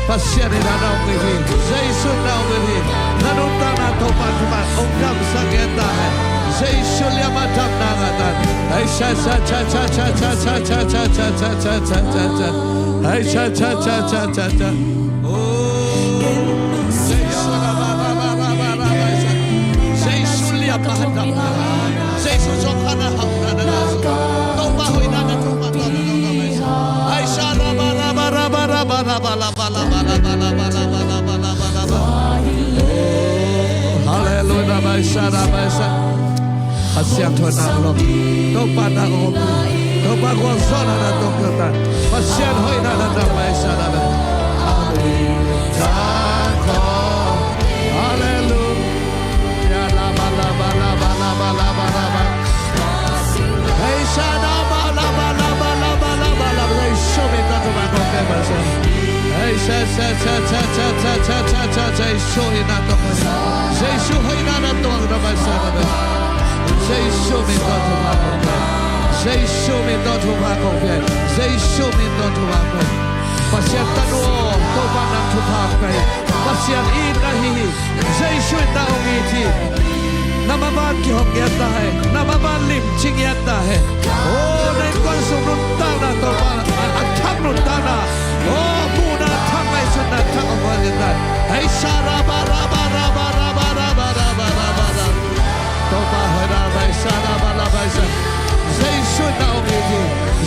Pasian in ah na ong it hi. Jesu na ong it hi. Na nuntakna Topa thupha ong damsak ngiat ta hi. Jesu liamah damna ngah ta. Ei, sha, sha, sha. Ei, sha, sha, sha. Oh, Jesu na ba, ba, ba. Jesu liamah damna. Jesu zong khana hauhna na. Topa hoihna na Topa. Ei, sha, ra, ba, ra, ba, ra, ba, ra, ba, ra, ba, la, ba, la, ba, la, ba, la, ba, la, ba, la, ba, la, ba, la, ba. Hallelujah, ba, sha, ra, ba, sha. Pasian thoihna lom. Topa na om. Topa gualzawhna na tuang ta. Pasian hoihna na tuang, ba, sha, ra, ba. Amen. Hallelujah. Ya, la, ba, la, ba, la, ba, la, ba, la, ba, la, ba. Ei, sha, la, ba, la, ba, la, ba, la, ba, la, ba, la, ba. Jesu min tawh thupha kong pia hi, ba, sha. Ei, sha, sha, sha. Jesu in ah tuang. Jesu hoihna na tuang, ba, sha, ba, ba. Jesu min tawh thupha kong pia hi. Jesu min tawh thupha kong pia hi. Jesu min tawh thupha kong. Pasian tanu aw, Topa nang thupha kong pia hi. Pasian in na hi hi. Jesu in na ong it hi. Na maban kihong ngiat ta hi. Na maban lim ci ngiat ta hi. Oh, na innkuan sung nuntakna Topa, a, a thak nuntakna. Oh, muhna thak, ngaihsutna thak ong guan ngiat ta hi. Ei, sha, ra, ba, ra, ba, ra, ba, ra, ba, ra, ba, ra, ba, ra, ba, ra. Topa hoihna, ba, sha, ra, ba, ra, ba, sha. Jesu in na ong it hi.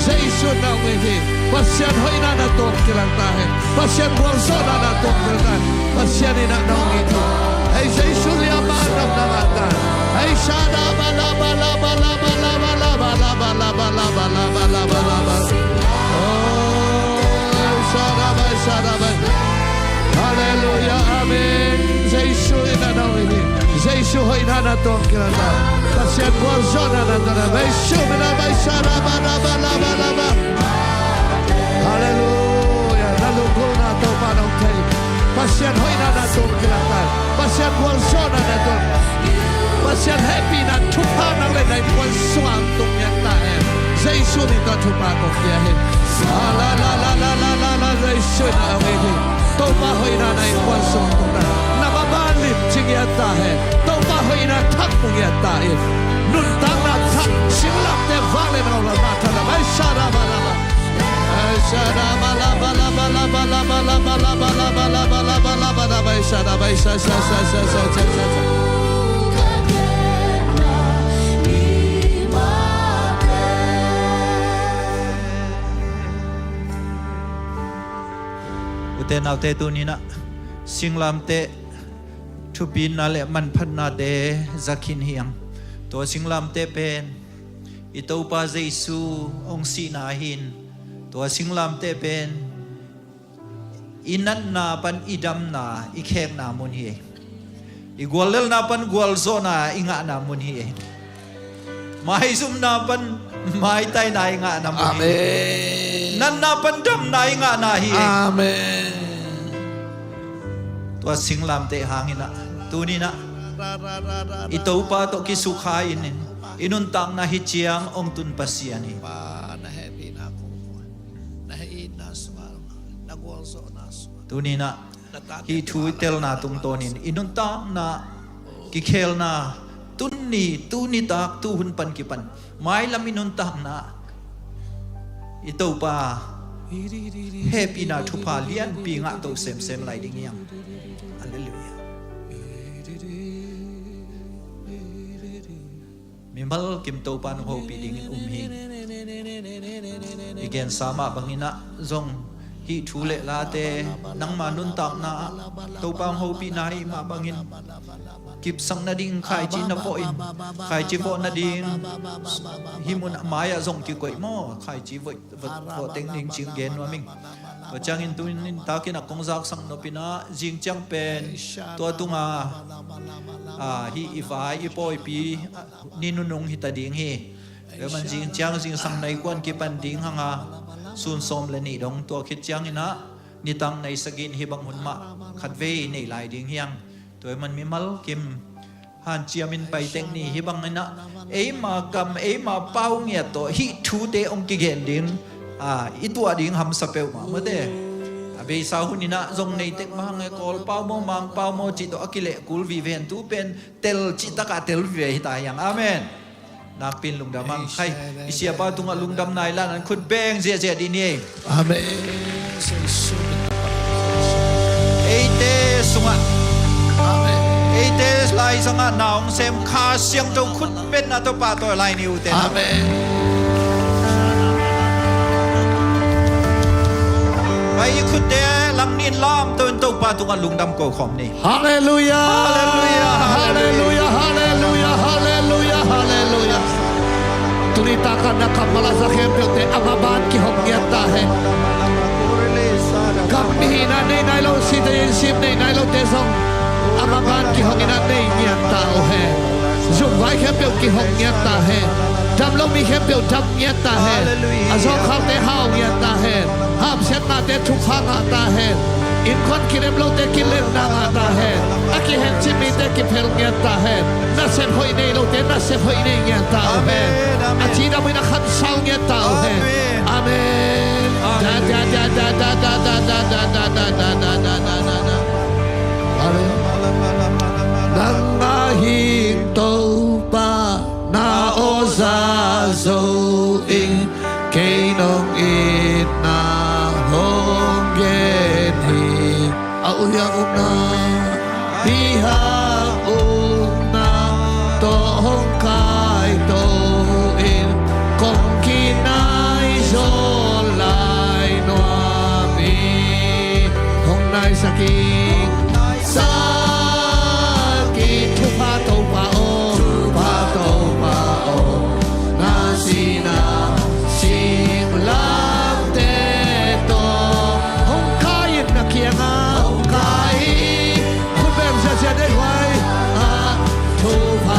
Jesu in na ong it hi. Pasian hoihna na tuang kilang ta hi. Pasian gualzawhna na tuang kilang ta hi. Pasian in ah na ong it hi. Ei, Jesu liamah damna ngah ta hi. Ei, sha, ra, ba, la, ba, ra, ba, ra, ba, ra, ba, ra, ba, ra, ba, ra, ba, ra, ba, ra, ba, ra, ba. Oh, sha, ra, ba, Na tuang kilata. Pasian gualzawhna na tuang na. Beisu mina beisara ba na ba na ba na ba. Halleluia. Na lunggulhna Topa nong thei. Pasian hoihna na tuang kilata. Pasian gualzawhna na tuang. Pasian hehpihna thupha nang le na innkuan sungah tung ngiat ta hen. Jesu min tawh thupha kong pia hi. La la la la la la la la Jesu na a wei hi. Topa hoihna na innkuan sungah tung ta. Na mama lim ci ngiat ta hen. Topa hoihna thak mu ngiat ta in. Nuntakna thak singlamteh vak le na la ma tha la bai sa ra ba la ba. Ai sa ra ba la ba la ba la ba la ba la ba la ba la ba la ba la ba la ba la bai sa ra bai sa sa sa sa sa sa sa sa. Ute naute, tuni-in ah singlamteh thupina le manphatnate za khin hi hang. Tua singlamteh pen i Topa Jesu hong sihna hi-in, tua singlamteh pen i natna pan i damna i khekna mun hi. I guallelhna pan gualzawhna i ngahna mun hi. Maizumna pan maitaina i ngahna mun hi. Amen. Natna pan damna i ngahna hi. Amen. Tua singlamteh hangin ah, tuni-in ah i Topa tawh kisukha in, i nuntakna hi ciang hong tun Pasian hi. Pa, na hehpihna kong muan. Na hehpihna sungah, na gualzawhna sungah. Tuni-in ah hih thu i telna tungtawnin i nuntakna kikhelna, tuni, tuni tak, tuhun pan kipan mailam i nuntakna i Topa hehpihna thupha lianpi ngah to semsem lai ding hi hang. Halleluia. Mimal kim Topa nong hopih dingin um hi. I gensa mah bangin ah zong hih thu le late nangma nuntakna ah Topa hong hopihna hi mah bangin kipsak nading khaici na vawh in, khaici vawh nading hih mun mai-ah zong kikoih maw, khaici vawh, vawh, vawh teng ding cing gen nuam ing. Tua ciangin tuni takin ah kong zaksak nop in ah, zing ciang pen tua tunga, ah, hih i vai i pawipi, ah, ni nunung hi ta ding hi. Tua man zing ciang zingsang nai kuan kipan ding hang a, sun sawm le nih dong, tua khit ciangin ah nitak nai sagih in hih bang hun mah khatvei nei lai ding hi hang. Tua man mimal kim hanciamin pai teng ni, hih bangin ah eima gam eima pau ngiat tawh hih thute hong kigen ding, ah, i tuah ding hamsa peuhmah mate. A beisa hun in ah zong nei tek mah hang e, Kawl pau maw, Mang pau maw cih tawh a kileh kul vive hen, tu pen tel cih takah tel vive hi ta hi hang. Amen. Nakpi-in lungdam hang. Khai, i siapa tungah lungdam nai la-in khut beng ziahziah dih ni. Amen. Eite sungah, amen, eite laizangah na hong sem Kha Siangtho khut betna tawh pahtawi lai ni ute. Amen. Pai, i khutte langnin lamto in Topa tungah lungdam ko khawm ni. Halleluia. Halleluia. Halleluia. Halleluia. Halleluia. Halleluia. Tuni takin na kammal a za khempeuhte ama ban kihong ngiat ta hen. Gam mihihna nei nai lo, citizenship nei nai lote zong ama ban kihong in ah nei ngiat ta uh hen. Zumvai khempeuh kihong ngiat ta hen. Dam lo mi khempeuh dam ngiat ta hen. Halleluia. A zawngkhalte hau ngiat ta hen. Hamsiatnate thupha ngah ta hen. Innkuan kilem lote kilemna ngah ta hen. A kihencip mite kiphel ngiat ta hen. Nasep hoih nei lote nasep hoih nei ngiat ta uh hen. Amen, amen. A cidam in a khansau ngiat ta uh hen. Amen. Amen. Amen. Nang ahi Topa na aw za zo ing, kei nong itna hong gen hi. A uhiak ukna, biak ukna tawh hong kaito in, kong kinai zaw lai nuam hi. Hong naisak ing, sak ing, thupha Topa aw, thupha Topa aw. Na sihna singlamteh tawh hong kai in na kiangah, hong kai in. Khut beng ziahziah dih huai. Ah, thupha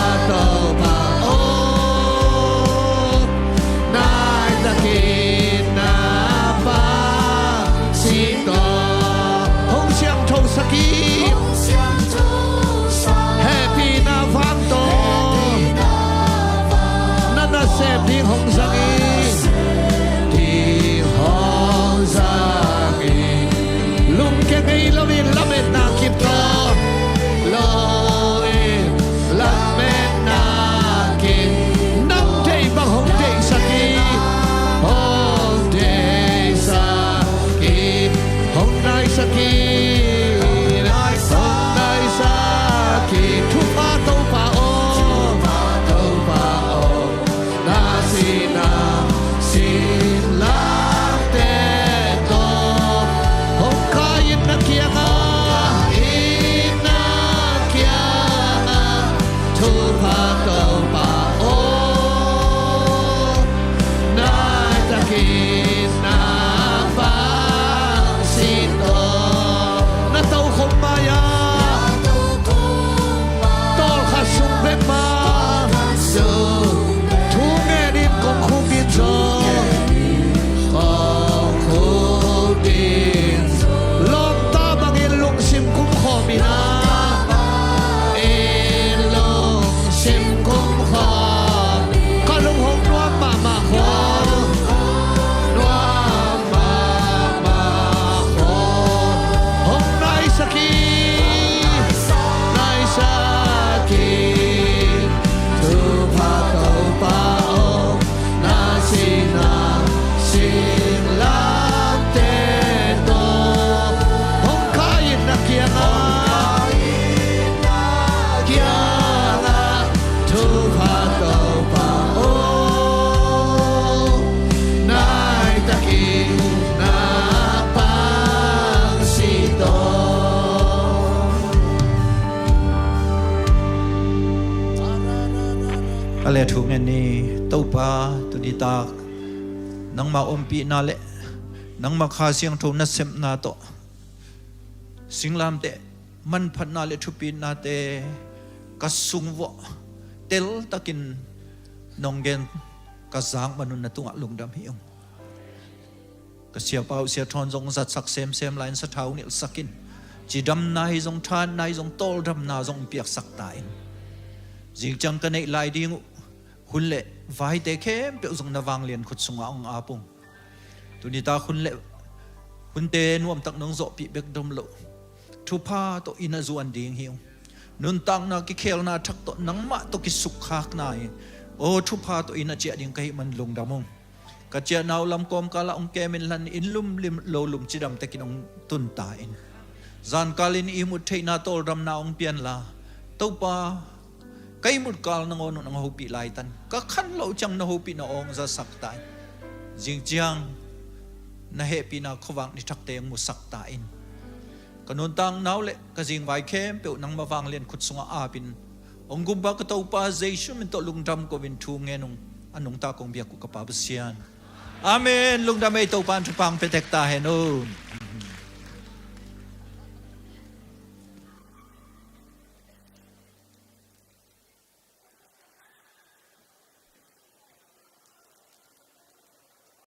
A le thu ngen ni. Topa, tuni tak nangma ompihna le nangma Kha Siangtho nasepna tawh singlamteh manphatna le thupitnate ka sung vuah teltakin nong gen ka zak manun na tungah lungdam hi ung. Ka siapa uh Sia Thawn zong zatsak semsem lai-in sathau nilhsakin cidamna hi zong, thahatna hi zong, tawldamna zong piaksak ta in. Zingciang ka neih lai ding uh hun le vaite khempeuh zong na vanglian khut sungah hong ap ung. Tuni tak hun le hunte nuamtak nong zawhpih bek dom lo, thupha tawh inn a zuan ding hi ung. Nuntakna kikhelna thak tawh nangmah tawh kisukkhakna hi. Aw, thupha tawh inn a ciah ding ka hih man lungdam ung. Ka ciahna uh lam kawmkalah hong kem inla, inn lum lo lum cidamtakin hong tun ta in. Zankalin ihmut theihna tawldamna hong pianla, Topa, ka ihmut kal nangawn uh nang hopih laitan, ka khan loh ciang na hopihna aw hong zasak ta in. Zingciang na hehpihna khuavak ni thakte hong musak ta in. Ka nuntakna uh le ka zingvai khempeuh nangma vanglian khut sungah apin, hong gumpa ka Topa Jesu min tawh lungdam ko-in thu ngen ung. A nungta kong biak uh ka Pa Pasian. Amen. Lungdam ei, Topa in thupha hong pia tek ta hen aw.